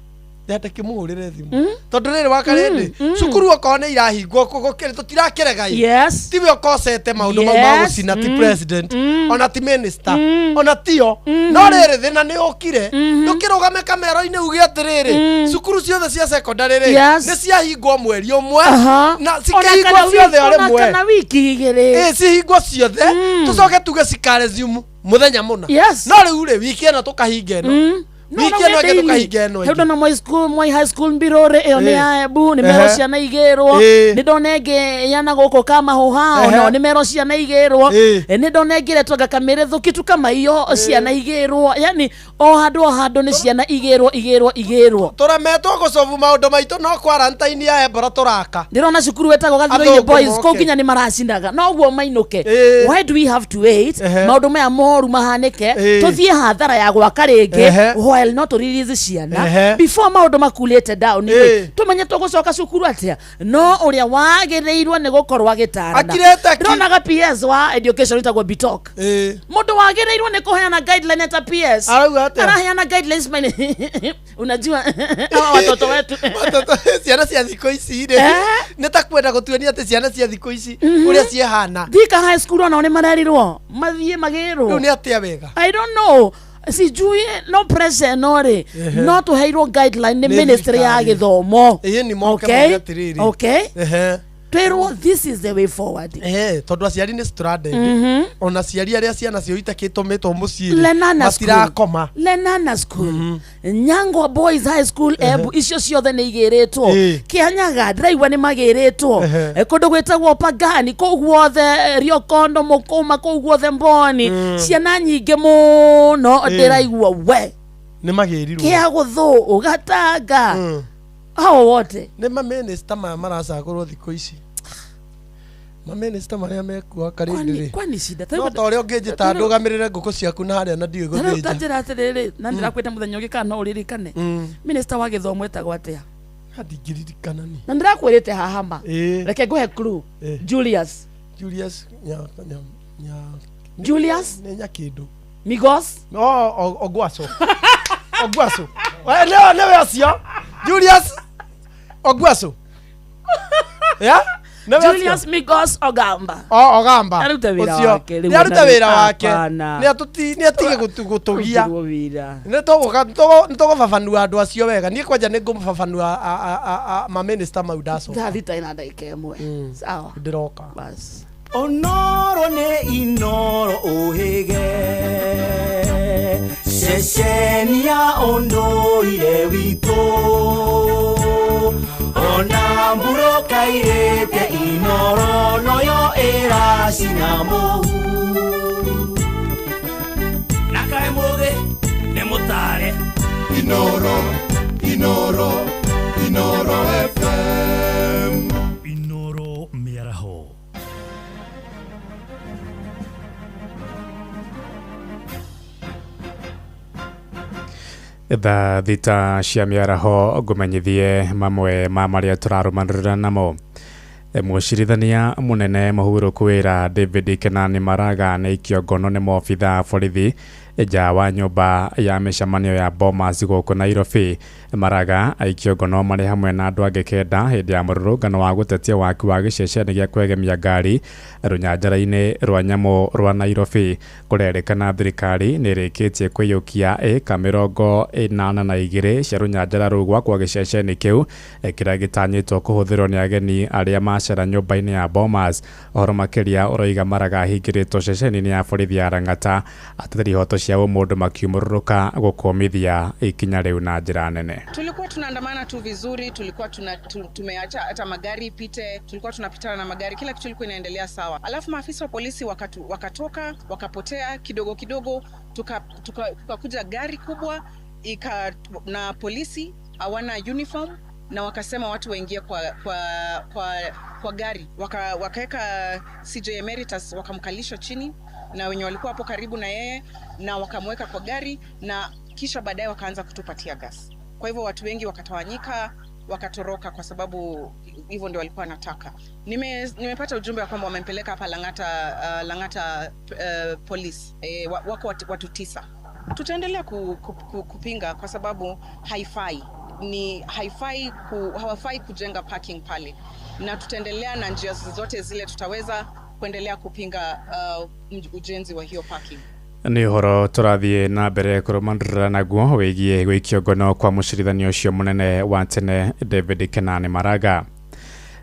Ndĩkĩmũhũrĩre thimũ, tondũ rĩrĩ wa karĩndĩ, cukuru okorwo nĩ irahingwo, tũtirakĩrega ĩ. Tiwe ũkocete maũndũ mau ma gũcina, ti president, ona ti minister, ona tio. No rĩrĩ, thĩna nĩ ũkire, ndũkĩrũgame kamero-inĩ uge atĩrĩrĩ, cukuru ciothe cia secondary rĩ, nĩ ciahingwo mweri ũmwe, na Ona cikĩhingwo kana ciothe o ona rĩmwe. Kana wiki 2. Ĩ, cihingwo ciothe, tũcoke tuge cikaresume mũthenya mũna. No rĩu rĩ, wiki ĩno tũkahinga ĩno, wiki ĩno ĩngĩ tũkahinga ĩno ĩngĩ. Hau ndona Moi school, Moi High School Mbirũrĩ, ĩyo nĩ ya Embu, nĩ merwo ciana igĩrwo. Nĩ ndona ĩngĩ yana gũkũ Kamahũha, onao nĩ merwo ciana igĩrwo. Nĩ ndona ĩngĩ ĩretwo anga Kamĩrĩthũ, kitu kama iyo, ciana igĩrwo. Yani o handũ o handũ nĩ ciana igĩrwo, igĩrwo, igĩrwo. Tũremetwo gũcobu maũndũ maitũ, no quarantine ya Ebola tũraka. Ndĩrona cukuru wetagwo Gathiro-inĩ Athũngũ Boys, moke. kũu nginya nĩ maracinaga noguo mainũke. Why do we have to wait maũndũ maya moru mahanĩke, tũthiĩ hathara ya gwaka rĩngĩ? while no tũ release ciana Ehe. before maũndũ makulĩte down Ĩĩ. rĩ tũmenye tũgũcoka cukuru atĩa no ũrĩa wagĩrĩirwo nĩ gũkorwo agĩtarana Akirĩte ki. ndĩronaga PS wa education wĩtagwo Bitok Ĩĩ. mũndũ wagĩrĩirwo nĩ kũheana guideline ta PS Arauga atĩa? araheana guidelines mine unajua hawa watoto wetu Watoto, ciana cia thikũ ici rĩ nĩ ta kwenda gũtuonia atĩ ciana cia thikũ ici ũrĩa ciehana Thika High School onao nĩ marerirwo mathiĩ magĩrwo rĩu nĩ atĩa wega I don't know sijui no pressure no rĩ Ehe. no tũheirwo guideline nĩ Nĩ ministry ya thirikari. gĩthomo ĩĩ nĩ moke Okay? mauge atĩrĩrĩ Okay? Ehe. twĩrwo this is the way forward Ehe, tondũ aciari nĩ stranded Mhm. ona aciari arĩa ciana ciao itakĩtũmĩtwo mũciĩ rĩ, Lenana School. matirakoma Lenana School Nyangwa Boys High School Embu icio ciothe nĩ igĩrĩtwo Ĩĩ. Kĩanyaga ndĩraigua nĩ magĩrĩtwo Ehe. kũndũ gwĩtagwo Pagani kũu guothe Riokondo Mũkũma kũu guothe Mboni ciana nyingĩ mũno Ĩĩ. ndĩraigua we nĩ magĩrirwo kĩa gũthũ Gatanga hao wote nĩ mamĩnĩsta maya maracagũrwo thikũ ici mamĩnĩsta marĩa mekuo karĩndĩ rĩ kwani shida no ta ũrĩa ũngĩnjĩta ndũgamĩrĩre ngũkũ ciaku na harĩa na ndiũĩ tarĩu ta gũthĩnja njĩra atĩrĩrĩ na ndĩrakwĩte mũthenya ũngĩ kana no ũririkane minista wa gĩthomo etagwo atĩa ndingĩririkana ni na ndĩrakwĩrĩte haha ma Ĩĩ. reke ngũhe clue Ĩĩ. Julius Julius nya nya nya Julius nĩ nyakĩndũ Migos no Ogwaco Ogwaco nĩwe nĩwe ũcio Julius Ogwaco ya nĩwe ũcio? Julius Migos Ogamba O Ogamba Nĩaruta wĩra Ũcio. wake, rĩu Nĩaruta ona wĩra wake hapana. nĩ atige gũtũgia Arutirwo wĩra nĩ tũgũbabanua andũ acio wega niĩ kwanja nĩ ngũbabanua mamĩnĩsta mau ndacoka thaa thita ina ndagĩka ĩmwe sawa ndĩroka bas Onoro nĩ inoro ũhĩge ceceni ya ũndũire witũ ona mburũka irĩte inoro noyo ĩracina mũhu na kaĩ mũthĩ nĩ mũtare Inoro, Inoro, Inoro FM. Inoro mĩaraho Thaa thita cia mĩaraho ngũmenyithie mamwe ma marĩa tũrarũmanĩrĩra namo. Mũcirithania mũnene mũhurũku wĩra David Kenani Maraga nĩ aikio ngono nĩ maobitha a borithi nja wa nyũmba ya mĩcemanio ya Bomas gũkũ Nairobi. Maraga aikio ngono marĩ hamwe na andũ angĩ 9 hĩndĩ ya mũrũrũngano wa gũtetia waki wa gĩceceni gĩa kwegemia ngari rũnyanjara-inĩ rwa nyamũ rwa Nairobi. Kũrerĩkana thirikari nĩ ĩrĩkĩtie kũiyũkia ĩka 82 cia rũnyanjara rũu gwakwo gĩceceni kĩu kĩrĩa gĩtanyĩtwo kũhũthĩrwo nĩ ageni arĩa macera nyũmba-inĩ ya Bomas. Ũhoro makĩria ũroiga Maraga ahingĩrĩtwo ceceni-inĩ ya borithi ya Lang'ata ateteri ihoto cia ũmũndũ makiumũrũrũka gũkũmithia ikinya rĩu na njĩra nene. Tulikuwa tunaandamana tu vizuri, tulikuwa tumeacha hata magari ipite, tulikuwa tunapitana na magari, kila kitu ilikuwa inaendelea sawa. Alafu maafisa wa polisi wakatoka wakapotea kidogo kidogo, tukakuja gari kubwa na polisi hawana uniform na wakasema watu waingie kwa gari. Wakaweka CJ Emeritus wakamkalisha chini na wenye walikuwa hapo karibu na yeye na wakamweka kwa gari, na kisha baadaye wakaanza kutupatia gas. Kwa hivyo watu wengi wakatawanyika, wakatoroka kwa sababu hivyo ndio walikuwa wanataka. Nimepata ujumbe kwamba wamempeleka hapa Lang'ata police. Wako watu 9. Tutaendelea kupinga kwa sababu haifai. Ni haifai hawafai kujenga parking pale. Na tutaendelea na njia zozote zile tutaweza kuendelea kupinga ujenzi wa hiyo parking. Nĩ ũhoro tũrathiĩ na mbere kũrũmanĩrĩra naguo wĩgiĩ gũikio ngono kwa mũcirithania ũcio mũnene wa tene David Kenani Maraga.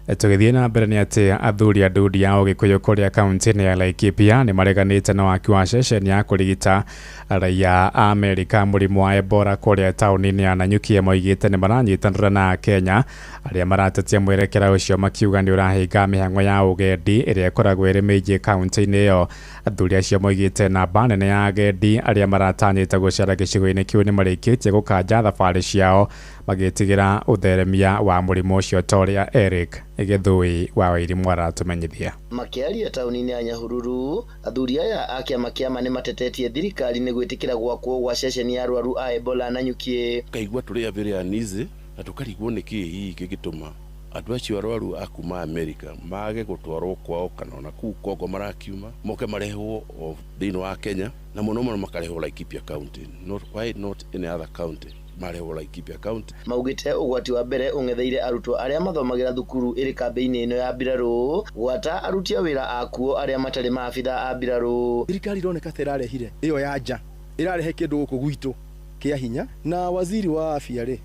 Tũgĩthiĩ na mbere nĩ atĩ athuri a ndũndi ya Ũgĩkũyũ kũrĩa kaunti-inĩ ya Laikipia nĩ mareganĩte na waki wa ceceni ya kũrigita raia a Amerika mũrimũ wa Ebola kũrĩa taũni-inĩ ya Nanyuki. Moigĩte nĩ maranyitanĩra na Kenya arĩa maratetia mwerekera ũcio makiuga nĩ ũrahinga mĩhang'o ya ũgendi ĩrĩa ĩkoragwo ĩrĩ mĩingĩ kaunti-inĩ ĩyo. Athuri acio moigĩte namba nene ya agendi arĩa maratanyĩte gũcera gĩcigo-inĩ kĩu nĩ marĩkĩtie gũkanja thabarĩ ciao magĩtigĩra ũtheremia wa mũrimũ ũcio ta ũrĩa Eric Gĩthũi wa Wairimu aratũmenyithia. Makĩaria taũni-inĩ ya Nyahururu, athuri aya a kĩama kĩa nĩ matetetie thirikari nĩ gwĩtĩkĩra gwakwo gwa ceceni ya arwaru a Ebola Nanyuki. Kaigua tũrĩ avere anize na tũkarigwo nĩ kĩĩ hihi kĩngĩtũma andũ acio arwaru a kuma America mage gũtwarwo kwao kana ona kũu Kongo marakiuma moke marehwo o thĩinĩ wa Kenya, na mũno mũno makarehwo Laikipia County, not why not any other county, marehwo Laikipia County. Maugĩte ũgwati wa mbere ũng'etheire arutwo arĩa mathomagĩra thukuru ĩrĩ kambĩ-inĩ ĩno ya mbirarũ, gwata aruti a wĩra akuo arĩa matarĩ maabitha a mbirarũ. Thirikari ironeka ta ĩrarehire ĩyo ya nja ĩrarehe kĩndũ gũkũ gwitũ kĩa hinya, na waziri wa afya rĩ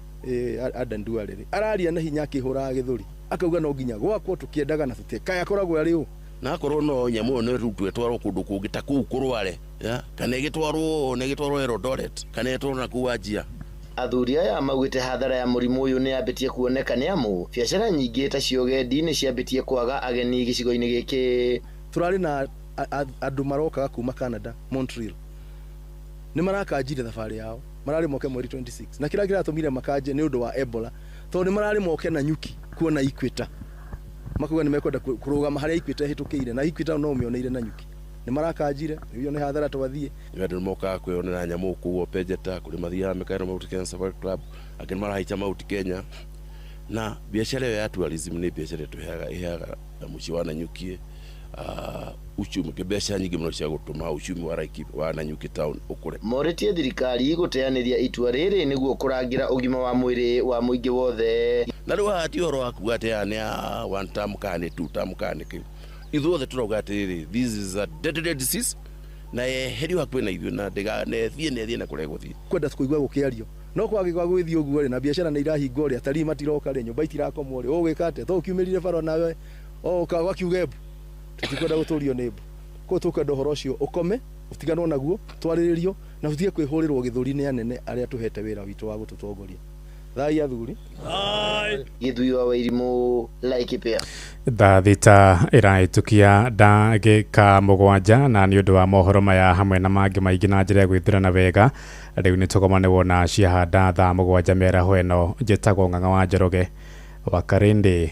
Adan Duale rĩ araria na hinya akĩhũraga gĩthũri akauga no nginya gwakwo tũkĩendaga na tũtie kaya akoragwo arĩ ũ, na akorwo no nyamũ ĩyo no ĩrutwo ĩtwarwo kũndũ kũngĩ ta kũu kũrware ya kana ĩgĩtwarwo na ĩgĩtwarwo Eldoret kana ĩtwarwo na kũu Wajir. Athuri aya maugĩte hathara ya mũrimũ ũyũ nĩ yambĩtie kuoneka nĩ amu biacara nyingĩ ta cia ũgendi nĩ ciambĩtie kwaga ageni gĩcigo-inĩ gĩkĩ. Tũrarĩ na andũ marokaga kuma Canada, Montreal, nĩ marakanjire thabarĩ yao, mararĩ moke mweri 26, na kĩrĩa kĩratũmire makanje nĩ ũndũ wa Ebola tondũ nĩ mararĩ moke na nyuki kuona Equator, makuga nĩ mekwenda kũrũgama harĩa Equator ĩhĩtũkĩire, na Equator no ũmĩoneire na nyuki, nĩ marakanjire rĩu nĩ hathara twathiĩ. Nĩ andũ mokaga kwĩyonera nyamũ kũu Pejeta, kũrĩ mathiaga mĩkaĩro Mount Kenya Safari Club, angĩ nĩ marahaica Mount Kenya, na biacara ĩyo ya tourism nĩ biacara ĩtũheaga ĩheaga mũciĩ wa Nanyuki uchumi, mbeca nyingĩ mũno cia gũtũma uchumi wa Laikipia wa Nanyuki town ũkũre. Morĩtie thirikari gũteanĩria itua rĩrĩ nĩguo kũrangĩra ũgima wa mwĩrĩ wa mũingĩ wothe. Na rĩu haha ti ũhoro wa kuga atĩ aya nĩ a one term kana nĩ two term kana nĩ kĩ, ithuothe tũrauga atĩrĩrĩ, this is a deadly disease na yeherio hakuhĩ na ithuĩ na ndĩgathiĩ na ĩthiĩ na kũrĩa ĩgũthiĩ. Kwenda kũigua gũkĩario no kwagĩkwa gwĩthiĩ ũguo rĩ, na biacara nĩ irahingwo rĩ, atarii matiroka rĩ, nyũmba itirakomwo rĩ, ũgwĩka atĩa? To ũkiumĩrire bara nawe o ũkiuge mbu, tũtikwenda gũtũrio nĩ mbu, koguo tũkwenda ũhoro ũcio ũkome, ũtiganwo naguo, twarĩrĩrio na tũtige kwĩhũrĩrwo gĩthũri nĩ anene arĩa tũhete wĩra witũ wa gũtũtongoria. Thai athuri. Gĩthui wa Wairimu, Laikipia. Thaa thita ĩrahĩtũkia ndagĩka 7, na nĩ ũndũ wa mohoro maya hamwe na mangĩ maingĩ na njĩra ya gwĩthurana wega, rĩu nĩ tũgomane wona ciahanda thaa 7 mĩaraho ĩno. Njĩtagwo Ng'ang'a wa Njoroge wa Karĩndĩ.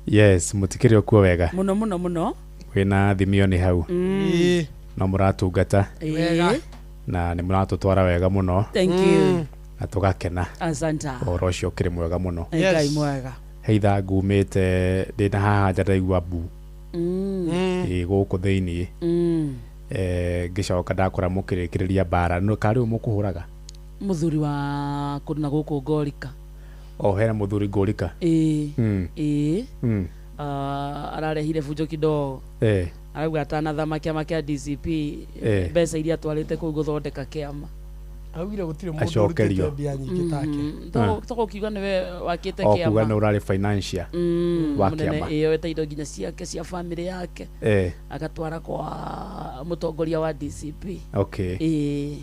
Yes, mũtikĩrĩ okuo wega mũno mũno mũno, wĩna Thimioni hau no mũratungata wega na nĩ mũratũtwara wega mũno. Thank you. Na tũgakena. Asante. Ũhoro ũcio ũkĩrĩ mwega mũno. Ngai mwega. He ithaa ngumĩte ndĩna haha nja ndaigua mbu ĩ gũkũ thĩiniĩ, ngĩcoka ndakora mũkĩrĩkĩrĩria mbara no karĩ mũkũhũraga mũthuri wa kũndũ na gũkũ Ngorika. O hena mũthuri Ngorika. Ĩĩ. Ararehire bunjo kidogo. Arauga atanathama kĩama kĩa DCP mbeca iria atwarĩte kũu gũthondeka kĩama. Augire gũtirĩ mũndũ ũrutĩte mbia nyingĩ take. Tũgũkiuga nĩwe wakĩte kĩama. O kuga nĩ ũrarĩ financier wa kĩama. Ĩĩ, oete indo nginya ciake cia family yake. Agatwara kwa mũtongoria wa DCP. Okay. Ĩĩ.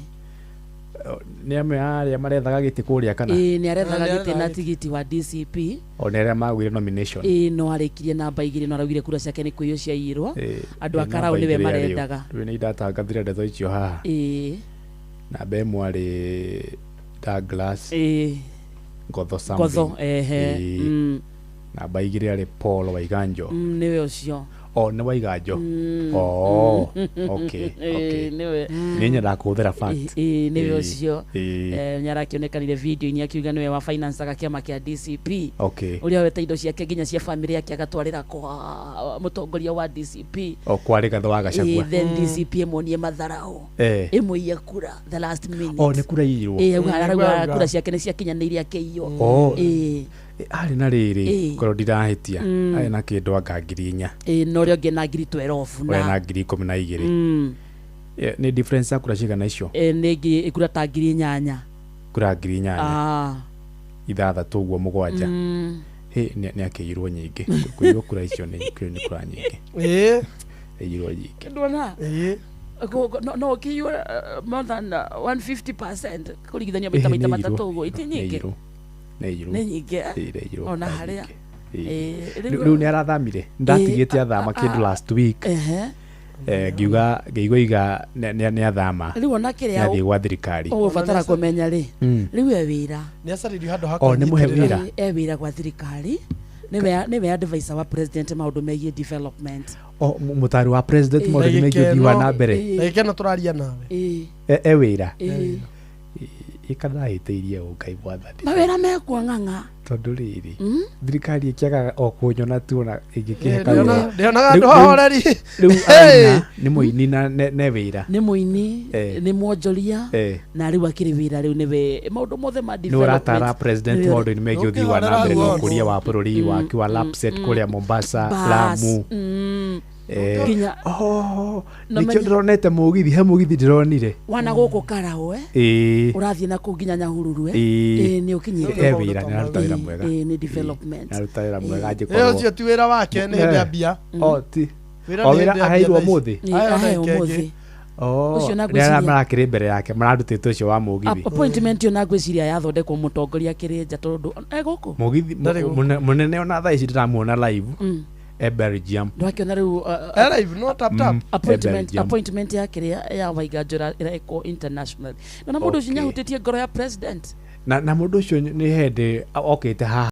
Nĩ amwe arĩa marethaga gĩtĩ kũrĩa kana? Ĩĩ, nĩ arethaga gĩtĩ na tigiti wa DCP. O nĩ arĩa magũire nomination. Ĩĩ, no arĩkirie namba 2 no araugire kura ciake nĩ kũiywo ciaiyirwo. Andũ a Karau nĩwe marendaga. Rĩu nĩ ndatangathire ndeto icio haha. Ĩĩ. Namba 1 arĩ Douglas. Ĩĩ. Ngotho something. Ngotho, ehe. Namba 2 arĩ Paul Waiganjo. Nĩwe ũcio. O nĩ Waiganjo. Oh, okay, okay. Nĩwe. Nĩ nyendaga kũhũthĩra fact. Ĩĩ, nĩwe ũcio. Nĩ arakĩonekanire video-inĩ akiuga nĩwe wa financaga kĩama kĩa DCP. Okay. Ũrĩa wete indo ciake nginya cia family yake agatwarĩra kwa mũtongoria wa DCP. O kwa Rigathĩ wa Gachagua. Then DCP ĩmuonie matharau. Ĩmũiye kura the last minute. O nĩ kura iyirwo. Ĩĩ, arauga kura ciake nĩ ciakinyanĩirie akĩiywo. Ĩĩ. Arĩ na rĩrĩ korwo ndirahĩtia arĩ na kĩndũ anga 4,000. Ĩĩ, na ũrĩa ũngĩ na 12,000 na ũrĩa na 12,000. Nĩ difference ya kura cigana icio? Nĩ kura ta 8,000. Kura 8,000. 6 ũguo 7. Hĩ, nĩ akĩiyirwo nyingĩ. Kũiywo kura icio nĩ kura nyingĩ. Ĩĩ. Ĩiyirwo nyingĩ. Ndwona? Ĩĩ. No ũkĩiywo more than 150% kũringithania maita 3 ũguo, iti nyingĩ. Nĩ nyingĩ ona harĩa Rĩu nĩ arathamire, ndatigĩte athama kĩndũ last week. Ngiuga ngĩigua iga nĩ athama. Rĩu ona kĩrĩa Nĩathiĩ gwa thirikari. Ũgũbatara kũmenya rĩ, rĩu e wĩra. Nĩ acarĩrio handũ ha O, nĩ mũhe wĩra? E wĩra gwa thirikari, nĩwe advisor wa president maũndũ megiĩ development. O mũtari wa president maũndũ megiĩ ũthii wa na mbere. Ndagĩka ĩno tũraria nawe. E wĩra. Ĩĩ. Ĩkanahĩtĩirie ũ Ngai mwathani. Mawĩra mekuo ng'ang'a. Tondũ rĩrĩ, thirikari ĩkĩagaga o kũnyona tu ona ĩngĩkĩhe Ĩ, kawĩra. ndĩonaga andũ ahoreri. Rĩu Hey! araina nĩ mũini na ne wĩra. Nĩ mũini, nĩ mwonjoria, na rĩu akĩrĩ wĩra, rĩu nĩwe maũndũ mothe ma Nĩ development. ũratara president Nĩwe- maũndũ-inĩ megiĩ ũthii wa na mbere na ũkũria wa bũrũri waki wa Lapset kũrĩa Mombasa, Bas, Lamu. Nginya Na Nĩkĩo menya- ndĩronete mũgithi, he mũgithi ndĩronire. Wana gũkũ Karao, Ĩĩ. ũrathiĩ na kũu nginya Nyahururu, Ĩĩ. ĩĩ nĩ ũkinyĩte. E wĩra, nĩ araruta wĩra mwega. Ĩĩ, nĩ development. Nĩ araruta wĩra mwega Ĩ, angĩkorwo. ũcio ti wĩra wake, nĩ hĩndĩ ambia. O ti. Wĩra O nĩ wĩra hĩndĩ ambia aheirwo thaa ici. ũmũthĩ. Ĩĩ, Aheo aheo ndagĩka ĩngĩ. ũmũthĩ. Oh, Ũcio na nĩ arĩa ngwĩciria- marakĩrĩ mbere yake mararutĩte ũcio wa mũgithi. Appointment ĩyo na ngwĩciria yathondekwo mũtongoria akĩrĩ nja, tondũ e gũkũ. Mũgithi mũnene ona thaa ici ndĩramuona live e Belgium. Ndwakĩona rĩu E live, no tap tap. Appointment, Belgium. appointment ya kĩrĩa ya Waiganjo ĩrekwo international, na mũndũ ũcio Okay. nĩahutĩtie ngoro ya president. Na mũndũ ũcio nĩ hĩndĩ okĩte haha.